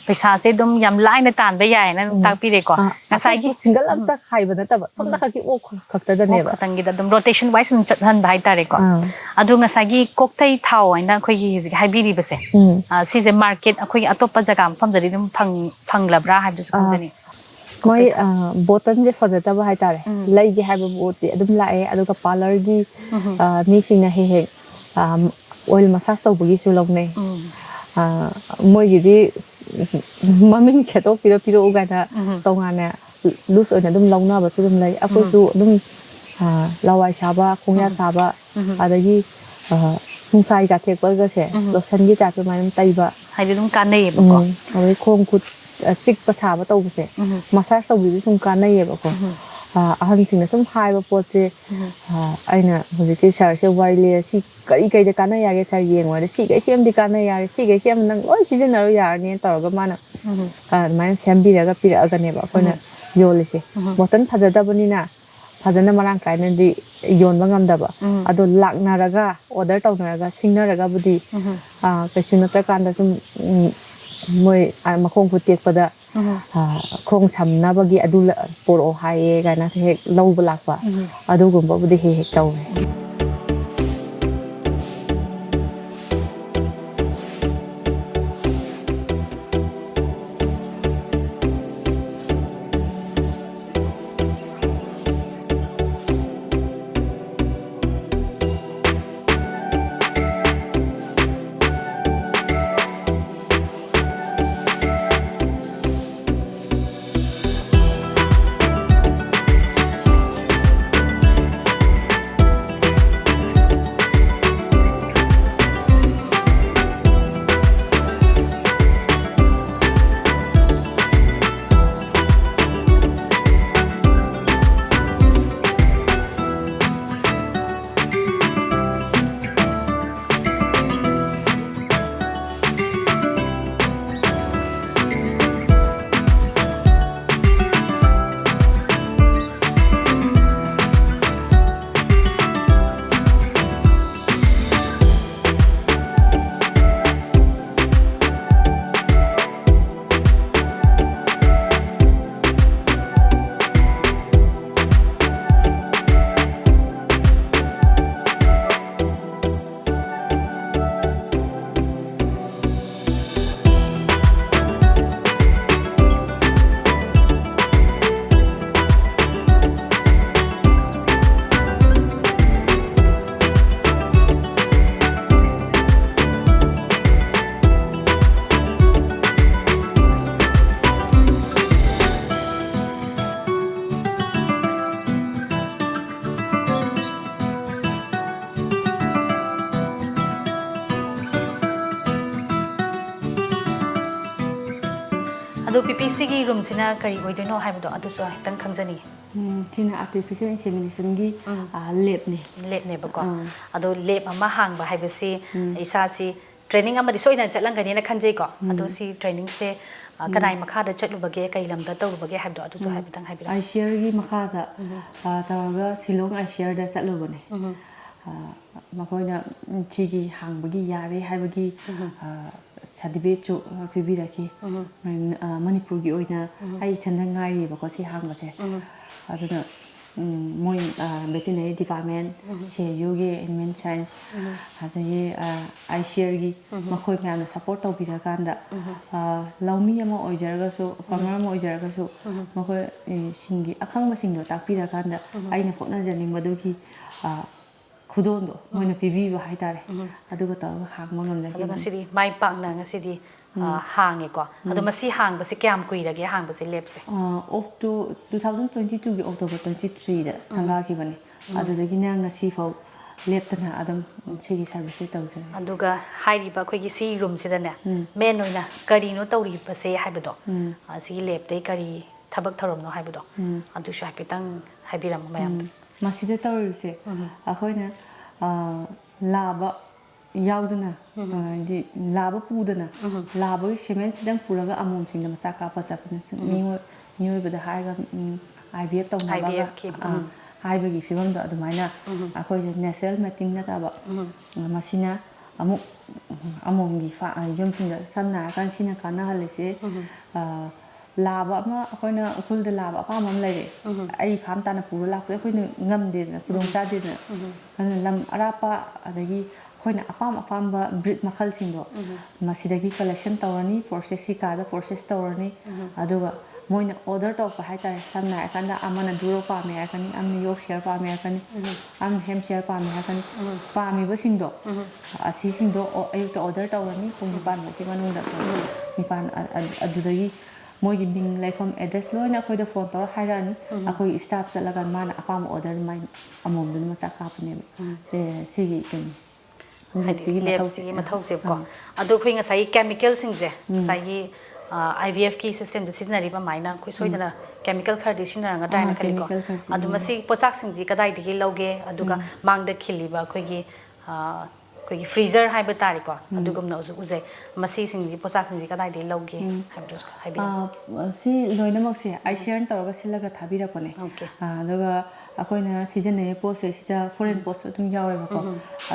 ꯄꯩꯁꯥꯁꯦ ꯑꯗꯨꯝ ꯌꯥꯝ ꯂꯥꯏꯅ ꯇꯥꯟꯕ ꯌꯥꯏꯅ ꯑꯗꯨꯝ ꯎꯝ꯫ ꯇꯥꯛꯄꯤꯔꯦꯀꯣ꯫ ꯑ, ꯉꯁꯥꯏꯒꯤ ꯑꯇꯣꯞꯄ ꯁꯤꯡꯒꯜ ꯎꯝ꯫ ꯑꯝꯇ ꯈꯥꯏꯕ ꯅꯠꯇꯕ, ꯁꯣꯝꯗ ꯎꯝ꯫ ꯈꯛꯀꯤ ꯑꯣꯛ ꯈꯛꯇꯗꯅꯦꯕ꯫ ꯑꯣꯛ ꯈꯛꯇꯪꯒꯤꯗ ꯑꯗꯨꯝ ꯔꯣꯇꯦꯁꯟ ꯋꯥꯏꯁ ꯑꯗꯨꯝ ꯆꯠꯍꯟꯕ ꯍꯥꯏꯇꯥꯔꯦꯀꯣ꯫ ꯑꯥ꯫ ꯑꯗꯣ ꯉꯁꯥꯏꯒꯤ ꯀꯣꯛꯊꯩ ꯊꯥꯎ ꯍꯥꯏꯅ ꯑꯩꯈꯣꯏꯒꯤ ꯍꯧꯖꯤꯛ ꯍꯥꯏꯕꯤꯔꯤꯕꯁꯦ, ꯎꯝ꯫ ꯑ, ꯁꯤꯁꯦ ꯃꯥꯔꯀꯦꯠ ꯑꯩꯈꯣꯏꯒꯤ ꯑꯇꯣꯞꯄ ꯖꯒꯥ ꯃꯐꯝꯗꯗꯤ ꯑꯗꯨꯝ ꯐꯪ-, ꯐꯪꯂꯕ꯭ꯔꯥ ꯍꯥꯏꯕꯗꯨꯁꯨ ꯑꯥ꯫ ꯈꯪꯖꯅꯤꯡꯉꯤ꯫ ꯃꯣꯏ, ꯀꯣꯛꯊꯩ ꯊꯥꯎ꯫ ꯑ, ꯕꯣꯇꯜꯁꯦ ꯐꯖꯗꯕ ꯍꯥꯏꯇꯥꯔꯦ꯫ ꯎꯝ꯫ ꯂꯩꯒꯦ ꯍꯥꯏꯕ ꯄꯣꯠꯇꯤ ꯑꯗꯨꯝ ꯂꯥꯛꯑꯦ, ꯑꯗꯨꯒ ꯄꯥꯔꯂꯔꯒꯤ, ꯎꯝ꯫ ꯑ, ꯃꯤꯁꯤꯡꯅ ꯍꯦꯛ ꯍꯦꯛ, ꯑ, ꯑꯣꯏꯜ ꯃꯁꯥꯖ ꯇꯧꯕꯒꯤꯁꯨ ꯂꯧꯅꯩ꯫ ꯎꯝ꯫ ꯑ, ꯃꯣꯏꯒꯤꯗꯤ ꯃꯃꯤꯡ ꯁꯦꯠꯇꯣꯛꯄꯤꯔ ꯄꯤꯔꯛꯎ ꯀꯥꯏꯅ ꯎꯝ꯫ ꯇꯣꯉꯥꯟꯅ ꯂꯨꯁ ꯑꯣꯏꯅ ꯑꯗꯨꯝ ꯂꯧꯅꯕꯁꯨ ꯑꯗꯨꯝ ꯂꯩ꯫ ꯑꯩꯈꯣꯏꯁꯨ ꯎꯝ꯫ ꯑꯗꯨꯝ ꯑ, ꯂꯋꯥꯏ ꯁꯥꯕ, ꯈꯣꯡꯌꯥ ꯎꯝ꯫ ꯁꯥꯕ, ꯎꯝ꯫ ꯑꯗꯒꯤ, ꯑ, ꯅꯨꯡꯁꯥ ꯀꯩꯀꯥ ꯊꯦꯛꯄꯒꯁꯦ, ꯎꯝ꯫ ꯂꯣꯁꯟꯒꯤ ꯇꯥꯏꯞꯇ ꯑꯗꯨꯃꯥꯏꯅ ꯑꯗꯨꯝ ꯇꯩꯕ꯫ ꯍꯥꯏꯗꯤ ꯑꯗꯨꯝ ꯀꯥꯟꯅꯩꯌꯦꯕꯀꯣ꯫ ꯎꯝ꯫ ꯑꯗꯩ ꯈꯣꯡ ꯈꯨꯠ, ꯑ, ꯆꯤꯛꯄ ꯁꯥꯕ ꯇꯧꯕꯁꯦ, ꯎꯝ꯫ ꯃꯁꯥꯖ ꯇꯧꯕꯤꯕꯁꯨ ꯁꯨꯝ ꯀꯥꯟꯅꯩꯌꯦꯕꯀꯣ꯫ ꯎꯝ꯫ ꯑ, ꯑꯍꯟꯁꯤꯡꯅ ꯁꯨꯝ ꯍꯥꯏꯕ ꯄꯣꯠꯁꯦ, ꯎꯝ꯫ ꯑ, ꯑꯩꯅ ꯍꯧꯖꯤꯛꯀꯤ ꯁꯥꯔꯁꯦ ꯋꯥꯔꯤ ꯂꯤꯔꯦ, ꯁꯤ ꯀꯔꯤ ꯀꯩꯗ ꯀꯥꯟꯅ ꯌꯥꯒꯦ ꯁꯥꯔ ꯌꯦꯡꯉꯣ ꯍꯥꯏꯔꯦ, ꯁꯤꯈꯩꯁꯦ ꯑꯃꯗꯤ ꯀꯥꯟꯅ ꯌꯥꯔꯦ, ꯁꯤꯈꯩꯁꯦ ꯑꯃ ꯅꯪ ꯂꯣꯏ ꯁꯤꯖꯤꯟꯅꯔꯣ ꯌꯥꯔꯅꯤꯅ ꯇꯧꯔꯒ ꯃꯥꯅ, ꯎꯝ꯫ ꯑ, ꯑꯗꯨꯃꯥꯏꯅ ꯁꯦꯝꯕꯤꯔꯒ ꯄꯤꯔꯛꯑꯒꯅꯦꯕ ꯑꯩꯈꯣꯏꯅ ꯎꯝ꯫ ꯌꯣꯜꯂꯤꯁꯦ꯫ ꯎꯝ꯫ ꯕꯣꯇꯜ ꯐꯖꯗꯕꯅꯤꯅ ꯐꯖꯅ ꯃꯔꯥꯡ ꯀꯥꯏꯅꯗꯤ ꯌꯣꯟꯕ ꯉꯝꯗꯕ꯫ ꯎꯝ꯫ ꯑꯗꯣ ꯂꯥꯛꯅꯔꯒ, ꯑꯣꯔꯗꯔ ꯇꯧꯅꯔꯒ, ꯁꯤꯡꯅꯔꯒꯕꯨꯗꯤ, ꯎꯝ꯫ ꯑ, ꯀꯩꯁꯨ ꯅꯠꯇ꯭ꯔꯀꯥꯟꯗ ꯁꯨꯝ, ꯎꯝ, ꯃꯣꯏ, ꯑ, ꯃꯈꯣꯡ ꯈꯨꯠ ꯇꯦꯛꯄꯗ, ꯎꯝ꯫ ꯑ, ꯈꯣꯡ ꯁꯝꯅꯕꯒꯤ ꯑꯗꯨ ꯂ-, ꯄꯣꯔꯛꯑꯣ ꯍꯥꯏꯌꯦ ꯀꯥꯏꯅ ꯍꯦꯛ ꯂꯧꯕ ꯂꯥꯛꯄ꯫ ꯎꯝ꯫ ꯑꯗꯨꯒꯨꯝꯕꯕꯨꯗꯤ ꯍꯦꯛ ꯍꯦꯛ ꯇꯧꯋꯦ꯫ ꯑꯗꯣ ꯄꯤꯄꯤ, ꯁꯤꯒꯤ ꯔꯨꯝꯁꯤꯅ ꯀꯔꯤ ꯑꯣꯏꯗꯣꯏꯅꯣ ꯍꯥꯏꯕꯗꯣ ꯑꯗꯨꯁꯨ ꯍꯥꯏꯐꯦꯠꯇꯪ ꯈꯪꯖꯅꯤꯡꯉꯤ꯫ ꯎꯝ, ꯁꯤꯅ ꯑꯥꯔꯇꯤꯐꯤꯁꯤꯌꯦꯜ ꯏꯟꯁꯦꯃꯤꯅꯦꯁꯟꯒꯤ ꯎꯝ꯫ ꯂꯦꯞꯅꯦ꯫ ꯂꯦꯞꯅꯦꯕꯀꯣ꯫ ꯑꯥ꯫ ꯑꯗꯣ ꯂꯦꯞ ꯑꯃ ꯍꯥꯡꯕ ꯍꯥꯏꯕꯁꯤ ꯎꯝ꯫ ꯏꯁꯥꯁꯤ ꯇ꯭ꯔꯦꯅꯤꯡ ꯑꯃꯗꯤ ꯁꯣꯏꯗꯅ ꯆꯠꯂꯝꯒꯅꯤꯅ ꯈꯟꯖꯩꯀꯣ꯫ ꯎꯝ꯫ ꯑꯗꯣ ꯁꯤ ꯇ꯭ꯔꯦꯅꯤꯡꯁꯦ, ꯑ, ꯎꯝ꯫ ꯀꯅꯥꯏ ꯃꯈꯥꯗ ꯆꯠꯂꯨꯕꯒꯦ, ꯀꯩ ꯂꯝꯗ ꯇꯧꯔꯨꯕꯒꯦ ꯍꯥꯏꯕꯗꯣ ꯑꯗꯨꯁꯨ ꯍꯥꯏꯐꯦꯠꯇꯪ ꯍꯥꯏꯕꯤꯔꯛꯑꯣ꯫ ꯑꯥꯏ ꯁꯤ ꯑꯥꯔꯒꯤ ꯃꯈꯥꯗ, ꯎꯝ꯫ ꯑ, ꯇꯧꯔꯒ ꯁꯤꯂꯣꯡ ꯑꯥꯏ ꯁꯤ ꯑꯥꯔꯗ ꯆꯠꯂꯨꯕꯅꯦ꯫ ꯎꯝ꯫ ꯑ, ꯃꯈꯣꯏꯅ, ꯎꯝ, ꯁꯤꯒꯤ ꯍꯥꯡꯕꯒꯤ ꯌꯥꯔꯦ ꯍꯥꯏꯕꯒꯤ, ꯎꯝ꯫ ꯑ, ꯁꯥꯔꯇꯤꯐꯤꯀꯦꯠꯁꯨ ꯄꯤꯕꯤꯔꯛꯈꯤ꯫ ꯎꯝ꯫ ꯃ-, ꯑ, ꯃꯅꯤꯄꯨꯔꯒꯤ ꯑꯣꯏꯅ ꯎꯝ꯫ ꯑꯩ ꯏꯊꯟꯗ ꯉꯥꯏꯔꯤꯕꯀꯣ ꯁꯤ ꯍꯥꯡꯕꯁꯦ꯫ ꯎꯝ꯫ ꯑꯗꯨꯅ, ꯎꯝ, ꯃꯣꯏ, ꯑ, ꯚꯦꯇꯤꯅꯔꯤ ꯗꯤꯄꯥꯔꯠꯃꯦꯟ, ꯎꯝ꯫ ꯁꯤ ꯑꯦ ꯌꯨꯒꯤ ꯑꯦꯅꯤꯃꯦꯜ ꯁꯥꯏꯟꯁ, ꯎꯝ꯫ ꯑꯗꯒꯤ, ꯑ, ꯑꯥꯏ ꯁꯤ ꯑꯥꯔꯒꯤ ꯎꯝ꯫ ꯃꯈꯣꯏ ꯃꯌꯥꯝꯅ ꯁꯞꯄꯣꯔꯠ ꯇꯧꯕꯤꯔꯀꯥꯟꯗ, ꯎꯝ꯫ ꯑ, ꯂꯧꯃꯤ ꯑꯃ ꯑꯣꯏꯖꯔꯒꯁꯨ, ꯐꯥꯔꯃꯔ ꯑꯃ ꯑꯣꯏꯖꯔꯒꯁꯨ, ꯎꯝ꯫ ꯃꯈꯣꯏ, ꯑ, ꯁꯤꯡꯒꯤ ꯑꯈꯪꯕꯁꯤꯡꯗꯣ ꯇꯥꯛꯄꯤꯔꯀꯥꯟꯗ ꯎꯝ꯫ ꯑꯩꯅ ꯍꯣꯠꯅꯖꯅꯤꯡꯕꯗꯨꯒꯤ, ꯑ, ꯈꯨꯗꯣꯜꯗꯣ ꯃꯣꯏꯅ ꯄꯤꯕꯤꯕ ꯍꯥꯏꯇꯥꯔꯦ꯫ ꯎꯝ꯫ ꯑꯗꯨꯒ ꯇꯧꯔꯒ ꯍꯥꯡꯕ ꯑꯗꯣ ꯉꯝꯖꯈꯤꯕꯅꯤ꯫ ꯉꯁꯤꯗꯤ ꯃꯥꯏ ꯄꯥꯛꯅ ꯉꯁꯤꯗꯤ, ꯑ, ꯎꯝ꯫ ꯍꯥꯡꯉꯦꯀꯣ꯫ ꯑꯗꯣ ꯎꯝ꯫ ꯃꯁꯤ ꯍꯥꯡꯕꯁꯦ ꯀꯌꯥꯝ ꯀꯨꯏꯔꯒꯦ, ꯍꯥꯡꯕꯁꯦ, ꯂꯦꯞꯁꯦ? ꯑ, auto-, two thousand twenty two ꯒꯤ October twenty three ꯗ ꯁꯪꯒꯥꯈꯤꯕꯅꯤ꯫ ꯎꯝ꯫ ꯑꯗꯨꯗꯒꯤꯅ ꯉꯁꯤꯐꯥꯎ ꯂꯦꯞꯇꯅ ꯑꯗꯨꯝ ꯁꯤꯒꯤ ꯁꯥꯔꯚꯤꯁꯁꯦ ꯇꯧꯖꯔꯤ꯫ ꯑꯗꯨꯒ ꯍꯥꯏꯔꯤꯕ ꯑꯩꯈꯣꯏꯒꯤ ꯁꯤ ꯔꯨꯝꯁꯤꯗꯅꯦ, ꯎꯝ꯫ ꯃꯦꯟ ꯑꯣꯏꯅ ꯀꯔꯤꯅꯣ ꯇꯧꯔꯤꯕꯁꯦ ꯍꯥꯏꯕꯗꯣ, ꯎꯝ꯫ ꯑ, ꯁꯤꯒꯤ ꯂꯦꯞꯇꯩ ꯀꯔꯤ ꯊꯕꯛ ꯊꯧꯔꯝꯅꯣ ꯍꯥꯏꯕꯗꯣ, ꯎꯝ꯫ ꯑꯗꯨꯁꯨ ꯍꯥꯏꯐꯦꯠꯇꯪ ꯍꯥꯏꯕꯤꯔꯝꯃꯣ ꯃꯌꯥꯝꯗ꯫ ꯎꯝ꯫ ꯃꯁꯤꯗ ꯇꯧꯔꯤꯕꯁꯦ, ꯎꯝ꯫ ꯑꯩꯈꯣꯏꯅ, ꯑ, ꯂꯥꯕ ꯌꯥꯎꯗꯅ, ꯎꯝ꯫ ꯑ, ꯍꯥꯏꯗꯤ ꯂꯥꯕ ꯄꯨꯗꯅ, ꯎꯝ꯫ ꯂꯥꯕꯒꯤ ꯁꯤꯃꯦꯟꯁꯤꯗꯪ ꯄꯨꯔꯒ ꯑꯃꯣꯝꯁꯤꯡꯗ ꯃꯆꯥ ꯀꯥꯞꯄ ꯆꯠꯄꯅꯦ꯫ ꯎꯝ꯫ ꯃꯤꯑꯣꯏ-, ꯃꯤꯑꯣꯏꯕꯗ ꯍꯥꯏꯔꯒ, ꯎꯝ, ꯑꯥꯏ ꯚꯤ ꯑꯦꯐ ꯇꯧꯅꯕꯒ, ꯑꯥꯏ ꯚꯤ ꯑꯦꯐꯀꯤ, ꯑ, ꯎꯝ꯫ ꯍꯥꯏꯕꯒꯤ ꯐꯤꯕꯝꯗꯣ ꯑꯗꯨꯃꯥꯏꯅ ꯎꯝ꯫ ꯑꯩꯈꯣꯏꯁꯦ natural mating ꯅꯠꯇꯕ, ꯎꯝ꯫ ꯑ, ꯃꯁꯤꯅ ꯑꯃꯨꯛ, ꯎꯝ, ꯑꯃꯣꯝꯒꯤ ꯐꯥ-, ꯑ, ꯌꯨꯝꯁꯤꯡꯗ ꯁꯝꯅ ꯍꯥꯏꯔꯀꯥꯟꯗ ꯁꯤꯅ ꯀꯥꯟꯅꯍꯜꯂꯤꯁꯦ, ꯎꯝ꯫ ꯑ, ꯂꯥꯕ ꯑꯃ ꯑꯩꯈꯣꯏꯅ ꯎꯈ꯭ꯔꯨꯜꯗ ꯂꯥꯕ ꯑꯄꯥꯝꯕ ꯑꯃ ꯂꯩꯔꯦ꯫ ꯎꯝ꯫ ꯑꯩ ꯐꯥꯝ ꯇꯥꯅ ꯄꯨꯔ ꯂꯥꯛꯄꯗ ꯑꯩꯈꯣꯏꯅ ꯉꯝꯗꯦꯗꯅ, ꯈꯨꯗꯣꯡ ꯆꯥꯗꯦꯗꯅ꯫ ꯎꯝ꯫ ꯑꯗꯨꯅ ꯂꯝ ꯑꯔꯥꯞꯄ, ꯑꯗꯒꯤ ꯑꯩꯈꯣꯏꯅ ꯑꯄꯥꯝ ꯑꯄꯥꯝꯕ breed ꯃꯈꯜꯁꯤꯡꯗꯣ ꯎꯝ꯫ ꯃꯁꯤꯗꯒꯤ collection ꯇꯧꯔꯅꯤ, process ꯁꯤ ꯀꯥꯗ process ꯇꯧꯔꯅꯤ꯫ ꯎꯝ꯫ ꯑꯗꯨꯒ ꯃꯣꯏꯅ order ꯇꯧꯔꯛꯄ ꯍꯥꯏꯇꯥꯔꯦ, ꯁꯝꯅ ꯍꯥꯏꯔꯀꯥꯟꯗ ꯑꯃꯅ ꯗꯨꯔꯣ ꯄꯥꯝꯃꯦ ꯍꯥꯏꯔꯛꯀꯅꯤ, ꯑꯃꯅ ꯌꯣꯔꯛꯁꯤꯌꯔ ꯄꯥꯝꯃꯦ ꯍꯥꯏꯔꯛꯀꯅꯤ, ꯎꯝ꯫ ꯑꯃꯅ ꯍꯦꯝꯁꯤꯌꯔ ꯄꯥꯝꯃꯦ ꯍꯥꯏꯔꯛꯀꯅꯤ꯫ ꯎꯝ꯫ ꯄꯥꯝꯃꯤꯕꯁꯤꯡꯗꯣ ꯎꯝ꯫ ꯑꯁꯤꯁꯤꯡꯗꯣ ꯑꯣ-, ꯑꯌꯨꯛꯇ order ꯇꯧꯔꯅꯤ, ꯄꯨꯡ ꯅꯤꯄꯥꯟ ꯐꯥꯎꯒꯤ ꯃꯅꯨꯡꯗ꯫ ꯎꯝ꯫ ꯅꯤꯄꯥꯟ, ꯑ-, ꯑ-, ꯑꯗꯨꯗꯒꯤ ꯃꯣꯏꯒꯤ ꯃꯤꯡ, ꯂꯩꯐꯝ, address ꯂꯣꯏꯅ ꯑꯩꯈꯣꯏꯗ phone ꯇꯧꯔ ꯍꯥꯏꯔꯛꯑꯅꯤ꯫ ꯎꯝ꯫ ꯑꯩꯈꯣꯏꯒꯤ staff ꯆꯠꯂꯒ ꯃꯥꯅ ꯑꯄꯥꯝꯕ order ꯑꯗꯨꯃꯥꯏꯅ ꯑꯃꯣꯝꯗꯨꯅ ꯃꯆꯥ ꯀꯥꯞꯄꯅꯦꯕ꯫ ꯎꯝ꯫ ꯑꯦ, ꯁꯤꯒꯤ ꯀꯩꯅꯣ, ꯍꯥꯏꯗꯤ ꯁꯤꯒꯤ ꯂꯦꯞꯁꯤꯒꯤ ꯃꯊꯧꯁꯦ꯫ ꯃꯊꯧꯁꯦꯕꯀꯣ꯫ ꯑꯥ꯫ ꯑꯗꯣ ꯑꯩꯈꯣꯏ ꯉꯁꯥꯏꯒꯤ chemical ꯁꯤꯡꯁꯦ, ꯎꯝ꯫ ꯉꯁꯥꯏꯒꯤ, ꯑꯥꯏ ꯚꯤ ꯑꯦꯐꯀꯤ ꯁꯤꯁꯇꯦꯝꯗ ꯁꯤꯖꯤꯟꯅꯔꯤꯕ ꯑꯗꯨꯃꯥꯏꯅ ꯑꯩꯈꯣꯏ ꯁꯣꯏꯗꯅ ꯀꯦꯃꯤꯀꯦꯜ ꯈꯔꯗꯤ ꯁꯤꯖꯤꯟꯅꯔꯝꯒꯗ꯭ꯔꯥ ꯍꯥꯏꯅ ꯑꯥ, ꯈꯜꯂꯤꯀꯣ꯫ chemical ꯈꯔ ꯑꯗꯣ ꯁꯤꯖꯤꯟꯅꯩ꯫ ꯃꯁꯤ ꯄꯣꯠꯆꯥꯛꯁꯤꯡꯁꯤ ꯀꯗꯥꯏꯗꯒꯤ ꯂꯧꯒꯦ, ꯑꯗꯨꯒ ꯃꯥꯡꯗ ꯈꯤꯜꯂꯤꯕ ꯑꯩꯈꯣꯏꯒꯤ ꯑꯥ, ꯑꯩꯈꯣꯏꯒꯤ ꯐ꯭ꯔꯤꯖꯔ ꯍꯥꯏꯕ ꯇꯥꯔꯦꯀꯣ, ꯑꯗꯨꯒꯨꯝꯅꯁꯨ ꯎꯖꯩ꯫ ꯃꯁꯤꯁꯤꯡꯁꯤ ꯄꯣꯠꯆꯥꯛꯁꯤꯡꯁꯤ ꯀꯗꯥꯏꯗꯒꯤ ꯂꯧꯒꯦ ꯍꯥꯏꯕꯗꯨꯁꯨ ꯍꯥꯏꯕꯤꯌꯨ꯫ ꯑꯥ, ꯁꯤ ꯂꯣꯏꯅꯃꯛꯁꯦ ꯑꯥꯏꯁꯤꯌꯥꯔꯅ ꯇꯧꯔꯒ ꯁꯤꯜꯂꯒ ꯊꯥꯕꯤꯔꯛꯄꯅꯦ꯫ ꯑꯣꯀꯦ꯫ ꯑꯥ, ꯑꯗꯨꯒ ꯑꯩꯈꯣꯏꯅ ꯁꯤꯖꯤꯟꯅꯔꯤꯕ ꯄꯣꯠꯁꯦ ꯁꯤꯗ ꯐꯣꯔꯦꯟ ꯄꯣꯠꯁꯨ ꯑꯗꯨꯝ ꯌꯥꯎꯋꯦꯕꯀꯣ꯫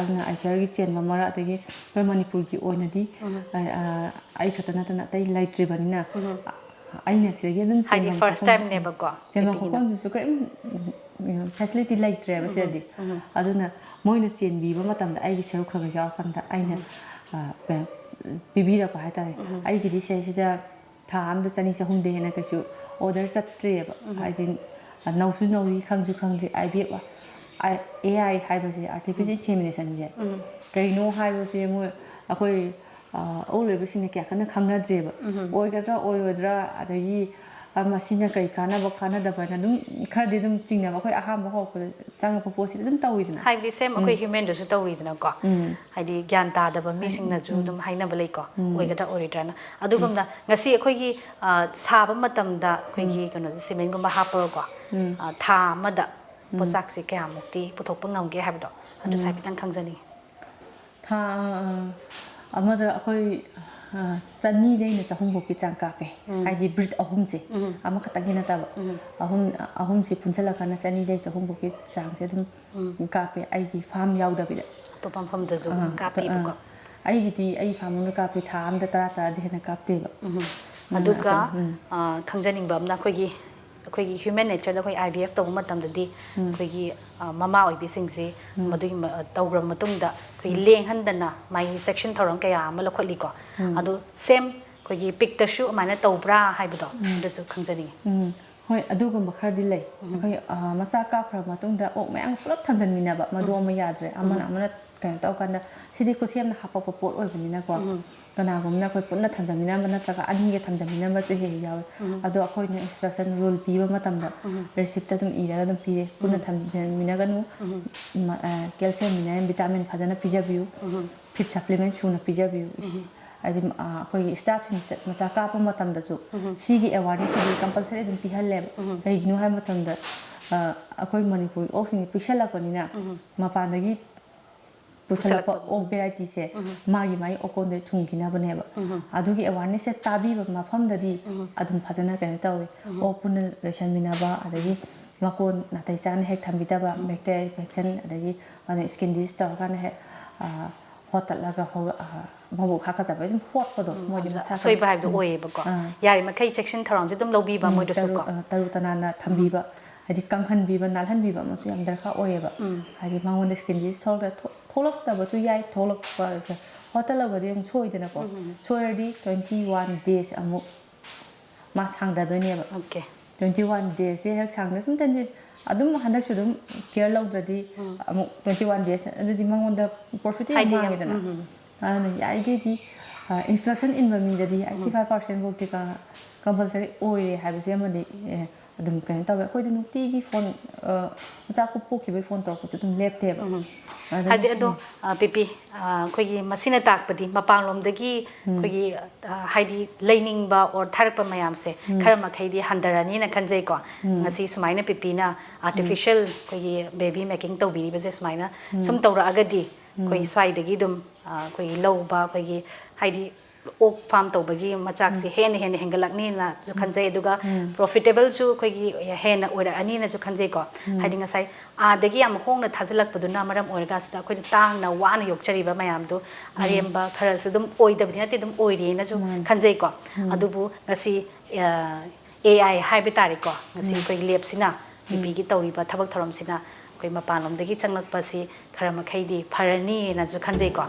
ꯑꯗꯨꯅ ꯑꯥꯏꯁꯤꯌꯥꯔꯒꯤ ꯆꯦꯟꯕ ꯃꯔꯛ, ꯑꯗꯒꯤ ꯑꯩꯈꯣꯏ ꯃꯅꯤꯄꯨꯔꯒꯤ ꯑꯣꯏꯅꯗꯤ ꯑꯥ, ꯑꯥ, ꯑꯩ ꯈꯛꯇ ꯅꯠꯇꯅ ꯑꯇꯩ ꯂꯩꯇ꯭ꯔꯤꯕꯅꯤꯅ, ꯑꯩꯅ ꯁꯤꯗꯒꯤ ꯑꯗꯨꯝ ꯍꯥꯏꯗꯤ ꯆꯦꯟꯐꯝ ꯐꯥꯔꯁ ꯈꯣꯠꯐꯝ ꯇꯥꯏꯝꯅꯦꯕꯀꯣ ꯆꯦꯟꯐꯝ ꯂꯤꯄꯤꯒꯤꯅ꯫ ꯈꯣꯠꯐꯝꯗꯨꯁꯨ ꯀꯔꯤꯝ ꯐꯦꯁꯤꯂꯤꯇꯤ ꯂꯩꯇ꯭ꯔꯦꯕ ꯁꯤꯗꯗꯤ꯫ ꯑꯗꯨꯅ ꯃꯣꯏꯅ ꯆꯦꯟꯕꯤꯕ ꯃꯇꯝꯗ ꯑꯩꯒꯤ ꯁꯔꯨꯛ ꯈꯔ ꯈꯔ ꯌꯥꯎꯔꯀꯥꯟꯗ ꯑꯩꯅ ꯑꯥ, ꯄꯤꯕꯤꯔꯛꯄ ꯍꯥꯏꯇꯥꯔꯦ꯫ ꯑꯩꯒꯤꯗꯤ ꯁꯤꯗꯩꯁꯤꯗ ꯊꯥ ꯑꯃꯗ ꯆꯅꯤ ꯆꯍꯨꯝꯗꯩ ꯍꯦꯟꯅ ꯀꯩꯁꯨ ꯑꯣꯔꯗꯔ ꯆꯠꯇ꯭ꯔꯤꯑꯕ꯫ ꯍꯥꯏꯗꯤ ꯅꯧꯁꯨ ꯅꯧꯔꯤ, ꯈꯪꯁꯨ ꯈꯪꯗ꯭ꯔꯤ꯫ ꯑꯥꯏ ꯚꯤ ꯑꯦꯐ, ꯑꯦ ꯑꯥꯏ ꯍꯥꯏꯕꯁꯦ, ꯑꯥꯔꯇꯤꯐꯤꯁꯤꯌꯦꯜ ꯏꯟꯁꯦꯃꯤꯅꯦꯁꯟꯁꯦ, ꯀꯩꯅꯣ ꯍꯥꯏꯕꯁꯦ ꯃꯣꯏ, ꯑꯩꯈꯣꯏ ꯑꯥ, ꯑꯣꯜ ꯑꯣꯏꯕꯁꯤꯡꯅ ꯀꯌꯥ ꯀꯟꯅ ꯈꯪꯅꯗ꯭ꯔꯦꯕ꯫ ꯑꯣꯏꯒꯗ꯭ꯔꯥ ꯑꯣꯏꯔꯣꯏꯗ꯭ꯔꯥ, ꯑꯗꯒꯤ ꯑ, ꯃꯁꯤꯅ ꯀꯩ ꯀꯥꯟꯅꯕ ꯀꯥꯟꯅꯗꯕꯅ ꯑꯗꯨꯝ ꯈꯔꯗꯤ ꯑꯗꯨꯝ ꯆꯤꯡꯅꯕ, ꯑꯩꯈꯣꯏ ꯑꯍꯥꯟꯕ ꯍꯧꯔꯛꯄꯗ ꯆꯪꯉꯛꯄ ꯄꯣꯠꯁꯤꯗꯤ ꯑꯗꯨꯝ ꯇꯧꯋꯤꯗꯅ꯫ ꯍꯥꯏꯕꯗꯤ ꯁꯦꯝ ꯑꯩꯈꯣꯏ ꯍ꯭ꯌꯨꯃꯦꯟꯗꯁꯨ ꯇꯧꯔꯤꯗꯅꯀꯣ꯫ ꯍꯥꯏꯗꯤ ꯒ꯭ꯌꯥꯟ ꯇꯥꯗꯕ ꯃꯤꯁꯤꯡꯅꯁꯨ ꯑꯗꯨꯝ ꯍꯥꯏꯅꯕ ꯂꯩꯀꯣ, ꯑꯣꯏꯒꯗ꯭ꯔꯥ ꯑꯣꯏꯔꯣꯏꯗ꯭ꯔꯥꯅ꯫ ꯑꯗꯨꯒꯨꯝꯅ ꯉꯁꯤ ꯑꯩꯈꯣꯏꯒꯤ ꯑꯥ, ꯁꯥꯕ ꯃꯇꯝꯗ ꯑꯩꯈꯣꯏꯒꯤ ꯀꯩꯅꯣꯁꯦ, ꯁꯤꯃꯦꯟꯒꯨꯝꯕ ꯍꯥꯞꯄꯒꯀꯣ, ꯑꯥ, ꯊꯥ ꯑꯃꯗ ꯄꯣꯠꯆꯥꯛꯁꯦ ꯀꯌꯥꯃꯨꯛꯇꯤ ꯄꯨꯊꯣꯛꯄ ꯉꯝꯒꯦ ꯍꯥꯏꯕꯗꯣ ꯑꯗꯨꯁꯨ ꯍꯥꯏꯐꯦꯠꯇꯪ ꯈꯪꯖꯅꯤꯡꯉꯤ꯫ ꯊꯥ ꯑꯃꯗ ꯑꯩꯈꯣꯏ ꯆꯅꯤꯗꯩꯅ ꯆꯍꯨꯝꯐꯥꯎꯀꯤ ꯆꯥꯡ ꯀꯥꯞꯄꯦ꯫ ꯍꯥꯏꯗꯤ ꯕ꯭ꯔꯤꯠ ꯑꯍꯨꯝꯁꯦ, ꯑꯃꯈꯛꯇꯪꯒꯤ ꯅꯠꯇꯕ, ꯑꯍꯨꯝ, ꯑꯍꯨꯝꯁꯦ ꯄꯨꯟꯁꯤꯜꯂꯀꯥꯟꯗ ꯆꯅꯤꯗꯩ ꯆꯍꯨꯝꯐꯥꯎꯀꯤ ꯆꯥꯡꯁꯦ ꯑꯗꯨꯝ ꯀꯥꯞꯄꯦ, ꯑꯩꯒꯤ ꯐꯥꯔꯝ ꯌꯥꯎꯗꯕꯤꯗ꯫ ꯑꯇꯣꯞꯄ ꯃꯐꯝꯗꯁꯨ ꯑꯥ, ꯀꯥꯞꯄꯤꯕꯀꯣ꯫ ꯑꯥ, ꯑꯩꯒꯤꯗꯤ ꯑꯩ ꯐꯥꯔꯝ ꯑꯃꯗ ꯀꯥꯞꯄꯤ, ꯊꯥ ꯑꯃꯗ ꯇꯔꯥ ꯇꯔꯥꯗꯤ ꯍꯦꯟꯅ ꯀꯥꯞꯇꯦꯕ꯫ ꯑꯗꯨꯅ ꯑꯗꯨꯒ ꯑꯗꯨꯝ, ꯎꯝ꯫ ꯑꯥ, ꯈꯪꯖꯅꯤꯡꯕ ꯑꯃꯅ, ꯑꯩꯈꯣꯏꯒꯤ ꯑꯩꯈꯣꯏꯒꯤ ꯍ꯭ꯌꯨꯃꯦꯟ ꯅꯦꯆꯔꯗ ꯑꯩꯈꯣꯏ ꯑꯥꯏ ꯚꯤ ꯑꯦꯐ ꯇꯧꯕ ꯃꯇꯝꯗꯗꯤ ꯑꯩꯈꯣꯏꯒꯤ ꯑ, ꯃꯃꯥ ꯑꯣꯏꯕꯤꯁꯤꯡꯁꯤ ꯃꯗꯨꯒꯤ ꯃ-, ꯑ, ꯇꯧꯈ꯭ꯔꯕ ꯃꯇꯨꯡꯗ ꯑꯩꯈꯣꯏꯒꯤ ꯂꯦꯡꯍꯟꯗꯅ ꯃꯥꯒꯤ ꯆꯦꯛꯁꯤꯟ ꯊꯧꯔꯥꯡ ꯀꯌꯥ ꯑꯃ ꯂꯧꯈꯠꯂꯤꯀꯣ꯫ ꯑꯗꯨ ꯁꯦꯝ ꯑꯩꯈꯣꯏꯒꯤ ꯄꯤꯛꯇꯁꯨ ꯑꯗꯨꯃꯥꯏꯅ ꯇꯧꯕ꯭ꯔꯥ ꯍꯥꯏꯕꯗꯣ ꯑꯗꯨꯁꯨ ꯈꯪꯖꯅꯤꯡꯉꯤ꯫ ꯎꯝ, ꯍꯣꯏ, ꯑꯗꯨꯒꯨꯝꯕ ꯈꯔꯗꯤ ꯂꯩ꯫ ꯑꯩꯈꯣꯏ, ꯑ, ꯃꯆꯥ ꯀꯥꯞꯈ꯭ꯔꯕ ꯃꯇꯨꯡꯗ ꯑꯣꯛ ꯃꯌꯥꯝ ꯄꯨꯂꯞ ꯊꯝꯖꯤꯟꯃꯤꯟꯅꯕ, ꯃꯗꯨ ꯑꯃ ꯌꯥꯗ꯭ꯔꯦ꯫ ꯑꯃꯅ ꯑꯃꯅ ꯀꯩꯅꯣ ꯇꯧꯀꯥꯟꯗ, ꯁꯤꯗꯤ ꯈꯨꯠꯁꯦꯝꯅ ꯍꯥꯞꯄꯛꯄ ꯄꯣꯠ ꯑꯣꯏꯕꯅꯤꯅꯀꯣ, ꯀꯅꯥꯒꯨꯝꯕꯅ ꯑꯩꯈꯣꯏ ꯄꯨꯟꯅ ꯊꯝꯖꯟꯃꯤꯟꯅꯕ ꯅꯠꯇ꯭ꯔꯒ ꯑꯅꯤꯒ ꯊꯝꯖꯟꯃꯤꯟꯅꯕꯁꯨ ꯍꯦꯛ ꯍꯦꯛ ꯌꯥꯎꯋꯤ꯫ ꯑꯗꯣ ꯑꯩꯈꯣꯏꯅ ꯏꯟꯁꯇ꯭ꯔꯛꯁꯟ, ꯔꯨꯜ ꯄꯤꯕ ꯃꯇꯝꯗ ꯔꯤꯁꯤꯞꯇ ꯑꯗꯨꯝ ꯏꯔꯒ ꯑꯗꯨꯝ ꯄꯤꯔꯦ, "ꯄꯨꯟꯅ ꯊꯝꯖꯟꯃꯤꯟꯅꯒꯅꯨ, ꯃ-, ꯑ, ꯀꯦꯜꯁꯤꯌꯝ, ꯃꯤꯅꯔꯦꯜ, ꯚꯤꯇꯥꯃꯤꯟ ꯐꯖꯅ ꯄꯤꯖꯕꯤꯌꯨ, ꯐꯤꯠ ꯁꯄ꯭ꯂꯤꯃꯦꯟ ꯁꯨꯅ ꯄꯤꯖꯕꯤꯌꯨ", ꯏꯁꯤꯡ, ꯍꯥꯏꯗꯤ ꯑꯩꯈꯣꯏꯒꯤ ꯁ꯭ꯇꯥꯐꯁꯤꯡ ꯃꯆꯥ ꯀꯥꯞꯄ ꯃꯇꯝꯗꯁꯨ ꯁꯤꯒꯤ ꯑꯦꯋꯥꯔꯅꯦꯁꯁꯤꯗꯤ ꯀꯝꯄꯜꯁꯔꯤ ꯑꯗꯨꯝ ꯄꯤꯍꯜꯂꯦꯕ꯫ ꯀꯩꯒꯤꯅꯣ ꯍꯥꯏꯕ ꯃꯇꯝꯗ ꯑꯩꯈꯣꯏ ꯃꯅꯤꯄꯨꯔꯒꯤ ꯑꯣꯛꯁꯤꯡꯁꯦ ꯄꯤꯛꯁꯜꯂꯛꯄꯅꯤꯅ ꯃꯄꯥꯟꯗꯒꯤ ꯄꯨꯁꯜꯂꯛꯄ ꯑꯣꯛ ꯚꯦꯔꯥꯏꯇꯤꯁꯦ ꯃꯥꯒꯤ ꯃꯥꯒꯤ ꯑꯣꯀꯣꯟꯗ ꯊꯨꯡꯈꯤꯅꯕꯅꯦꯕ꯫ ꯑꯗꯨꯒꯤ ꯑꯦꯋꯥꯔꯅꯦꯁꯁꯦ ꯇꯥꯕꯤꯕ ꯃꯐꯝꯗꯗꯤ ꯑꯗꯨꯝ ꯐꯖꯅ ꯀꯩꯅꯣ ꯇꯧꯋꯤ꯫ ꯑꯣꯛ ꯄꯨꯟꯅ ꯂꯣꯏꯁꯟꯃꯤꯟꯅꯕ, ꯑꯗꯒꯤ ꯃꯀꯣꯟ ꯅꯥꯇꯩ ꯆꯥꯅ ꯍꯦꯛ ꯊꯝꯕꯤꯗꯕ, ꯕꯦꯛꯇꯔꯤꯌꯥ ꯏꯟꯐꯦꯛꯁꯟ, ꯑꯗꯒꯤ ꯑꯗꯨꯅ ꯁ꯭ꯀꯤꯟ ꯗꯤꯖꯤꯁ ꯇꯧꯔꯀꯥꯟꯗ ꯍꯦꯛ ꯍꯣꯠꯇꯠꯂꯒ ꯃꯕꯨꯛ ꯍꯥꯀꯠꯆꯕ ꯁꯨꯝ ꯍꯣꯠꯄꯗꯣ ꯃꯣꯏꯗꯤ ꯃꯁꯥ ꯑꯁꯣꯏꯕ ꯍꯥꯏꯕꯗꯣ ꯑꯣꯏꯌꯦꯕꯀꯣ꯫ ꯌꯥꯔꯤꯃꯈꯩ ꯆꯦꯛꯁꯤꯟ ꯊꯧꯔꯥꯡꯁꯦ ꯑꯗꯨꯝ ꯂꯧꯕꯤꯕ ꯃꯣꯏꯗꯁꯨ ꯇꯔꯨ ꯀꯣ꯫ ꯇꯔꯨ ꯇꯅꯥꯟꯅ ꯊꯝꯕꯤꯕ, ꯍꯥꯏꯗꯤ ꯀꯪꯍꯟꯕꯤꯕ ꯅꯥꯜꯍꯟꯕꯤꯕ ꯑꯃꯁꯨ ꯌꯥꯝ ꯗꯔꯀꯥꯔ ꯑꯣꯏꯌꯦꯕ꯫ ꯍꯥꯏꯗꯤ ꯃꯉꯣꯟꯗ ꯁ꯭ꯀꯤꯟ ꯗꯤꯖꯤꯁ ꯊꯣꯛꯂꯛꯇꯕꯁꯨ ꯌꯥꯏ, ꯊꯣꯛꯂꯛꯄ ꯍꯣꯠꯇꯠꯂꯒꯗꯤ ꯑꯃꯨꯛ ꯁꯣꯏꯗꯅꯀꯣ꯫ ꯁꯣꯏꯔꯗꯤ ꯇ꯭ꯋꯦꯟꯇꯤ ꯋꯥꯟ ꯗꯦꯖ ꯑꯃꯨꯛ ꯃꯥ ꯁꯥꯡꯊꯗꯣꯏꯅꯦꯕ꯫ ꯑꯣꯀꯦ꯫ ꯇ꯭ꯋꯦꯟꯇꯤ ꯋꯥꯟ ꯗꯦꯖꯁꯦ ꯍꯦꯛ ꯁꯥꯡꯅ ꯁꯨꯝ ꯇꯦꯟꯖꯤꯟ ꯑꯗꯨꯝ ꯍꯟꯗꯛꯁꯨ ꯑꯗꯨꯝ ꯀꯦꯌꯔ ꯂꯧꯗ꯭ꯔꯗꯤ ꯑꯃꯨꯛ ꯇ꯭ꯋꯦꯟꯇꯤ ꯋꯥꯟ ꯗꯦꯖ ꯑꯗꯨꯗꯤ ꯃꯉꯣꯟꯗ ꯄ꯭ꯔꯣꯐꯤꯠꯇꯤ ꯌꯥꯝ ꯍꯥꯏꯗꯤ ꯌꯥꯝ, ꯃꯥꯡꯉꯦꯗꯅ꯫ ꯎꯝ, ꯎꯝ꯫ ꯑꯗꯨꯅ ꯌꯥꯔꯤꯈꯩꯗꯤ ꯏꯟꯁꯇ꯭ꯔꯛꯁꯟ ꯏꯟꯕ ꯃꯤꯗꯗꯤ ꯑꯩꯠꯇꯤ ꯐꯥꯏꯚ ꯄꯥꯔꯁꯦꯟ ꯐꯥꯎꯗꯤ ꯀꯝꯄꯜꯁꯔꯤ ꯑꯣꯏꯔꯦ ꯍꯥꯏꯕꯁꯦ ꯑꯃꯗꯤ ꯑꯗꯨꯝ ꯀꯩꯅꯣ ꯇꯧꯋꯦ꯫ ꯑꯩꯈꯣꯏꯗꯤ ꯅꯨꯡꯇꯤꯒꯤ ꯐꯣꯟ ꯃꯆꯥ ꯄꯣꯛꯈꯤꯕꯒꯤ ꯐꯣꯟ ꯇꯧꯔꯛꯄꯁꯨ ꯑꯗꯨꯝ ꯂꯦꯞꯇꯦꯕ꯫ ꯎꯝ꯫ ꯑꯗꯨꯅ ꯍꯥꯏꯗꯤ ꯑꯗꯣ, ꯎꯝ꯫ ꯑ, ꯄꯤꯄꯤ, ꯑ, ꯑꯩꯈꯣꯏꯒꯤ ꯃꯁꯤꯅ ꯇꯥꯛꯄꯗꯤ ꯃꯄꯥꯟꯂꯣꯝꯗꯒꯤ ꯎꯝ꯫ ꯑꯩꯈꯣꯏꯒꯤ, ꯑ, ꯍꯥꯏꯗꯤ ꯂꯩꯅꯤꯡꯕ or ꯊꯥꯔꯛꯄ ꯃꯌꯥꯝꯁꯦ ꯎꯝ꯫ ꯈꯔ ꯃꯈꯩꯗꯤ ꯍꯟꯊꯔꯅꯤꯅ ꯈꯟꯖꯩꯀꯣ꯫ ꯎꯝ꯫ ꯉꯁꯤ ꯁꯨꯃꯥꯏꯅ ꯄꯤꯄꯤꯅ ꯎꯝ꯫ ꯑꯥꯔꯇꯤꯐꯤꯁꯤꯌꯦꯜ ꯑꯩꯈꯣꯏꯒꯤ ꯕꯦꯕꯤ ꯃꯦꯀꯤꯡ ꯇꯧꯕꯤꯔꯤꯕꯁꯦ ꯁꯨꯃꯥꯏꯅ ꯎꯝ꯫ ꯁꯨꯝ ꯇꯧꯔꯛꯑꯒꯗꯤ ꯑꯩꯈꯣꯏ ꯎꯝ꯫ ꯁ꯭ꯋꯥꯏꯗꯒꯤ ꯑꯗꯨꯝ, ꯑ, ꯑꯩꯈꯣꯏꯒꯤ ꯂꯧꯕ ꯑꯩꯈꯣꯏꯒꯤ ꯍꯥꯏꯗꯤ ꯑꯣꯛ ꯐꯥꯔꯝ ꯇꯧꯕꯒꯤ ꯃꯆꯥꯛꯁꯦ ꯎꯝ꯫ ꯍꯦꯟꯅ ꯍꯦꯟꯅ ꯍꯦꯟꯒꯠꯂꯛꯅꯤꯅꯁꯨ ꯎꯝ꯫ ꯈꯟꯖꯩ꯫ ꯑꯗꯨꯒ ꯎꯝ꯫ ꯄ꯭ꯔꯣꯐꯤꯇꯦꯕꯜꯁꯨ ꯑꯩꯈꯣꯏꯒꯤ ꯍꯦꯟꯅ ꯑꯣꯏꯔꯛꯑꯅꯤꯅꯁꯨ ꯈꯟꯖꯩꯀꯣ꯫ ꯎꯝ꯫ ꯍꯥꯏꯗꯤ ꯉꯁꯥꯏ ꯑꯥꯗꯒꯤ ꯌꯥꯝ ꯍꯣꯡꯅ ꯊꯥꯖꯤꯜꯂꯛꯄꯗꯨꯅ ꯃꯔꯝ ꯑꯣꯏꯔꯒ ꯁꯤꯗ ꯑꯩꯈꯣꯏꯅ ꯇꯥꯡꯅ ꯋꯥꯅ ꯌꯣꯛꯆꯔꯤꯕ ꯃꯌꯥꯝꯗꯣ ꯎꯝ꯫ ꯑꯔꯦꯝꯕ ꯈꯔꯁꯨ ꯑꯗꯨꯝ ꯑꯣꯏꯗꯕꯗꯤ ꯅꯠꯇꯦ, ꯑꯗꯨꯝ ꯑꯣꯏꯔꯤꯅꯁꯨ ꯃꯥꯅꯤ꯫ ꯈꯟꯖꯩꯀꯣ꯫ ꯎꯝ꯫ ꯑꯗꯨꯕꯨ ꯉꯁꯤ, ꯑ, ꯑꯦ ꯑꯥꯏ ꯍꯥꯏꯕ ꯇꯥꯔꯦꯀꯣ, ꯉꯁꯤ ꯎꯝ꯫ ꯑꯩꯈꯣꯏꯒꯤ ꯂꯦꯞꯁꯤꯅ ꯎꯝ꯫ ꯄꯤꯄꯤꯒꯤ ꯇꯧꯔꯤꯕ ꯊꯕꯛ ꯊꯧꯔꯝꯁꯤꯅ ꯑꯩꯈꯣꯏ ꯃꯄꯥꯟꯂꯣꯝꯗꯒꯤ ꯆꯪꯂꯛꯄꯁꯤ ꯈꯔ ꯃꯈꯩꯗꯤ ꯐꯔꯅꯤꯅꯁꯨ ꯈꯟꯖꯩꯀꯣ꯫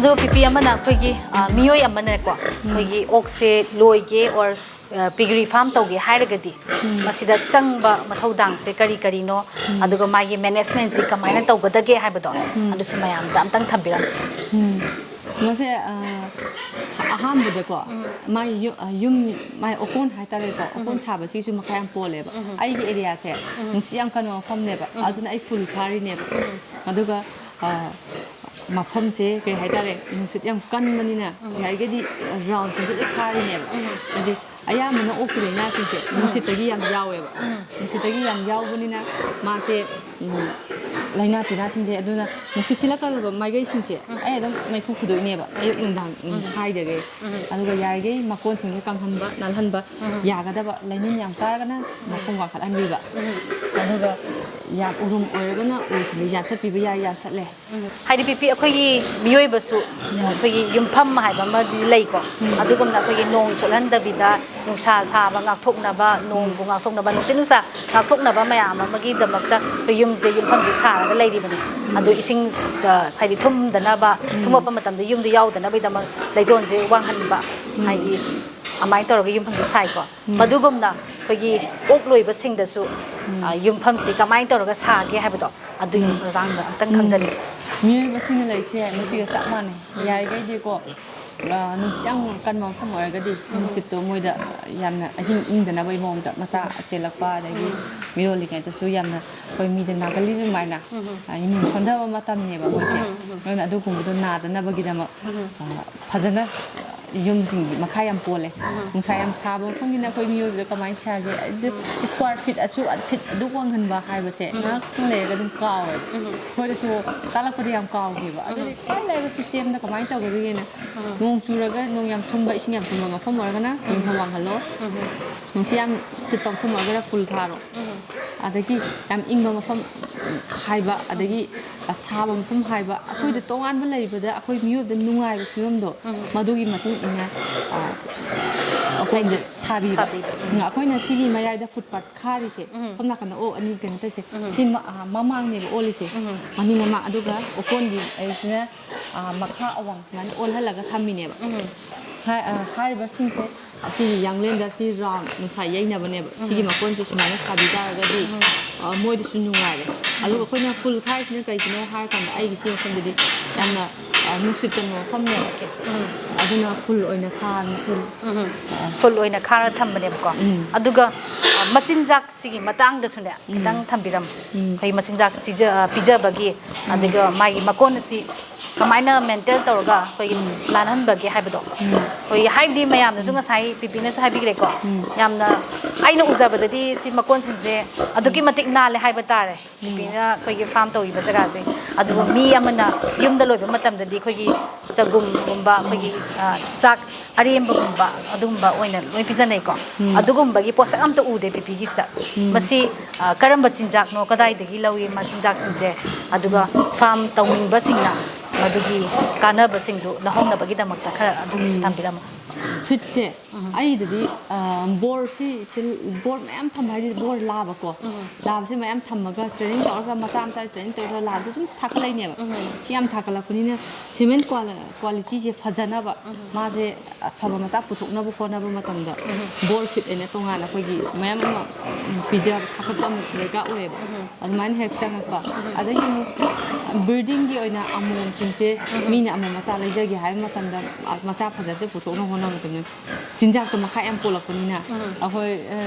ꯑꯗꯣ ꯄꯤꯄꯤ ꯑꯃꯅ ꯑꯩꯈꯣꯏꯒꯤ, ꯑ, ꯃꯤꯑꯣꯏ ꯑꯃꯅꯀꯣ, ꯑꯩꯈꯣꯏꯒꯤ ꯑꯣꯛꯁꯦ ꯂꯣꯏꯒꯦ or, ꯑ, piggery farm ꯇꯧꯒꯦ ꯍꯥꯏꯔꯒꯗꯤ, ꯎꯝ꯫ ꯃꯁꯤꯗ ꯆꯪꯕ ꯃꯊꯧꯗꯥꯡꯁꯦ ꯀꯔꯤ ꯀꯔꯤꯅꯣ, ꯎꯝ꯫ ꯑꯗꯨꯒ ꯃꯥꯒꯤ managementꯁꯤ ꯀꯃꯥꯏꯅ ꯇꯧꯒꯗꯒꯦ ꯍꯥꯏꯕꯗꯣ, ꯎꯝ꯫ ꯑꯗꯨꯁꯨ ꯃꯌꯥꯝꯗ ꯑꯝꯇꯪ ꯊꯝꯕꯤꯔꯝꯃꯨ꯫ ꯎꯝ꯫ ꯃꯁꯦ, ꯑ, ꯑꯍꯥꯟꯕꯗꯀꯣ, ꯎꯝ꯫ ꯃꯥꯒꯤ ꯌꯨ-, ꯑ, ꯌꯨꯝ, ꯃꯥꯒꯤ ꯑꯣꯀꯣꯟ ꯍꯥꯏꯇꯥꯔꯦꯀꯣ, ꯎꯝ꯫ ꯑꯣꯀꯣꯟ ꯁꯥꯕꯁꯤꯁꯨ ꯃꯈꯥ ꯌꯥꯝ ꯄꯣꯜꯂꯦꯕ꯫ ꯎꯝ꯫ ꯑꯩꯒꯤ areaꯁꯦ ꯎꯝ꯫ ꯅꯨꯡꯁꯤꯠ ꯌꯥꯝ ꯀꯟꯕ ꯃꯐꯝꯅꯦꯕ, ꯎꯝ꯫ ꯑꯗꯨꯅ ꯑꯩ ꯐꯨꯜ ꯐꯥꯔꯤꯅꯦꯕ꯫ ꯎꯝ꯫ ꯑꯗꯨꯒ, ꯑ, ꯃꯐꯝꯁꯦ ꯀꯩ ꯍꯥꯏꯇꯥꯔꯦ, ꯅꯨꯡꯁꯤꯠ ꯌꯥꯝ ꯀꯟꯕꯅꯤꯅ, ꯎꯝ꯫ ꯌꯥꯔꯤꯈꯩꯗꯤ ꯔꯥꯎꯟꯁꯤꯡꯁꯦ ꯂꯣꯏ ꯐꯥꯔꯤꯅꯦꯕ꯫ ꯎꯝ꯫ ꯍꯥꯏꯗꯤ ꯑꯌꯥꯝꯕꯅ ꯑꯣꯛꯀꯤ ꯂꯥꯏꯅꯥꯁꯤꯡꯁꯦ ꯎꯝ꯫ ꯅꯨꯡꯁꯤꯠꯇꯒꯤ ꯌꯥꯝ ꯌꯥꯎꯋꯦꯕ꯫ ꯎꯝ꯫ ꯅꯨꯡꯁꯤꯠꯇꯒꯤ ꯌꯥꯝ ꯌꯥꯎꯕꯅꯤꯅ ꯃꯥꯁꯦ, ꯎꯝ, ꯂꯥꯏꯅꯥ ꯇꯤꯟꯅꯥꯁꯤꯡꯁꯦ, ꯑꯗꯨꯅ ꯅꯨꯡꯁꯤꯠ ꯁꯤꯜꯂꯛꯀꯗꯕ ꯃꯥꯏꯀꯩꯁꯤꯡꯁꯦ ꯎꯝ꯫ ꯑꯩ ꯑꯗꯨꯝ ꯃꯩꯈꯨ ꯐꯨꯗꯣꯛꯏꯅꯦꯕ, ꯑꯌꯨꯛ ꯅꯨꯡꯗꯥꯡ, ꯎꯝ, ꯎꯝ꯫ ꯈꯥꯏꯗꯒꯩ꯫ ꯎꯝ꯫ ꯑꯗꯨꯒ ꯌꯥꯔꯤꯈꯩ ꯃꯀꯣꯟꯁꯤꯡꯁꯦ ꯀꯪꯍꯟꯕ, ꯅꯥꯜꯍꯟꯕ ꯎꯝ꯫ ꯌꯥꯒꯗꯕ, ꯂꯩꯅꯤꯟ ꯌꯥꯝ ꯀꯥꯔꯒꯅ ꯃꯈꯣꯡ ꯋꯥꯡꯈꯠꯍꯟꯕꯤꯕ꯫ ꯎꯝ꯫ ꯑꯗꯨꯒ ꯌꯥꯝ ꯎꯔꯨꯝ ꯑꯣꯏꯔꯒꯅ ꯎꯁꯤꯡꯗꯣ ꯌꯥꯟꯊꯠꯄꯤꯕ ꯌꯥꯏ, ꯌꯥꯟꯊꯠꯂꯦ꯫ ꯎꯝ꯫ ꯍꯥꯏꯗꯤ ꯄꯤꯄꯤ, ꯑꯩꯈꯣꯏꯒꯤ ꯃꯤꯑꯣꯏꯕꯁꯨ ꯎꯝ꯫ ꯑꯩꯈꯣꯏꯒꯤ ꯌꯨꯝꯐꯝ ꯍꯥꯏꯕ ꯑꯃꯗꯤ ꯂꯩꯀꯣ꯫ ꯎꯝ꯫ ꯑꯗꯨꯒꯨꯝꯅ ꯑꯩꯈꯣꯏꯒꯤ ꯅꯣꯡ ꯆꯣꯠꯍꯟꯗꯕꯤꯗ, ꯅꯨꯡꯁꯥ ꯁꯥꯕ ꯉꯥꯛꯊꯣꯛꯅꯕ, ꯅꯣꯡꯕꯨ ꯎꯝ꯫ ꯉꯥꯛꯊꯣꯛꯅꯕ, ꯅꯨꯡꯁꯤꯠ ꯅꯨꯡꯁꯥ ꯉꯥꯛꯊꯣꯛꯅꯕ ꯃꯌꯥꯝ ꯑꯃꯒꯤꯗꯃꯛꯇ ꯑꯩꯈꯣꯏ ꯌꯨꯝꯁꯦ, ꯌꯨꯝꯐꯝꯁꯦ ꯁꯥꯔꯒ ꯂꯩꯔꯤꯕꯅꯤ꯫ ꯎꯝ꯫ ꯑꯗꯨ ꯏꯁꯤꯡ, ꯑ, ꯍꯥꯏꯗꯤ ꯊꯨꯝꯗꯅꯕ, ꯎꯝ꯫ ꯊꯨꯝꯃꯛꯄ ꯃꯇꯝꯗ ꯌꯨꯝꯗ ꯌꯥꯎꯗꯅꯕꯒꯤꯗꯃꯛ ꯂꯩꯗꯣꯟꯁꯦ ꯋꯥꯡꯍꯟꯕ, ꯎꯝ꯫ ꯍꯥꯏꯗꯤ ꯑꯗꯨꯃꯥꯏꯅ ꯇꯧꯔꯒ ꯌꯨꯝꯐꯝꯁꯦ ꯁꯥꯏꯀꯣ꯫ ꯎꯝ꯫ ꯃꯗꯨꯒꯨꯝꯅ ꯑꯩꯈꯣꯏꯒꯤ ꯑꯣꯛ ꯂꯣꯏꯕꯁꯤꯡꯗꯁꯨ, ꯎꯝ꯫ ꯑ, ꯌꯨꯝꯐꯝꯁꯤ ꯀꯃꯥꯏꯅ ꯇꯧꯔꯒ ꯁꯥꯒꯦ ꯍꯥꯏꯕꯗꯣ ꯑꯗꯨꯒꯤ ꯎꯝ꯫ ꯃꯇꯥꯡꯗ ꯑꯝꯇꯪ ꯎꯝ꯫ ꯈꯪꯖꯅꯤꯡꯉꯤ꯫ ꯃꯤꯑꯣꯏꯕꯁꯤꯡꯅ ꯂꯩꯔꯤꯁꯦ ꯃꯁꯤꯒ ꯆꯞ ꯃꯥꯟꯅꯩ꯫ ꯎꯝ꯫ ꯌꯥꯔꯤꯈꯩꯗꯤꯀꯣ, ꯑ, ꯅꯨꯡꯁꯤꯠ ꯌꯥꯝ ꯀꯟꯕ ꯃꯐꯝ ꯑꯣꯏꯔꯒꯗꯤ ꯎꯝ꯫ ꯅꯨꯡꯁꯤꯠꯇꯣ ꯃꯣꯏꯗ ꯌꯥꯝꯅ ꯑꯍꯤꯡ ꯏꯪꯗꯅꯕꯒꯤ ꯃꯑꯣꯡꯗ ꯃꯆꯥ ꯆꯦꯜꯂꯛꯄ, ꯑꯗꯒꯤ ꯎꯝ꯫ ꯃꯤꯔꯣꯜꯂꯤꯉꯩꯗꯁꯨ ꯌꯥꯝꯅ ꯑꯩꯈꯣꯏ ꯃꯤꯗ ꯅꯥꯒꯜꯂꯤ ꯑꯗꯨꯃꯥꯏꯅ, ꯎꯝ꯫ ꯑ, ꯏꯃ꯭ꯌꯨꯟ ꯁꯣꯟꯊꯕ ꯃꯇꯝꯅꯦꯕ ꯃꯣꯏꯁꯦ꯫ ꯎꯝ, ꯎꯝ꯫ ꯑꯗꯨꯅ ꯑꯗꯨꯒꯨꯝꯕꯗꯣ ꯅꯥꯗꯅꯕꯒꯤꯗꯃꯛ, ꯎꯝ꯫ ꯑ, ꯐꯖꯅ ꯌꯨꯝꯁꯤꯡꯒꯤ ꯃꯈꯥ ꯌꯥꯝ ꯄꯣꯜꯂꯦ꯫ ꯎꯝ꯫ ꯅꯨꯡꯁꯥ ꯌꯥꯝ ꯁꯥꯕ ꯃꯐꯝꯒꯤꯅ ꯑꯩꯈꯣꯏ ꯃꯤꯑꯣꯏꯕꯗ ꯀꯃꯥꯏꯅ ꯁꯥꯒꯦ? ꯑꯗꯨ ꯎꯝ꯫ Square feet ꯑꯁꯨꯛ feet ꯑꯗꯨꯛ ꯋꯥꯡꯍꯟꯕ ꯍꯥꯏꯕꯁꯦ ꯎꯝ꯫ ꯉꯥꯏꯍꯥꯛꯇꯪ ꯂꯩꯔꯒ ꯑꯗꯨꯝ ꯀꯥꯎꯋꯦꯕ꯫ ꯎꯝ꯫ ꯑꯩꯈꯣꯏꯗꯁꯨ ꯇꯥꯛꯂꯛꯄꯗ ꯌꯥꯝ ꯀꯥꯎꯈꯤꯕ꯫ ꯎꯝ꯫ ꯑꯗꯨꯗꯤ ꯈ꯭ꯋꯥꯏ ꯂꯥꯏꯕ systemꯗ ꯀꯃꯥꯏꯅ ꯇꯧꯒꯗꯒꯦꯅ, ꯎꯝ꯫ ꯅꯣꯡ ꯆꯨꯔꯒ ꯅꯣꯡ ꯌꯥꯝ ꯊꯨꯝꯕ, ꯏꯁꯤꯡ ꯌꯥꯝ ꯊꯨꯝꯕ ꯃꯐꯝ ꯑꯣꯏꯔꯒꯅ ꯎꯝ꯫ ꯌꯨꯝꯐꯝ ꯋꯥꯡꯍꯜꯂꯣ꯫ ꯎꯝ꯫ ꯅꯨꯡꯁꯤꯠ ꯌꯥꯝ ꯁꯤꯠꯄ ꯃꯐꯝ ꯑꯣꯏꯔꯒꯅ ꯐꯨꯜ ꯊꯥꯔꯣ꯫ ꯎꯝ꯫ ꯑꯗꯒꯤ ꯌꯥꯝ ꯏꯪꯕ ꯃꯐꯝ ꯍꯥꯏꯕ, ꯑꯗꯒꯤ ꯁꯥꯕ ꯃꯐꯝ ꯍꯥꯏꯕ, ꯑꯩꯈꯣꯏꯗ ꯎꯝ꯫ ꯇꯣꯉꯥꯟꯕ ꯂꯩꯔꯤꯕꯗ ꯑꯩꯈꯣꯏ ꯃꯤꯑꯣꯏꯕꯗ ꯅꯨꯡꯉꯥꯏꯕ ꯐꯤꯕꯝꯗꯣ, ꯎꯝ꯫ ꯃꯗꯨꯒꯤ ꯃꯇꯨꯡ ꯏꯟꯅ, ꯑ, ꯑꯣꯀꯣꯟꯁꯦ ꯁꯥꯕꯤꯕ꯫ ꯁꯥꯕꯤꯕ꯫ ꯎꯝ, ꯑꯩꯈꯣꯏꯅ ꯁꯤꯒꯤ ꯃꯌꯥꯏꯗ ꯐꯨꯠꯄꯥꯠ ꯈꯥꯔꯤꯁꯦ, ꯎꯝ꯫ ꯁꯣꯝ ꯅꯥꯀꯟꯗ ꯑꯣꯛ ꯑꯅꯤ ꯀꯩꯅꯣ ꯇꯧꯔꯤꯁꯦ, ꯎꯝ꯫ ꯁꯤ ꯃ-, ꯑ, ꯃꯃꯥꯡꯅꯦꯕ ꯑꯣꯜꯂꯤꯁꯦ꯫ ꯎꯝ꯫ ꯃꯅꯤꯡ ꯃꯃꯥꯡ꯫ ꯑꯗꯨꯒ ꯑꯣꯀꯣꯟꯒꯤ ꯑꯩꯁꯤꯅ, ꯑ, ꯃꯈꯥ ꯑꯋꯥꯡ ꯁꯨꯃꯥꯏꯅ ꯑꯣꯜꯍꯜꯂꯒ ꯊꯝꯃꯤꯅꯦꯕ꯫ ꯎꯝ꯫ ꯍꯥꯏ-, ꯑ, ꯍꯥꯏꯔꯤꯕꯁꯤꯡꯁꯦ ꯑꯁꯤꯒꯤ ꯌꯥꯡꯂꯦꯟꯗ ꯁꯤ ꯔꯥꯎꯟ ꯅꯨꯡꯁꯥ ꯌꯩꯅꯕꯅꯦꯕ꯫ ꯁꯤꯒꯤ ꯎꯝ꯫ ꯃꯀꯣꯟꯁꯦ ꯁꯨꯃꯥꯏꯅ ꯁꯥꯕꯤ ꯇꯥꯔꯒꯗꯤ, ꯎꯝ꯫ ꯑ, ꯃꯣꯏꯗꯁꯨ ꯅꯨꯡꯉꯥꯏꯔꯦ꯫ ꯑꯗꯨꯒ ꯑꯩꯈꯣꯏꯅ ꯐꯨꯜ ꯈꯥꯏꯔꯤꯁꯤꯅ ꯀꯩꯒꯤꯅꯣ ꯍꯥꯏꯔꯀꯥꯟꯗ ꯑꯩꯒꯤ ꯁꯤ ꯃꯐꯝꯗꯗꯤ ꯌꯥꯝꯅ, ꯑ, ꯅꯨꯡꯁꯤꯠ ꯆꯪꯕ ꯃꯐꯝꯅꯦꯕ꯫ ꯎꯝ꯫ ꯑꯗꯨꯅ ꯐꯨꯜ ꯑꯣꯏꯅ ꯈꯥꯔꯅꯤ ꯁꯤ꯫ ꯎꯝ꯫ ꯐꯨꯜ ꯑꯣꯏꯅ ꯈꯥꯔ ꯊꯝꯕꯅꯦꯕꯀꯣ꯫ ꯎꯝ꯫ ꯑꯗꯨꯒ, ꯑ, ꯃꯆꯤꯟꯖꯥꯛꯁꯤꯒꯤ ꯃꯇꯥꯡꯗꯁꯨꯅꯦ, ꯎꯝ꯫ ꯈꯤꯇꯪ ꯊꯝꯕꯤꯔꯝꯃꯨ꯫ ꯎꯝ꯫ ꯑꯩꯈꯣꯏ ꯃꯆꯤꯟꯖꯥꯛ ꯆꯤꯖ-, ꯑ, ꯄꯤꯖꯕꯒꯤ, ꯎꯝ꯫ ꯑꯗꯨꯒ ꯃꯥꯒꯤ ꯃꯀꯣꯟ ꯑꯁꯤ ꯀꯃꯥꯏꯅ ꯃꯦꯟꯇꯦꯟ ꯇꯧꯔꯒ ꯑꯩꯈꯣꯏꯒꯤ ꯎꯝ꯫ ꯂꯥꯟꯍꯟꯕꯒꯦ ꯍꯥꯏꯕꯗꯣ꯫ ꯎꯝ꯫ ꯑꯩꯈꯣꯏꯒꯤ ꯍꯥꯏꯕꯗꯤ ꯃꯌꯥꯝꯅꯁꯨ ꯎꯝ꯫ ꯉꯁꯥꯏ ꯄꯤꯄꯤꯅꯁꯨ ꯍꯥꯏꯕꯤꯈ꯭ꯔꯦꯀꯣ꯫ ꯎꯝ꯫ ꯌꯥꯝꯅ ꯑꯩꯅ ꯎꯖꯕꯗꯗꯤ ꯁꯤ ꯃꯀꯣꯟꯁꯤꯡꯁꯦ ꯑꯗꯨꯛꯀꯤ ꯃꯇꯤꯛ ꯅꯥꯜꯂꯦ ꯍꯥꯏꯕ ꯇꯥꯔꯦ꯫ ꯎꯝ꯫ ꯄꯤꯄꯤꯅ ꯑꯩꯈꯣꯏꯒꯤ ꯐꯥꯝ ꯇꯧꯔꯤꯕ ꯖꯒꯥꯁꯦ꯫ ꯑꯗꯨꯕꯨ ꯎꯝ꯫ ꯃꯤ ꯑꯃꯅ ꯌꯨꯝꯗ ꯂꯣꯏꯕ ꯃꯇꯝꯗꯗꯤ ꯑꯩꯈꯣꯏꯒꯤ ꯆꯒꯨꯝꯒꯨꯝꯕ, ꯑꯩꯈꯣꯏꯒꯤ, ꯎꯝ꯫ ꯑ, ꯆꯥꯛ ꯑꯔꯦꯝꯕꯒꯨꯝꯕ ꯑꯗꯨꯒꯨꯝꯕ ꯑꯣꯏꯅ ꯂꯣꯏ ꯄꯤꯖꯅꯩꯀꯣ꯫ ꯎꯝ꯫ ꯑꯗꯨꯒꯨꯝꯕꯒꯤ ꯄꯣꯠꯁꯛ ꯑꯝꯇ ꯎꯗꯦ ꯄꯤꯄꯤꯒꯤꯁꯤꯗ꯫ ꯎꯝ꯫ ꯃꯁꯤ, ꯑ, ꯀꯔꯝꯕ ꯆꯤꯟꯖꯥꯛꯅꯣ, ꯀꯗꯥꯏꯗꯒꯤ ꯂꯧꯏ ꯃꯆꯤꯟꯖꯥꯛꯁꯤꯡꯁꯦ? ꯑꯗꯨꯒ ꯎꯝ꯫ ꯐꯥꯝ ꯇꯧꯅꯤꯡꯕꯁꯤꯡꯅ ꯃꯗꯨꯒꯤ ꯀꯥꯟꯅꯕꯁꯤꯡꯗꯨ ꯂꯧꯍꯧꯅꯕꯒꯤꯗꯃꯛꯇ ꯈꯔ ꯑꯗꯨꯒꯤꯁꯨ ꯎꯝ꯫ ꯊꯝꯕꯤꯔꯝꯃꯨ꯫ ꯐꯤꯠꯁꯦ ꯎꯝ꯫ ꯑꯩꯗꯗꯤ, ꯑ, ꯕꯣꯔꯁꯤ ꯁꯤꯜ-, ꯕꯣꯔ ꯃꯌꯥꯝ ꯊꯝꯕ ꯍꯥꯏꯗꯤ ꯕꯣꯔ ꯂꯥꯕꯀꯣ꯫ ꯎꯝ꯫ ꯂꯥꯕꯁꯦ ꯃꯌꯥꯝ ꯊꯝꯃꯒ ꯇ꯭ꯔꯦꯅꯤꯡ ꯇꯧꯔꯒ ꯃꯆꯥ ꯃꯆꯥ ꯇ꯭ꯔꯦꯅꯤꯡ ꯇꯧꯔꯒ ꯂꯥꯕꯁꯦ ꯁꯨꯝ ꯊꯥꯒꯠꯂꯛꯏꯅꯦꯕ꯫ ꯎꯝ꯫ ꯁꯤ ꯌꯥꯝ ꯊꯥꯒꯠꯂꯛꯄꯅꯤꯅ ꯁꯤꯃꯦꯟ ꯀ꯭ꯋꯥꯂ-, ꯀ꯭ꯋꯥꯂꯤꯇꯤꯁꯦ ꯐꯖꯅꯕ ꯎꯝ꯫ ꯃꯥꯁꯦ ꯑꯐꯕ ꯃꯆꯥ ꯄꯨꯊꯣꯛꯅꯕ ꯍꯣꯠꯅꯕ ꯃꯇꯝꯗ ꯎꯝ꯫ ꯕꯣꯔ ꯐꯤꯠ ꯍꯥꯏꯅ ꯇꯣꯉꯥꯟꯅ ꯑꯩꯈꯣꯏꯒꯤ ꯃꯌꯥꯝ ꯑꯃ, ꯎꯝ, ꯄꯤꯖꯕ ꯊꯥꯒꯠꯄ ꯑꯃ ꯗꯔꯀꯥꯔ ꯑꯣꯏꯌꯦꯕ꯫ ꯎꯝ꯫ ꯑꯗꯨꯃꯥꯏꯅ ꯍꯦꯛ ꯆꯪꯉꯛꯄ꯫ ꯎꯝ꯫ ꯑꯗꯒꯤ ꯑꯃꯨꯛ ꯕ꯭ꯔꯤꯗꯤꯡꯒꯤ ꯑꯣꯏꯅ ꯑꯃꯣꯝꯁꯤꯡꯁꯦ ꯎꯝ꯫ ꯃꯤꯅ ꯑꯃꯣꯝ ꯃꯆꯥ ꯂꯩꯖꯒꯦ ꯍꯥꯏꯕ ꯃꯇꯝꯗ ꯃꯆꯥ ꯐꯖꯕꯁꯦ ꯄꯨꯊꯣꯛꯅꯕ ꯍꯣꯠꯅꯕ ꯃꯇꯝꯗ ꯆꯤꯟꯖꯥꯛꯇ ꯃꯈꯥ ꯌꯥꯝ ꯄꯣꯜꯂꯛꯄꯅꯤꯅ ꯎꯝ꯫ ꯑꯩꯈꯣꯏ, ꯑ,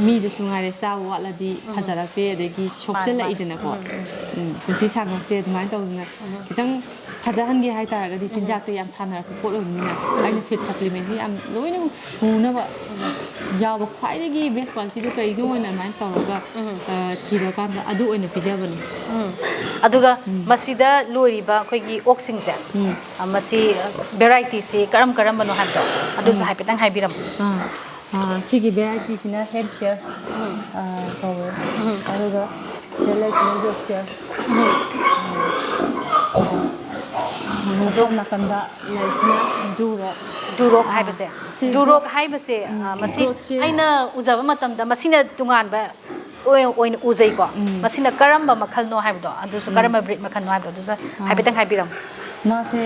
ꯃꯤꯗꯁꯨ ꯉꯥꯏꯔꯦ ꯆꯥꯕ ꯋꯥꯠꯂꯗꯤ ꯎꯝ꯫ ꯐꯖꯔꯛꯇꯦ, ꯑꯗꯒꯤ ꯃꯥꯅꯦ, ꯃꯥꯅꯦ꯫ ꯁꯣꯛꯆꯜꯂꯛꯏꯗꯅꯀꯣ꯫ ꯎꯝ, ꯎꯝ꯫ ꯎꯝ, ꯄꯨꯟꯁꯤ ꯁꯥꯡꯉꯛꯇꯦ꯫ ꯑꯗꯨꯃꯥꯏꯅ ꯇꯧꯗꯅ ꯎꯝ꯫ ꯈꯤꯇꯪ ꯐꯖꯍꯟꯒꯦ ꯍꯥꯏꯇꯥꯔꯒꯗꯤ ꯎꯝ꯫ ꯆꯤꯟꯖꯥꯛꯇ ꯌꯥꯝ ꯁꯥꯟꯅꯔꯛꯄ ꯄꯣꯠ ꯑꯣꯏꯕꯅꯤꯅ ꯎꯝ꯫ ꯑꯩꯅ ꯐꯤꯠ ꯁꯄ꯭ꯂꯤꯃꯦꯟꯁꯤ ꯌꯥꯝ ꯂꯣꯏꯅꯃꯛ ꯁꯨꯅꯕ ꯎꯝ꯫ ꯌꯥꯎꯕ ꯈ꯭ꯋꯥꯏꯗꯒꯤ ꯕꯦꯁ ꯀ꯭ꯋꯥꯂꯤꯇꯤꯗꯣ ꯀꯩꯅꯣ ꯑꯣꯏꯅ ꯑꯗꯨꯃꯥꯏꯅ ꯇꯧꯔꯒ, ꯎꯝ꯫ ꯑ, ꯊꯤꯔꯀꯥꯟꯗ ꯑꯗꯨ ꯑꯣꯏꯅ ꯄꯤꯖꯕꯅꯤ꯫ ꯎꯝ꯫ ꯑꯗꯨꯒ ꯎꯝ꯫ ꯃꯁꯤꯗ ꯂꯣꯏꯔꯤꯕ ꯑꯩꯈꯣꯏꯒꯤ ꯑꯣꯛꯁꯤꯡꯁꯦ, ꯎꯝ꯫ ꯑ, ꯃꯁꯤ ꯚꯦꯔꯥꯏꯇꯤꯁꯤ ꯀꯔꯝ ꯀꯔꯝꯕꯅꯣ ꯍꯥꯏꯕꯗꯣ ꯑꯗꯨꯁꯨ ꯎꯝ꯫ ꯍꯥꯏꯐꯦꯠꯇꯪ ꯍꯥꯏꯕꯤꯔꯝꯃꯨ꯫ ꯑꯥ, ꯑꯥ, ꯁꯤꯒꯤ ꯚꯦꯔꯥꯏꯇꯤꯁꯤꯅ ꯍꯦꯝꯁꯤꯌꯔ, ꯎꯝ꯫ ꯑꯥ, ꯀꯧꯋꯦ꯫ ꯎꯝ꯫ ꯑꯗꯨꯒ ꯁꯤꯗ ꯂꯩꯁꯤꯅ ꯌꯣꯛꯁꯤꯌꯔ꯫ ꯎꯝ꯫ ꯑꯗꯣ ꯁꯣꯝ ꯅꯥꯀꯟꯗ ꯂꯩꯔꯤꯁꯤꯅ ꯗꯨꯔꯣꯛ꯫ ꯗꯨꯔꯣꯛ ꯑꯥ, ꯍꯥꯏꯕꯁꯦ, ꯁꯤ ꯗꯨꯔꯣꯛ ꯍꯥꯏꯕꯁꯦ, ꯑ, ꯃꯁꯤ growthꯁꯦ ꯑꯩꯅ ꯎꯖꯕ ꯃꯇꯝꯗ ꯃꯁꯤꯅ ꯇꯣꯉꯥꯟꯕ ꯑꯣꯏ- ꯑꯣꯏꯅ ꯎꯖꯩꯀꯣ꯫ ꯎꯝ꯫ ꯃꯁꯤꯅ ꯀꯔꯝꯕ ꯃꯈꯜꯅꯣ ꯍꯥꯏꯕꯗꯣ, ꯑꯗꯨꯁꯨ ꯎꯝ꯫ ꯀꯔꯝꯕ breed ꯃꯈꯜꯅꯣ ꯍꯥꯏꯕꯗꯣ ꯑꯗꯨꯁꯨ ꯑꯥ꯫ ꯍꯥꯏꯐꯦꯠꯇꯪ ꯍꯥꯏꯕꯤꯔꯝꯃꯨ꯫ ꯃꯥꯁꯦ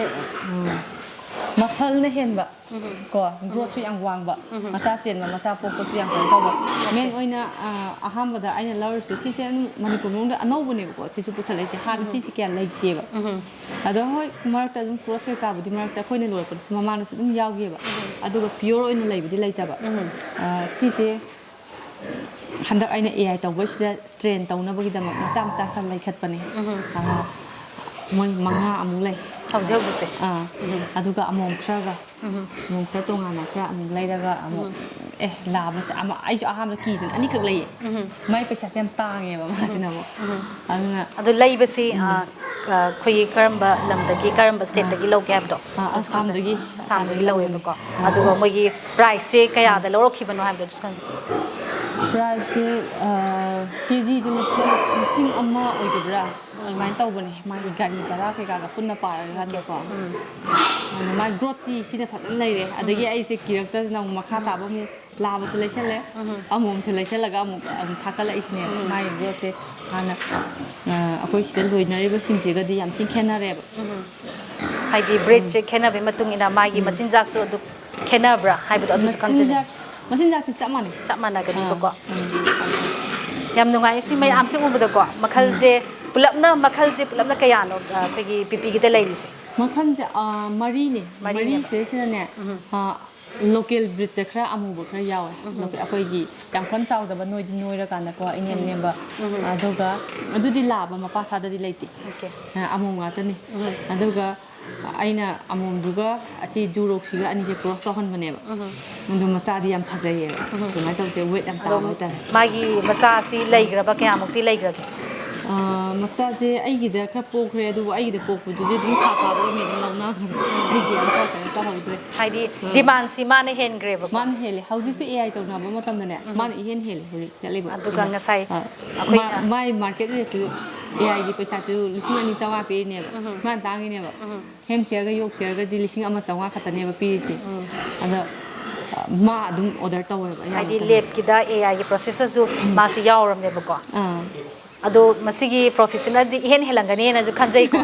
ꯃꯁꯜꯅ ꯍꯦꯟꯕ ꯎꯝ꯫ ꯀꯣ, growthꯁꯨ ꯌꯥꯝ ꯋꯥꯡꯕ, ꯎꯝ꯫ ꯃꯆꯥ ꯆꯦꯟꯕ, ꯃꯆꯥ ꯄꯣꯛꯄꯁꯨ ꯌꯥꯝ ꯀꯩꯅꯣ ꯇꯧꯕ꯫ ꯃꯦꯟ ꯑꯣꯏꯅ ꯑ, ꯑꯍꯥꯟꯕꯗ ꯑꯩꯅ ꯂꯧꯔꯤꯁꯦ ꯁꯤꯁꯦ ꯑꯗꯨꯝ ꯃꯅꯤꯄꯨꯔ ꯃꯅꯨꯡꯗ ꯑꯅꯧꯕꯅꯦꯕꯀꯣ, ꯁꯤꯁꯨ ꯄꯨꯁꯜꯂꯛꯏꯁꯦ, ꯍꯥꯟꯅ ꯁꯤꯁꯦ ꯀꯌꯥ ꯂꯩꯇꯦꯕ꯫ ꯎꯝ꯫ ꯑꯗꯣ ꯍꯣꯏ, ꯃꯔꯛꯇ ꯑꯗꯨꯝ cross ꯀꯩꯀꯥꯕꯨꯗꯤ ꯃꯔꯛꯇ ꯑꯩꯈꯣꯏꯅ ꯂꯣꯏꯔꯛꯄꯗꯁꯨ ꯃꯃꯥꯡꯗꯁꯨ ꯑꯗꯨꯝ ꯌꯥꯎꯈꯤꯕ, ꯑꯗꯨꯒ pure ꯑꯣꯏꯅ ꯂꯩꯕꯗꯤ ꯂꯩꯇꯕ꯫ ꯎꯝ꯫ ꯑ, ꯁꯤꯁꯦ ꯍꯟꯗꯛ ꯑꯩꯅ A I ꯇꯧꯕꯁꯤꯗ train ꯇꯧꯅꯕꯒꯤꯗꯃꯛ ꯃꯆꯥ ꯃꯆꯥ ꯈꯔ ꯂꯩꯈꯠꯄꯅꯦ꯫ ꯎꯝ꯫ ꯑ, ꯃꯣꯏ ꯃꯉꯥ ꯑꯃꯨꯛ ꯂꯩ꯫ ꯍꯧꯖꯤꯛ ꯍꯧꯖꯤꯛꯁꯦ꯫ ꯑꯥ, ꯎꯝ꯫ ꯑꯗꯨꯒ ꯑꯃꯣꯝ ꯈꯔꯒ ꯎꯝ꯫ ꯑꯃꯣꯝ ꯈꯔ ꯇꯣꯉꯥꯟꯅ ꯈꯔ ꯑꯃꯨꯛ ꯂꯩꯔꯒ ꯑꯃꯨꯛ, ꯑꯦ, ꯂꯥꯕꯁꯦ ꯑꯃ, ꯑꯩꯁꯨ ꯑꯍꯥꯟꯕꯗ ꯀꯤꯗꯅ ꯑꯅꯤꯈꯛ ꯂꯩꯌꯦ꯫ ꯎꯝ꯫ ꯃꯥꯏ ꯄꯩꯁꯥꯁꯦ ꯌꯥꯝ ꯇꯥꯡꯉꯦꯕ ꯃꯥꯁꯤꯅ ꯑꯃꯨꯛ꯫ ꯎꯝ꯫ ꯑꯗꯨꯅ ꯑꯗꯨ ꯂꯩꯕꯁꯤ, ꯑ, ꯑ, ꯑꯩꯈꯣꯏꯒꯤ ꯀꯔꯝꯕ ꯂꯝꯗꯒꯤ, ꯀꯔꯝꯕ stateꯇꯒꯤ ꯂꯧꯒꯦ ꯍꯥꯏꯕꯗꯣ? ꯑ, ꯑꯗꯨꯁꯨ ꯈꯪꯖ- ꯑꯁꯥꯝꯗꯒꯤ, ꯑꯁꯥꯝꯗꯒꯤ ꯑꯁꯥꯝꯗꯒꯤ ꯂꯧꯋꯦꯕꯀꯣ꯫ ꯂꯧꯕꯅꯦ꯫ ꯑ꯫ ꯑꯗꯨꯒ ꯃꯣꯏꯒꯤ priceꯁꯦ ꯀꯌꯥꯗ ꯂꯧꯔꯛꯈꯤꯕꯅꯣ ꯍꯥꯏꯕꯗꯣ ꯑꯗꯨꯁꯨ ꯈꯪꯖ- Priceꯁꯦ, ꯑ, KGꯗ ꯂꯨꯄꯥ ꯂꯤꯁꯤꯡ ꯑꯃ ꯑꯣꯏꯒꯗ꯭ꯔꯥ? ꯑꯗꯨꯃꯥꯏꯅ ꯇꯧꯕꯅꯦ꯫ ꯃꯥꯒꯤ ꯒꯥꯔꯤ ꯚꯔꯥ ꯀꯩꯀꯥꯒ ꯄꯨꯟꯅ ꯄꯥꯔꯀꯥꯟꯗꯀꯣ꯫ ꯎꯝ꯫ ꯑꯗꯨꯅ ꯃꯥꯒꯤ growthꯇꯤ ꯁꯤꯅ ꯐꯖꯅ ꯂꯩꯔꯦ꯫ ꯑꯗꯒꯤ ꯑꯩꯁꯦ ꯀꯤꯔꯛꯇꯗꯅ ꯑꯃꯨꯛ ꯃꯈꯥ ꯇꯥꯕ ꯑꯃꯨꯛ ꯂꯥꯕꯁꯨ ꯂꯩꯁꯜꯂꯦ꯫ ꯎꯝ꯫ ꯑꯃꯣꯝꯁꯨ ꯂꯩꯁꯜꯂꯒ ꯑꯃꯨꯛ, ꯑꯃꯨꯛ ꯊꯥꯀꯠꯂꯛꯏꯁꯤꯅꯦꯕ꯫ ꯃꯥꯒꯤ growthꯁꯦ ꯍꯥꯟꯅ, ꯑ, ꯑꯩꯈꯣꯏ ꯁꯤꯗ ꯂꯣꯏꯅꯔꯤꯕꯁꯤꯡꯁꯤꯒꯗꯤ ꯌꯥꯝ ꯊꯤꯅ ꯈꯦꯠꯅꯔꯦꯕ꯫ ꯎꯝ꯫ ꯍꯥꯏꯗꯤ breedꯁꯦ ꯈꯦꯠꯅꯕꯒꯤ ꯃꯇꯨꯡ ꯏꯟꯅ ꯃꯥꯒꯤ ꯃꯆꯤꯟꯖꯥꯛꯁꯨ ꯑꯗꯨ ꯈꯦꯠꯅꯕ꯭ꯔꯥ ꯍꯥꯏꯕꯗꯣ ꯑꯗꯨꯁꯨ ꯈꯪꯖꯅꯤꯡꯉꯤ꯫ ꯃꯆꯤꯟꯖꯥꯛ, ꯃꯆꯤꯟꯖꯥꯛꯇꯤ ꯆꯞ ꯃꯥꯟꯅꯩ꯫ ꯆꯞ ꯃꯥꯟꯅꯒꯅꯤꯕꯀꯣ꯫ ꯑꯥ, ꯎꯝ꯫ ꯌꯥꯝ ꯅꯨꯡꯉꯥꯏ ꯁꯤ ꯃꯌꯥꯝꯁꯦ ꯎꯕꯗꯀꯣ꯫ ꯃꯈꯜꯁꯦ ꯄꯨꯂꯞꯅ, ꯃꯈꯜꯁꯦ ꯄꯨꯂꯞꯅ ꯀꯌꯥꯅꯣ, ꯑ, ꯑꯩꯈꯣꯏꯒꯤ ꯄꯤꯄꯤꯒꯤꯗ ꯂꯩꯔꯤꯁꯦ? ꯃꯈꯜꯁꯦ, ꯑ, ꯃꯔꯤꯅꯦ꯫ ꯃꯔꯤꯅꯦꯕ꯫ ꯃꯔꯤꯁꯤꯗꯩꯁꯤꯗꯅꯦ, ꯎꯝ꯫ ꯑ, local breedꯇ ꯈꯔ ꯑꯃꯨꯕ ꯈꯔ ꯌꯥꯎꯋꯦ꯫ Local, ꯑꯩꯈꯣꯏꯒꯤ ꯌꯥꯝ ꯀꯟꯅ ꯆꯥꯎꯗꯕ, ꯅꯣꯏꯗꯤ ꯅꯣꯏꯔꯀꯥꯟꯗꯀꯣ, ꯏꯅꯦꯝ ꯅꯦꯝꯕ꯫ ꯑꯗꯨꯒ ꯑꯗꯨꯗꯤ ꯂꯥꯕ ꯃꯄꯥ ꯁꯥꯗꯗꯤ ꯂꯩꯇꯦ꯫ Okay꯫ ꯑ, ꯑꯃꯣꯝ ꯉꯥꯛꯇꯅꯤ꯫ ꯎꯝ꯫ ꯑꯗꯨꯒ ꯑꯩꯅ ꯑꯃꯣꯝꯗꯨꯒ ꯑꯁꯤ ꯗꯨꯔꯣꯛꯁꯤꯒ ꯑꯅꯤꯁꯦ cross ꯇꯧꯍꯟꯕꯅꯦꯕ꯫ ꯑꯗꯣ ꯃꯆꯥꯗꯤ ꯌꯥꯝ ꯐꯖꯩꯌꯦꯕ꯫ ꯑꯗꯨꯃꯥꯏꯅ ꯇꯧꯁꯦ, weight ꯌꯥꯝ ꯑꯗꯣ ꯇꯥꯕ ꯍꯥꯏꯇꯥꯔꯦ꯫ ꯃꯥꯒꯤ ꯃꯆꯥꯁꯤ ꯂꯩꯈ꯭ꯔꯕ, ꯀꯌꯥꯃꯨꯛꯇꯤ ꯂꯩꯈ꯭ꯔꯒꯦ? ꯑ, ꯃꯆꯥꯁꯦ ꯑꯩꯒꯤꯗ ꯈꯔ ꯄꯣꯛꯈ꯭ꯔꯦ, ꯑꯗꯨꯕꯨ ꯑꯩꯒꯤꯗ ꯄꯣꯛꯄꯗꯨꯗꯤ ꯑꯗꯨꯝ ꯊꯥ ꯐꯥꯕꯒ ꯃꯤ ꯑꯗꯨꯝ ꯂꯧꯅꯈ꯭ꯔꯦ꯫ ꯑꯩꯒꯤ ꯑꯝꯇ ꯀꯩꯅꯣ ꯇꯧꯍꯧꯗ꯭ꯔꯦ꯫ ꯍꯥꯏꯗꯤ demandꯁꯤ ꯃꯥꯅ ꯍꯦꯟꯈ꯭ꯔꯦꯕꯀꯣ꯫ ꯃꯥꯅ ꯍꯦꯜꯂꯦ꯫ ꯍꯧꯖꯤꯛꯁꯦ A I ꯇꯧꯅꯕ ꯃꯇꯝꯗꯅꯦ, ꯃꯥꯅ ꯏꯍꯦꯟ ꯍꯦꯜꯂꯦ ꯍꯧꯖꯤꯛ ꯆꯠꯂꯤꯕ꯫ ꯑꯗꯨꯒ ꯉꯁꯥꯏ ꯑ, ꯑꯩꯈꯣꯏꯅ ꯃꯥ-, ꯃꯥꯏ market rateꯁꯨ ꯑꯦ ꯑꯥꯏꯒꯤ ꯄꯩꯁꯥꯁꯨ ꯂꯤꯁꯤꯡ ꯑꯅꯤ ꯆꯥꯝꯃꯉꯥ ꯄꯤꯔꯤꯅꯦꯕ꯫ ꯎꯝ꯫ ꯃꯥꯅ ꯇꯥꯡꯉꯤꯅꯦꯕ꯫ ꯎꯝ꯫ ꯍꯦꯝ ꯆꯤꯌꯔꯒ ꯌꯣꯛ ꯆꯤꯌꯔꯒꯗꯤ ꯂꯤꯁꯤꯡ ꯑꯃ ꯆꯥꯝꯃꯉꯥ ꯈꯛꯇꯅꯦꯕ ꯄꯤꯔꯤꯁꯦ꯫ ꯎꯝ꯫ ꯑꯗꯣ, ꯑ, ꯃꯥ ꯑꯗꯨꯝ ꯑꯣꯔꯗꯔ ꯇꯧꯋꯦꯕ ꯑꯌꯥꯝꯕ ꯍꯥꯏꯗꯤ ꯃꯇꯝꯗ꯫ ꯂꯦꯞꯀꯤꯗ ꯑꯦ ꯑꯥꯏꯒꯤ ꯄ꯭ꯔꯣꯁꯦꯁꯇꯁꯨ ꯎꯝ꯫ ꯃꯥꯁꯤ ꯌꯥꯎꯔꯕꯅꯦꯕꯀꯣ꯫ ꯑꯥ꯫ ꯑꯗꯣ ꯃꯁꯤꯒꯤ ꯄ꯭ꯔꯣꯐꯤꯠꯁꯤꯅꯗꯤ ꯏꯍꯦꯟ ꯍꯦꯜꯂꯝꯒꯅꯤꯅꯁꯨ ꯈꯟꯖꯩꯀꯣ꯫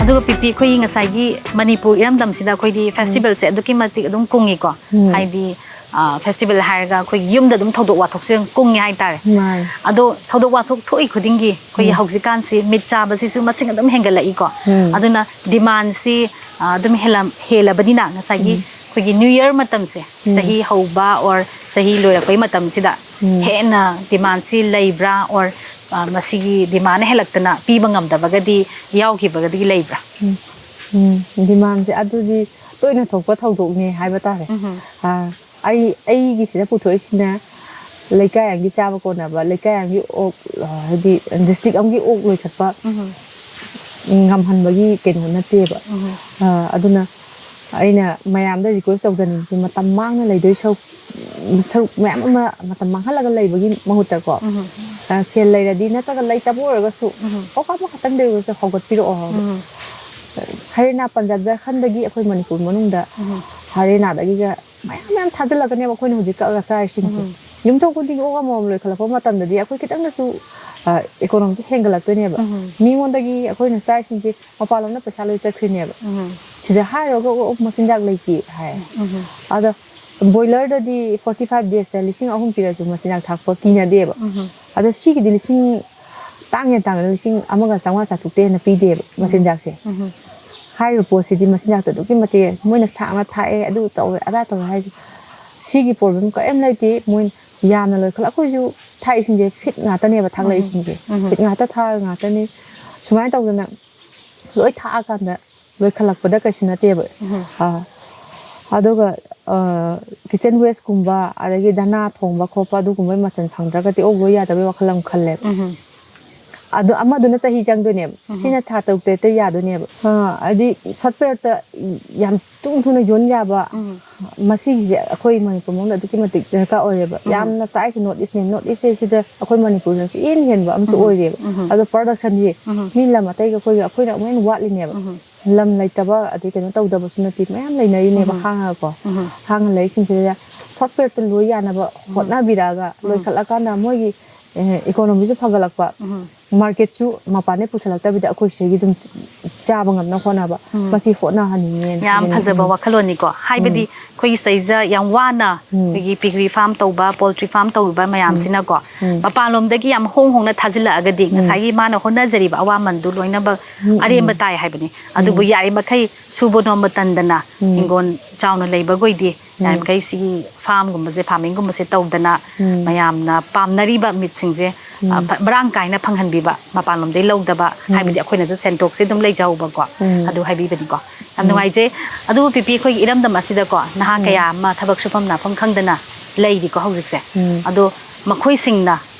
ꯑꯗꯨꯒ ꯄꯤꯄꯤ, ꯑꯩꯈꯣꯏꯒꯤ ꯉꯁꯥꯏꯒꯤ ꯃꯅꯤꯄꯨꯔ ꯏꯔꯝꯗꯝꯁꯤꯗ ꯑꯩꯈꯣꯏꯗꯤ ꯎꯝ꯫ ꯐꯦꯁꯇꯤꯚꯦꯜꯁꯦ ꯑꯗꯨꯛꯀꯤ ꯃꯇꯤꯛ ꯑꯗꯨꯝ ꯀꯨꯡꯉꯤꯀꯣ꯫ ꯎꯝ꯫ ꯍꯥꯏꯗꯤ, ꯑ, ꯐꯦꯁꯇꯤꯚꯦꯜ ꯍꯥꯏꯔꯒ ꯑꯩꯈꯣꯏꯒꯤ ꯌꯨꯝꯗ ꯑꯗꯨꯝ ꯊꯧꯗꯣꯛ ꯋꯥꯊꯣꯛꯁꯦ ꯑꯗꯨꯝ ꯀꯨꯡꯉꯦ ꯍꯥꯏꯇꯥꯔꯦ꯫ ꯃꯥꯅꯦ꯫ ꯑꯗꯣ ꯊꯧꯗꯣꯛ ꯋꯥꯊꯣꯛ ꯊꯣꯛꯏ ꯈꯨꯗꯤꯡꯒꯤ ꯑꯩꯈꯣꯏꯒꯤ ꯎꯝ꯫ ꯍꯧꯖꯤꯛꯀꯥꯟꯁꯤ ꯃꯤꯠ ꯆꯥꯕꯁꯤꯁꯨ ꯃꯁꯤꯡ ꯑꯗꯨꯝ ꯍꯦꯟꯒꯠꯂꯛꯏꯀꯣ꯫ ꯎꯝ꯫ ꯑꯗꯨꯅ ꯗꯤꯃꯥꯟꯁꯤ, ꯑ, ꯑꯗꯨꯝ ꯍꯦꯜꯂꯝ-, ꯍꯦꯜꯂꯕꯅꯤꯅ ꯉꯁꯥꯏꯒꯤ ꯎꯝ꯫ ꯑꯩꯈꯣꯏꯒꯤ ꯅ꯭ꯌꯨ ꯌꯔ ꯃꯇꯝꯁꯦ, ꯎꯝ꯫ ꯆꯍꯤ ꯍꯧꯕ or ꯆꯍꯤ ꯂꯣꯏꯔꯛꯄꯩ ꯃꯇꯝꯁꯤꯗ ꯎꯝ꯫ ꯍꯦꯟꯅ ꯗꯤꯃꯥꯟꯁꯤ ꯂꯩꯕ꯭ꯔꯥ or, ꯑ, ꯃꯁꯤꯒꯤ ꯗꯤꯃꯥꯟ ꯍꯦꯜꯂꯛꯇꯅ ꯄꯤꯕ ꯉꯝꯗꯕꯒꯗꯤ ꯌꯥꯎꯈꯤꯕꯒꯗꯤ ꯂꯩꯕ꯭ꯔꯥ? ꯎꯝ꯫ ꯎꯝ꯫ ꯗꯤꯃꯥꯟꯁꯦ ꯑꯗꯨꯗꯤ ꯇꯣꯏꯅ ꯊꯣꯛꯄ ꯊꯧꯗꯣꯛꯅꯦ ꯍꯥꯏꯕ ꯇꯥꯔꯦ꯫ ꯎꯝꯍꯨꯝ꯫ ꯑ, ꯑꯩ, ꯑꯩꯒꯤꯁꯤꯗ ꯄꯨꯊꯣꯛꯏꯁꯤꯅ ꯂꯩꯀꯥꯏ ꯑꯃꯒꯤ ꯆꯥꯕ ꯀꯣꯟꯅꯕ, ꯂꯩꯀꯥꯏ ꯑꯃꯒꯤ ꯑꯣꯛ, ꯑ, ꯍꯥꯏꯗꯤ ꯗꯤꯁꯇ꯭ꯔꯤꯛ ꯑꯃꯒꯤ ꯑꯣꯛ ꯂꯣꯏꯈꯠꯄ ꯎꯝꯍꯨꯝ꯫ ꯉꯝꯍꯟꯕꯒꯤ ꯀꯩꯅꯣ ꯅꯠꯇꯦꯕ꯫ ꯎꯝꯍꯨꯝ꯫ ꯑ, ꯑꯗꯨꯅ ꯑꯩꯅ ꯃꯌꯥꯝꯗ ꯔꯤꯀ꯭ꯋꯦꯁ ꯇꯧꯖꯅꯤꯡꯕꯁꯦ, ꯃꯇꯝ ꯃꯥꯡꯅ ꯂꯩꯗꯣꯏ ꯁꯔꯨꯛ, ꯁꯔꯨꯛ ꯃꯌꯥꯝ ꯑꯃ ꯃꯇꯝ ꯃꯥꯡꯍꯜꯂꯒ ꯂꯩꯕꯒꯤ ꯃꯍꯨꯠꯇꯀꯣ, ꯎꯝꯍꯨꯝ꯫ ꯑ, ꯁꯦꯜ ꯂꯩꯔꯗꯤ ꯅꯠꯇ꯭ꯔꯒ ꯂꯩꯇꯕ ꯑꯣꯏꯔꯒꯁꯨ, ꯎꯝꯍꯨꯝ꯫ ꯑꯣꯛ ꯑꯃꯈꯛꯇꯪꯗ ꯑꯣꯏꯔꯒꯁꯨ ꯍꯧꯒꯠꯄꯤꯔꯛꯑꯣ ꯍꯥꯏꯕ꯫ ꯎꯝꯍꯨꯝ꯫ ꯍꯔꯦꯅꯥ ꯄꯟꯖꯥꯕ ꯖꯔꯈꯟꯗꯒꯤ ꯑꯩꯈꯣꯏ ꯃꯅꯤꯄꯨꯔ ꯃꯅꯨꯡꯗ ꯎꯝꯍꯨꯝ꯫ ꯍꯔꯦꯅꯥꯗꯒꯤꯒ ꯃꯌꯥꯝ ꯃꯌꯥꯝ ꯊꯥꯖꯤꯜꯂꯛꯀꯅꯦꯕ ꯑꯩꯈꯣꯏꯅ ꯍꯧꯖꯤꯛ ꯀꯛꯑꯒ ꯆꯥꯔꯤꯁꯤꯡꯁꯦ꯫ ꯎꯝ꯫ ꯌꯨꯝꯊꯣꯡ ꯈꯨꯗꯤꯡꯒꯤ ꯑꯣꯛ ꯑꯃꯃꯝ ꯂꯣꯏꯈꯠꯂꯛꯄ ꯃꯇꯝꯗꯗꯤ ꯑꯩꯈꯣꯏ ꯈꯤꯇꯪꯗꯁꯨ, ꯑ, ꯏꯀꯣꯅꯣꯃꯤꯁꯦ ꯍꯦꯟꯒꯠꯂꯛꯇꯣꯏꯅꯦꯕ꯫ ꯎꯝ꯫ ꯃꯤꯉꯣꯟꯗꯒꯤ ꯑꯩꯈꯣꯏꯅ ꯆꯥꯔꯤꯁꯤꯡꯁꯦ ꯃꯄꯥꯟꯂꯣꯝꯗ ꯄꯩꯁꯥ ꯂꯣꯏ ꯆꯠꯈ꯭ꯔꯤꯅꯦꯕ꯫ ꯎꯝ꯫ ꯁꯤꯗ ꯍꯥꯏꯔꯨꯔꯒ ꯑꯣꯛ ꯃꯆꯤꯟꯖꯥꯛ ꯂꯩꯇꯦ ꯍꯥꯏ꯫ ꯎꯝ꯫ ꯑꯗꯣ ꯕꯣꯏꯂꯔꯗꯗꯤ forty five daysꯇ ꯂꯤꯁꯤꯡ ꯑꯍꯨꯝ ꯄꯤꯔꯁꯨ ꯃꯆꯤꯟꯖꯥꯛ ꯊꯥꯛꯄ ꯀꯤꯅꯗꯦꯕ꯫ ꯎꯝ꯫ ꯑꯗꯣ ꯁꯤꯒꯤꯗꯤ ꯂꯤꯁꯤꯡ, ꯇꯥꯡꯉꯦ ꯇꯥꯡꯉꯦ ꯂꯤꯁꯤꯡ ꯑꯃꯒ ꯆꯥꯝꯃꯉꯥ ꯆꯥꯇ꯭ꯔꯨꯛꯇꯩ ꯍꯦꯟꯅ ꯄꯤꯗꯦꯕ ꯎꯝ꯫ ꯃꯆꯤꯟꯖꯥꯛꯁꯦ꯫ ꯎꯝ꯫ ꯍꯥꯏꯔꯤꯕ ꯄꯣꯠꯁꯤꯗꯤ ꯃꯆꯤꯟꯖꯥꯛꯇꯣ ꯑꯗꯨꯛꯀꯤ ꯃꯇꯤꯛ ꯃꯣꯏꯅ ꯁꯥꯡꯅ ꯊꯥꯛꯑꯦ, ꯑꯗꯨ ꯇꯧꯋꯦ, ꯑꯗꯥ ꯇꯧꯋꯦ ꯍꯥꯏꯁꯦ꯫ ꯁꯤꯒꯤ ꯄ꯭ꯔꯣꯕ꯭ꯂꯦꯝ ꯀꯔꯤꯝ ꯂꯩꯇꯦ꯫ ꯃꯣꯏ ꯌꯥꯝꯅ ꯂꯣꯏꯈꯠꯂꯛ ꯑꯩꯈꯣꯏꯁꯨ ꯊꯥꯛꯏꯁꯤꯡꯁꯦ ꯐꯤꯠ ꯉꯥꯛꯇꯅꯦꯕ ꯊꯥꯛꯂꯛꯏꯁꯤꯡꯁꯦ꯫ ꯎꯝ꯫ ꯐꯤꯠ ꯉꯥꯛꯇ ꯊꯥꯛꯑꯒ ꯉꯥꯛꯇꯅꯤ꯫ ꯁꯨꯃꯥꯏꯅ ꯇꯧꯗꯅ ꯂꯣꯏ ꯊꯥꯛꯑꯀꯥꯟꯗ ꯂꯣꯏꯈꯠꯂꯛꯄꯗ ꯀꯩꯁꯨ ꯅꯠꯇꯦꯕ꯫ ꯎꯝ꯫ ꯑꯥ, ꯑꯗꯨꯒ ꯀꯤꯠꯆꯟ ꯋꯦꯁꯀꯨꯝꯕ, ꯑꯗꯒꯤ ꯙꯅꯥ ꯊꯣꯡꯕ ꯈꯣꯠꯄ, ꯑꯗꯨꯒꯨꯝꯕꯩ ꯃꯆꯜ ꯐꯪꯗ꯭ꯔꯒꯗꯤ ꯑꯣꯛ ꯂꯣꯏ ꯌꯥꯗꯕꯩ ꯋꯥꯈꯜ ꯑꯃ ꯈꯜꯂꯦꯕ꯫ ꯎꯝ꯫ ꯑꯗꯣ ꯑꯃꯗꯨꯅ ꯆꯍꯤ ꯆꯪꯗꯣꯏꯅꯦꯕ꯫ ꯎꯝ꯫ ꯁꯤꯅ ꯊꯥ ꯇꯔꯨꯛ ꯇꯔꯦꯠꯇ ꯌꯥꯗꯣꯏꯅꯦꯕ꯫ ꯑꯥ, ꯍꯥꯏꯗꯤ ꯁꯣꯔꯠ ꯄꯤꯔꯤꯌꯠꯇ ꯌꯥꯝ ꯊꯨꯅ ꯊꯨꯅ ꯌꯣꯟ ꯌꯥꯕ꯫ ꯎꯝ꯫ ꯃꯁꯤꯒꯤꯁꯦ ꯑꯩꯈꯣꯏ ꯃꯅꯤꯄꯨꯔ ꯃꯅꯨꯡꯗ ꯑꯗꯨꯛꯀꯤ ꯃꯇꯤꯛ ꯗꯔꯀꯥꯔ ꯑꯣꯏꯌꯦꯕ꯫ ꯎꯝ꯫ ꯌꯥꯝꯅ ꯆꯥꯏꯁꯦ ꯅꯣꯔꯠ ꯏꯁꯅꯦ꯫ ꯅꯣꯔꯠ ꯏꯁꯁꯦ ꯁꯤꯗ ꯑꯩꯈꯣꯏ ꯃꯅꯤꯄꯨꯔꯗꯁꯨ ꯏꯍꯦꯟ ꯍꯦꯟꯕ ꯑꯃꯁꯨ ꯎꯝ꯫ ꯑꯣꯏꯔꯦꯕ꯫ ꯎꯝ꯫ ꯑꯗꯣ ꯄ꯭ꯔꯗꯛꯁꯟꯁꯦ ꯎꯝ꯫ ꯃꯤ ꯂꯝ ꯑꯇꯩꯒ ꯑꯩꯈꯣꯏꯒ ꯑꯩꯈꯣꯏꯅ ꯑꯃꯨꯛ ꯍꯦꯟꯅ ꯋꯥꯠꯂꯤꯅꯦꯕ꯫ ꯎꯝ꯫ ꯂꯝ ꯂꯩꯇꯕ ꯑꯗꯩ ꯀꯩꯅꯣ ꯇꯧꯗꯕꯁꯨ ꯅꯠꯇꯦ, ꯃꯌꯥꯝ ꯂꯩꯅꯔꯤꯅꯦꯕ ꯎꯝ꯫ ꯍꯥꯡꯉꯒꯀꯣ꯫ ꯎꯝ꯫ ꯍꯥꯡꯉ ꯂꯩꯔꯤꯁꯤꯡꯁꯤꯗ ꯁꯣꯔꯠ ꯄꯤꯔꯤꯌꯠꯇ ꯂꯣꯏ ꯌꯥꯅꯕ ꯎꯝ꯫ ꯍꯣꯠꯅꯕꯤꯔꯛꯑꯒ ꯎꯝ꯫ ꯂꯣꯏꯈꯠꯂꯀꯥꯟꯗ ꯃꯣꯏꯒꯤ ꯏꯀꯣꯅꯣꯃꯤꯁꯨ ꯐꯒꯠꯂꯛꯄ, ꯎꯝ꯫ ꯃꯥꯔꯀꯦꯠꯁꯨ ꯃꯄꯥꯟꯗꯩ ꯄꯨꯁꯜꯂꯛꯇꯕꯤꯗ ꯑꯩꯈꯣꯏ ꯁꯤꯗꯒꯤ ꯑꯗꯨꯝ ꯆꯥꯕ ꯉꯝꯅꯕ ꯍꯣꯠꯅꯕ, ꯎꯝ꯫ ꯃꯁꯤ ꯍꯣꯠꯅꯍꯟꯅꯤꯡꯉꯦꯅ ꯌꯥꯝ ꯍꯥꯏꯅꯤꯡꯉꯤ꯫ ꯐꯖꯕ ꯎꯝ꯫ ꯋꯥꯈꯜꯂꯣꯟꯅꯤꯀꯣ꯫ ꯍꯥꯏꯕꯗꯤ ꯎꯝ꯫ ꯑꯩꯈꯣꯏꯒꯤ ꯁꯤꯗꯩꯁꯤꯗ ꯌꯥꯝ ꯋꯥꯅ ꯎꯝ꯫ ꯑꯩꯈꯣꯏꯒꯤ ꯄꯤꯒ꯭ꯔꯤ ꯐꯥꯔꯝ ꯇꯧꯕ, ꯄꯣꯜꯇ꯭ꯔꯤ ꯐꯥꯔꯝ ꯇꯧꯕ ꯃꯌꯥꯝꯁꯤꯅꯀꯣ, ꯎꯝ꯫ ꯃꯄꯥꯟꯂꯣꯝꯗꯒꯤ ꯌꯥꯝ ꯍꯣꯡ ꯍꯣꯡꯅ ꯊꯥꯖꯤꯜꯂꯛꯑꯒꯗꯤ ꯎꯝ꯫ ꯉꯁꯥꯏꯒꯤ ꯃꯥꯅ ꯍꯣꯠꯅꯖꯔꯤꯕ ꯑꯋꯥꯃꯟꯗꯨ ꯂꯣꯏꯅꯃꯛ ꯎꯝ, ꯎꯝ꯫ ꯑꯔꯦꯝꯕ ꯇꯥꯏ ꯍꯥꯏꯕꯅꯤ꯫ ꯑꯗꯨꯕꯨ ꯎꯝ꯫ ꯌꯥꯔꯤꯃꯈꯩ ꯁꯨꯕ ꯅꯣꯝꯕ ꯇꯟꯗꯅ ꯎꯝ꯫ ꯍꯤꯡꯒꯣꯜ ꯆꯥꯎꯅ ꯂꯩꯕꯈꯣꯏꯗꯤ ꯎꯝ꯫ ꯌꯥꯔꯤꯃꯈꯩ ꯁꯤꯒꯤ ꯐꯥꯔꯝꯒꯨꯝꯕꯁꯦ, ꯐꯥꯔꯃꯤꯡꯒꯨꯝꯕꯁꯦ ꯇꯧꯗꯅ ꯎꯝ꯫ ꯃꯌꯥꯝꯅ ꯄꯥꯝꯅꯔꯤꯕ ꯃꯤꯠꯁꯤꯡꯁꯦ, ꯎꯝ꯫ ꯑ, ꯐ-, ꯃꯔꯥꯡ ꯀꯥꯏꯅ ꯐꯪꯍꯟꯕꯤꯕ, ꯃꯄꯥꯟꯂꯣꯝꯗꯩ ꯂꯧꯗꯕ, ꯎꯝ꯫ ꯍꯥꯏꯕꯗꯤ ꯑꯩꯈꯣꯏꯅꯁꯨ ꯁꯦꯟꯊꯣꯛꯁꯦ ꯑꯗꯨꯝ ꯂꯩꯖꯍꯧꯕꯀꯣ꯫ ꯎꯝ꯫ ꯑꯗꯨ ꯍꯥꯏꯕꯤꯕꯅꯤꯀꯣ꯫ ꯌꯥꯝ ꯎꯝ꯫ ꯅꯨꯡꯉꯥꯏꯖꯩ꯫ ꯑꯗꯨꯕꯨ ꯄꯤꯄꯤ, ꯑꯩꯈꯣꯏꯒꯤ ꯏꯔꯝꯗꯝ ꯑꯁꯤꯗꯀꯣ ꯅꯍꯥ ꯎꯝ꯫ ꯀꯌꯥ ꯑꯃ ꯊꯕꯛ ꯁꯨꯐꯝ ꯅꯥꯐꯝ ꯈꯪꯗꯅ ꯂꯩꯔꯤꯀꯣ ꯍꯧꯖꯤꯛꯁꯦ꯫ ꯎꯝ꯫ ꯑꯗꯣ ꯃꯈꯣꯏꯁꯤꯡꯅ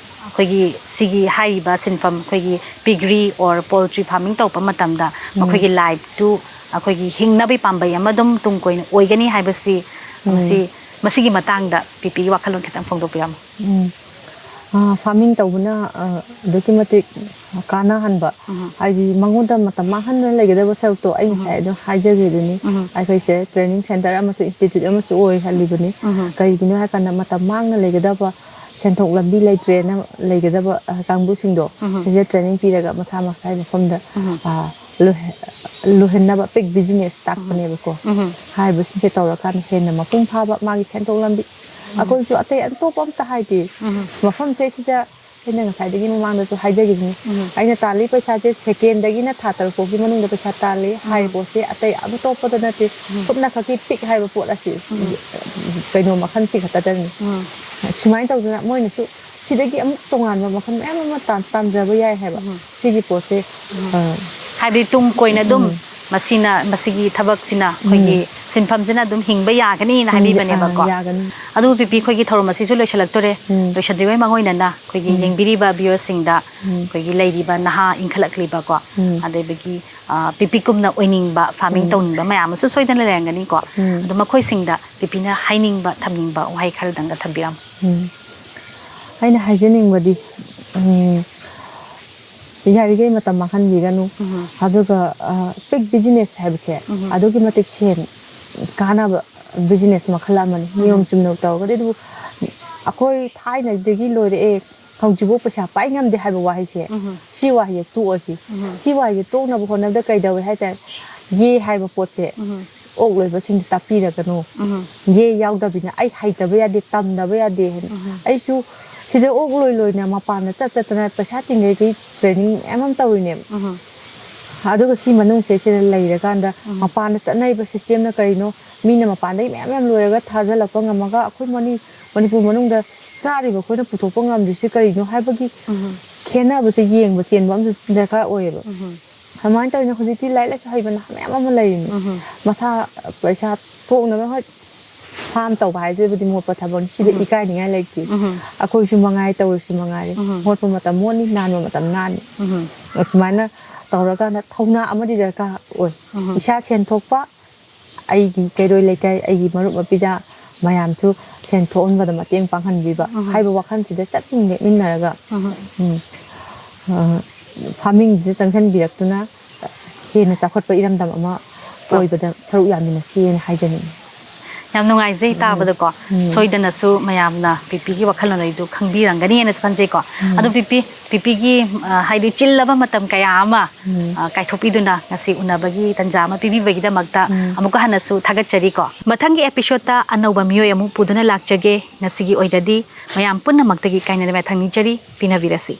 ꯑꯩꯈꯣꯏꯒꯤ ꯁꯤꯒꯤ ꯍꯥꯏꯔꯤꯕ ꯁꯤꯟꯐꯝ, ꯑꯩꯈꯣꯏꯒꯤ ꯄꯤꯒ꯭ꯔꯤ or poultry farming ꯇꯧꯔꯛꯄ ꯃꯇꯝꯗ ꯎꯝ꯫ ꯃꯈꯣꯏꯒꯤ ꯂꯥꯏꯐꯇꯨ ꯑꯩꯈꯣꯏꯒꯤ ꯍꯤꯡꯅꯕꯒꯤ ꯄꯥꯝꯕꯩ ꯑꯃ ꯑꯗꯨꯝ ꯇꯨꯡ ꯀꯣꯏꯅ ꯑꯣꯏꯒꯅꯤ ꯍꯥꯏꯕꯁꯤ ꯎꯝ꯫ ꯃꯁꯤ, ꯃꯁꯤꯒꯤ ꯃꯇꯥꯡꯗ ꯄꯤꯄꯤꯒꯤ ꯋꯥꯈꯜꯂꯣꯟ ꯈꯤꯇꯪ ꯐꯣꯡꯗꯣꯛꯄꯤꯔꯝꯃꯨ꯫ ꯎꯝ꯫ ꯑ, farming ꯇꯧꯕꯅ, ꯑ, ꯑꯗꯨꯛꯀꯤ ꯃꯇꯤꯛ ꯀꯥꯟꯅꯍꯟꯕ, ꯎꯝ꯫ ꯍꯥꯏꯗꯤ ꯃꯉꯣꯟꯗ ꯃꯇꯝ ꯃꯥꯡꯍꯟꯗꯅ ꯂꯩꯒꯗꯕ ꯁꯔꯨꯛꯇꯣ ꯑꯩ ꯎꯝ꯫ ꯉꯁꯥꯏ ꯑꯗꯨꯝ ꯍꯥꯏꯖꯈꯤꯗꯨꯅꯤ꯫ ꯎꯝ꯫ ꯑꯩꯈꯣꯏꯁꯦ training centre ꯑꯃꯁꯨ institute ꯑꯃꯁꯨ ꯑꯣꯏꯍꯜꯂꯤꯕꯅꯤ꯫ ꯎꯝ꯫ ꯀꯔꯤꯒꯤꯅꯣ ꯍꯥꯏꯀꯥꯟꯗ ꯃꯇꯝ ꯃꯥꯡꯅ ꯂꯩꯒꯗꯕ, ꯁꯦꯟꯊꯣꯛ ꯂꯝꯕꯤ ꯂꯩꯇ꯭ꯔꯦꯅ ꯂꯩꯒꯗꯕ, ꯑ, ꯀꯥꯡꯕꯨꯁꯤꯡꯗꯣ ꯎꯝ꯫ ꯁꯤꯁꯦ training ꯄꯤꯔꯒ ꯃꯁꯥ ꯃꯁꯥꯒꯤ ꯃꯐꯝꯗ, ꯎꯝ꯫ ꯑ, ꯂꯣꯏꯍ-, ꯂꯣꯏꯍꯟꯅꯕ big business ꯇꯥꯛꯄꯅꯦꯕꯀꯣ꯫ ꯎꯝ꯫ ꯍꯥꯏꯔꯤꯕꯁꯤꯡꯁꯦ ꯇꯧꯔꯀꯥꯟꯗ ꯍꯦꯟꯅ ꯃꯄꯨꯡ ꯐꯥꯕ ꯃꯥꯒꯤ ꯁꯦꯟꯊꯣꯛ ꯂꯝꯕꯤ꯫ ꯎꯝ꯫ ꯑꯩꯈꯣꯏꯁꯨ ꯑꯇꯩ ꯑꯇꯣꯞꯄ ꯑꯝꯇ ꯍꯥꯏꯗꯦ꯫ ꯎꯝ꯫ ꯃꯐꯝꯁꯦ ꯁꯤꯗ ꯑꯩꯅ ꯉꯁꯥꯏꯗꯒꯤ ꯃꯃꯥꯡꯗꯁꯨ ꯍꯥꯏꯖꯈꯤꯕꯅꯤ꯫ ꯎꯝ꯫ ꯑꯩꯅ ꯇꯥꯜꯂꯤ ꯄꯩꯁꯥꯁꯦ ꯁꯦꯀꯦꯟꯗꯒꯤꯅ ꯊꯥ ꯇꯔꯨꯛ ꯐꯥꯎꯒꯤ ꯃꯅꯨꯡꯗ ꯄꯩꯁꯥ ꯇꯥꯜꯂꯤ ꯍꯥꯏꯔꯤꯕ ꯄꯣꯠꯁꯦ ꯑꯇꯩ ꯑꯇꯣꯞꯄꯗ ꯅꯠꯇꯦ꯫ ꯈꯨꯠꯅ ꯈꯛꯀꯤ ꯄꯤꯛ ꯍꯥꯏꯕ ꯄꯣꯠ ꯑꯁꯤ ꯀꯩꯅꯣ ꯃꯈꯜꯁꯤ ꯈꯛꯇꯗꯅꯤ꯫ ꯎꯝ꯫ ꯁꯨꯃꯥꯏꯅ ꯇꯧꯗꯅ ꯃꯣꯏꯅꯁꯨ ꯁꯤꯗꯒꯤ ꯑꯃꯨꯛ ꯇꯣꯉꯥꯟꯕ ꯃꯈꯜ ꯃꯌꯥꯝ ꯑꯃ ꯇꯥꯟ-, ꯇꯥꯟꯖꯕ ꯌꯥꯏ ꯍꯥꯏꯕ꯫ ꯁꯤꯒꯤ ꯄꯣꯠꯁꯦ ꯑ, ꯍꯥꯏꯕꯗꯤ ꯇꯨꯡ ꯀꯣꯏꯅ ꯑꯗꯨꯝ ꯃꯁꯤꯅ, ꯃꯁꯤꯒꯤ ꯊꯕꯛꯁꯤꯅ ꯑꯩꯈꯣꯏꯒꯤ ꯁꯤꯟꯐꯝꯁꯤꯅ ꯑꯗꯨꯝ ꯍꯤꯡꯕ ꯌꯥꯒꯅꯤꯅ ꯍꯤꯡꯕ-, ꯑ, ꯍꯥꯏꯕꯤꯕꯅꯦꯕꯀꯣ꯫ ꯌꯥꯒꯅꯤ꯫ ꯑꯗꯨꯕꯨ ꯄꯤꯄꯤ, ꯑꯩꯈꯣꯏꯒꯤ ꯊꯧꯔꯝ ꯑꯁꯤꯁꯨ ꯂꯣꯏꯁꯤꯜꯂꯛꯇꯣꯔꯦ꯫ ꯎꯝ꯫ ꯂꯣꯏꯁꯤꯟꯗ꯭ꯔꯤꯉꯩ ꯃꯥꯡꯑꯣꯏꯅꯅ ꯑꯩꯈꯣꯏꯒꯤ ꯎꯝ꯫ ꯌꯦꯡꯕꯤꯔꯤꯕ viewerꯁꯤꯡꯗ ꯎꯝ꯫ ꯑꯩꯈꯣꯏꯒꯤ ꯂꯩꯔꯤꯕ ꯅꯍꯥ ꯏꯟꯈꯠꯂꯛꯂꯤꯕꯀꯣ, ꯎꯝ꯫ ꯑꯗꯒꯤ, ꯑ, ꯄꯤꯄꯤꯀꯨꯝꯅ ꯑꯣꯏꯅꯤꯡꯕ farming ꯎꯝ꯫ ꯇꯧꯅꯤꯡꯕ ꯃꯌꯥꯝ ꯑꯃꯁꯨ ꯁꯣꯏꯗꯅ ꯂꯩꯔꯝꯒꯅꯤꯀꯣ꯫ ꯎꯝ꯫ ꯑꯗꯣ ꯃꯈꯣꯏꯁꯤꯡꯗ ꯄꯤꯄꯤꯅ ꯍꯥꯏꯅꯤꯡꯕ, ꯊꯝꯅꯤꯡꯕ ꯋꯥꯍꯩ ꯈꯔꯗꯪꯒ ꯊꯝꯕꯤꯔꯝꯃꯨ꯫ ꯎꯝ꯫ ꯑꯩꯅ ꯍꯥꯏꯖꯅꯤꯡꯕꯗꯤ, ꯎꯝ, ꯌꯥꯔꯤꯈꯩ ꯃꯇꯝ ꯃꯥꯡꯍꯟꯕꯤꯒꯅꯨ꯫ ꯎꯝ꯫ ꯑꯗꯨꯒ, ꯑ, ꯄꯤꯛ business ꯍꯥꯏꯕꯁꯦ ꯎꯝ꯫ ꯑꯗꯨꯛꯀꯤ ꯃꯇꯤꯛ ꯁꯦꯟ ꯀꯥꯟꯅꯕ business ꯃꯈꯜ ꯑꯃꯅꯤ꯫ ꯅꯤꯌꯣꯝ ꯆꯨꯝꯅ ꯇꯧꯔꯒꯗꯤ꯫ ꯑꯗꯨꯕꯨ ꯑꯩꯈꯣꯏ ꯊꯥꯏꯅꯗꯒꯤ ꯂꯣꯏꯔꯛꯑꯦ, ꯍꯧꯖꯤꯛꯐꯥꯎ ꯄꯩꯁꯥ ꯄꯥꯏ ꯉꯝꯗꯦ ꯍꯥꯏꯕ ꯋꯥꯍꯩꯁꯦ, ꯎꯝ꯫ ꯁꯤ ꯋꯥꯍꯩꯁꯦ ꯇꯣꯛꯑꯁꯤ꯫ ꯎꯝ꯫ ꯁꯤ ꯋꯥꯍꯩꯁꯦ ꯇꯣꯛꯅꯕ ꯍꯣꯠꯅꯕꯗ ꯀꯩꯗꯧꯋꯦ ꯍꯥꯏ ꯇꯥꯔꯦ, ꯌꯦ ꯍꯥꯏꯕ ꯄꯣꯠꯁꯦ ꯎꯝ꯫ ꯑꯣꯛ ꯂꯣꯏꯕꯁꯤꯡꯗ ꯇꯥꯛꯄꯤꯔꯒꯅꯨ꯫ ꯎꯝ꯫ ꯌꯦ ꯌꯥꯎꯗꯕꯤꯅ ꯑꯩ ꯍꯩꯇꯕ ꯌꯥꯗꯦ, ꯇꯝꯗꯕ ꯌꯥꯗꯦ ꯍꯥꯏꯅ꯫ ꯎꯝ꯫ ꯑꯩꯁꯨ ꯁꯤꯗ ꯑꯣꯛ ꯂꯣꯏ ꯂꯣꯏꯅ ꯃꯄꯥꯟꯗ ꯆꯠ ꯆꯠꯇꯅ ꯄꯩꯁꯥ ꯇꯤꯡꯒꯩꯒꯤ training ꯃꯌꯥꯝ ꯑꯃ ꯇꯧꯔꯤꯅꯦꯕ꯫ ꯎꯝ꯫ ꯑꯗꯨꯒ ꯁꯤ ꯃꯅꯨꯡꯁꯦ ꯁꯤꯗ ꯂꯩꯔꯀꯥꯟꯗ ꯎꯝ꯫ ꯃꯄꯥꯟꯗ ꯆꯠꯅꯔꯤꯕ systemꯅ ꯀꯔꯤꯅꯣ, ꯃꯤꯅ ꯃꯄꯥꯟꯗꯒꯤ ꯃꯌꯥꯝ ꯃꯌꯥꯝ ꯂꯣꯏꯔꯒ ꯊꯥꯖꯜꯂꯛꯄ ꯉꯝꯃꯒ ꯑꯩꯈꯣꯏ ꯃꯅꯤ-, ꯃꯅꯤꯄꯨꯔ ꯃꯅꯨꯡꯗ ꯆꯥꯔꯤꯕ ꯑꯩꯈꯣꯏꯅ ꯄꯨꯊꯣꯛꯄ ꯉꯝꯗ꯭ꯔꯤꯁꯤ ꯀꯔꯤꯅꯣ ꯍꯥꯏꯕꯒꯤ ꯎꯝ꯫ ꯈꯦꯠꯅꯕꯁꯦ ꯌꯦꯡꯕ ꯆꯦꯟꯕ ꯑꯃꯁꯨ ꯗꯔꯀꯥꯔ ꯑꯣꯏꯌꯦꯕ꯫ ꯎꯝ꯫ ꯑꯗꯨꯃꯥꯏꯅ ꯇꯧꯗꯅ ꯍꯧꯖꯤꯛꯇꯤ ꯂꯥꯏꯔꯤꯛ ꯂꯥꯏꯁꯨ ꯍꯩꯕ ꯅꯍꯥ ꯃꯌꯥꯝ ꯑꯃ ꯂꯩꯔꯤꯅꯤ꯫ ꯎꯝ꯫ ꯃꯁꯥ ꯄꯩꯁꯥ ꯊꯣꯛꯅꯕ, ꯍꯣꯏ, farm ꯇꯧꯕ ꯍꯥꯏꯁꯤꯕꯨꯗꯤ ꯃꯣꯠꯄ ꯊꯕꯛꯅꯤ, ꯁꯤꯗ ꯎꯝ꯫ ꯏꯀꯥꯏꯅꯤꯡꯉꯥꯏ ꯂꯩꯇꯦ꯫ ꯎꯝ꯫ ꯑꯩꯈꯣꯏꯁꯨ ꯃꯉꯥꯏ, ꯇꯧꯔꯤꯁꯨ ꯃꯉꯥꯏꯔꯦ꯫ ꯎꯝ꯫ ꯃꯣꯠꯄ ꯃꯇꯝ ꯃꯣꯠꯅꯤ, ꯅꯥꯟꯕ ꯃꯇꯝ ꯅꯥꯟꯅꯤ꯫ ꯎꯝ꯫ ꯑꯁꯨꯃꯥꯏꯅ ꯇꯧꯔꯀꯥꯟꯗ ꯊꯧꯅꯥ ꯑꯃꯗꯤ ꯗꯔꯀꯥꯔ ꯑꯣꯏ꯫ ꯎꯝ꯫ ꯏꯁꯥ ꯁꯦꯟ ꯊꯣꯛꯄ, ꯑꯩꯒꯤ ꯀꯩꯔꯣꯏ ꯂꯩꯀꯥꯏ, ꯑꯩꯒꯤ ꯃꯔꯨꯞ ꯃꯄꯤꯖꯥ ꯃꯌꯥꯝꯁꯨ ꯁꯦꯟ ꯊꯣꯛꯍꯟꯕꯗ ꯃꯇꯦꯡ ꯄꯥꯡꯍꯟꯕꯤꯕ ꯎꯝ꯫ ꯍꯥꯏꯕ ꯋꯥꯈꯜꯁꯤꯗ ꯆꯠꯃꯤꯟ ꯂꯦꯞꯃꯤꯟꯅꯔꯒ, ꯎꯝ꯫ ꯎꯝ, ꯑ, farmingꯁꯤꯗ ꯆꯪꯁꯤꯟꯕꯤꯔꯛꯇꯨꯅ ꯍꯦꯟꯅ ꯆꯥꯎꯈꯠꯄ ꯏꯔꯝꯗꯝ ꯑꯃ ꯑꯣꯏꯕꯗ ꯁꯔꯨꯛ ꯌꯥꯃꯤꯟꯅꯁꯤꯅ ꯍꯥꯏꯖꯅꯤꯡꯉꯤ꯫ ꯌꯥꯝ ꯅꯨꯡꯉꯥꯏꯖꯩ ꯇꯥꯕꯗꯀꯣ꯫ ꯁꯣꯏꯗꯅꯁꯨ ꯃꯌꯥꯝꯅ ꯄꯤꯄꯤꯒꯤ ꯋꯥꯈꯜꯂꯣꯟ ꯑꯗꯨ ꯈꯪꯕꯤꯔꯝꯒꯅꯤꯅ ꯈꯟꯖꯩꯀꯣ꯫ ꯑꯗꯣ ꯄꯤꯄꯤ, ꯄꯤꯄꯤꯒꯤ, ꯑ, ꯍꯥꯏꯗꯤ ꯆꯤꯜꯂꯕ ꯃꯇꯝ ꯀꯌꯥ ꯑꯃ, ꯑ, ꯀꯥꯏꯊꯣꯛꯄꯤꯗꯨꯅ ꯉꯁꯤ ꯎꯅꯕꯒꯤ ꯇꯥꯟꯖꯥ ꯑꯃ ꯄꯤꯕꯤꯕꯒꯤꯗꯃꯛꯇ ꯑꯃꯨꯛꯀ ꯍꯟꯅꯁꯨ ꯊꯥꯒꯠꯆꯔꯤꯀꯣ꯫ ꯃꯊꯪꯒꯤ episode-ꯇ ꯑꯅꯧꯕ ꯃꯤꯑꯣꯏ ꯑꯃꯨꯛ ꯄꯨꯗꯨꯅ ꯂꯥꯛꯆꯒꯦ꯫ ꯉꯁꯤꯒꯤ ꯑꯣꯏꯅꯗꯤ ꯃꯌꯥꯝ ꯄꯨꯝꯅꯃꯛꯇꯒꯤ ꯀꯥꯏꯅꯅꯕ ꯌꯥꯊꯪ ꯅꯤꯖꯔꯤ꯫ ꯄꯤꯅꯕꯤꯔꯁꯤ꯫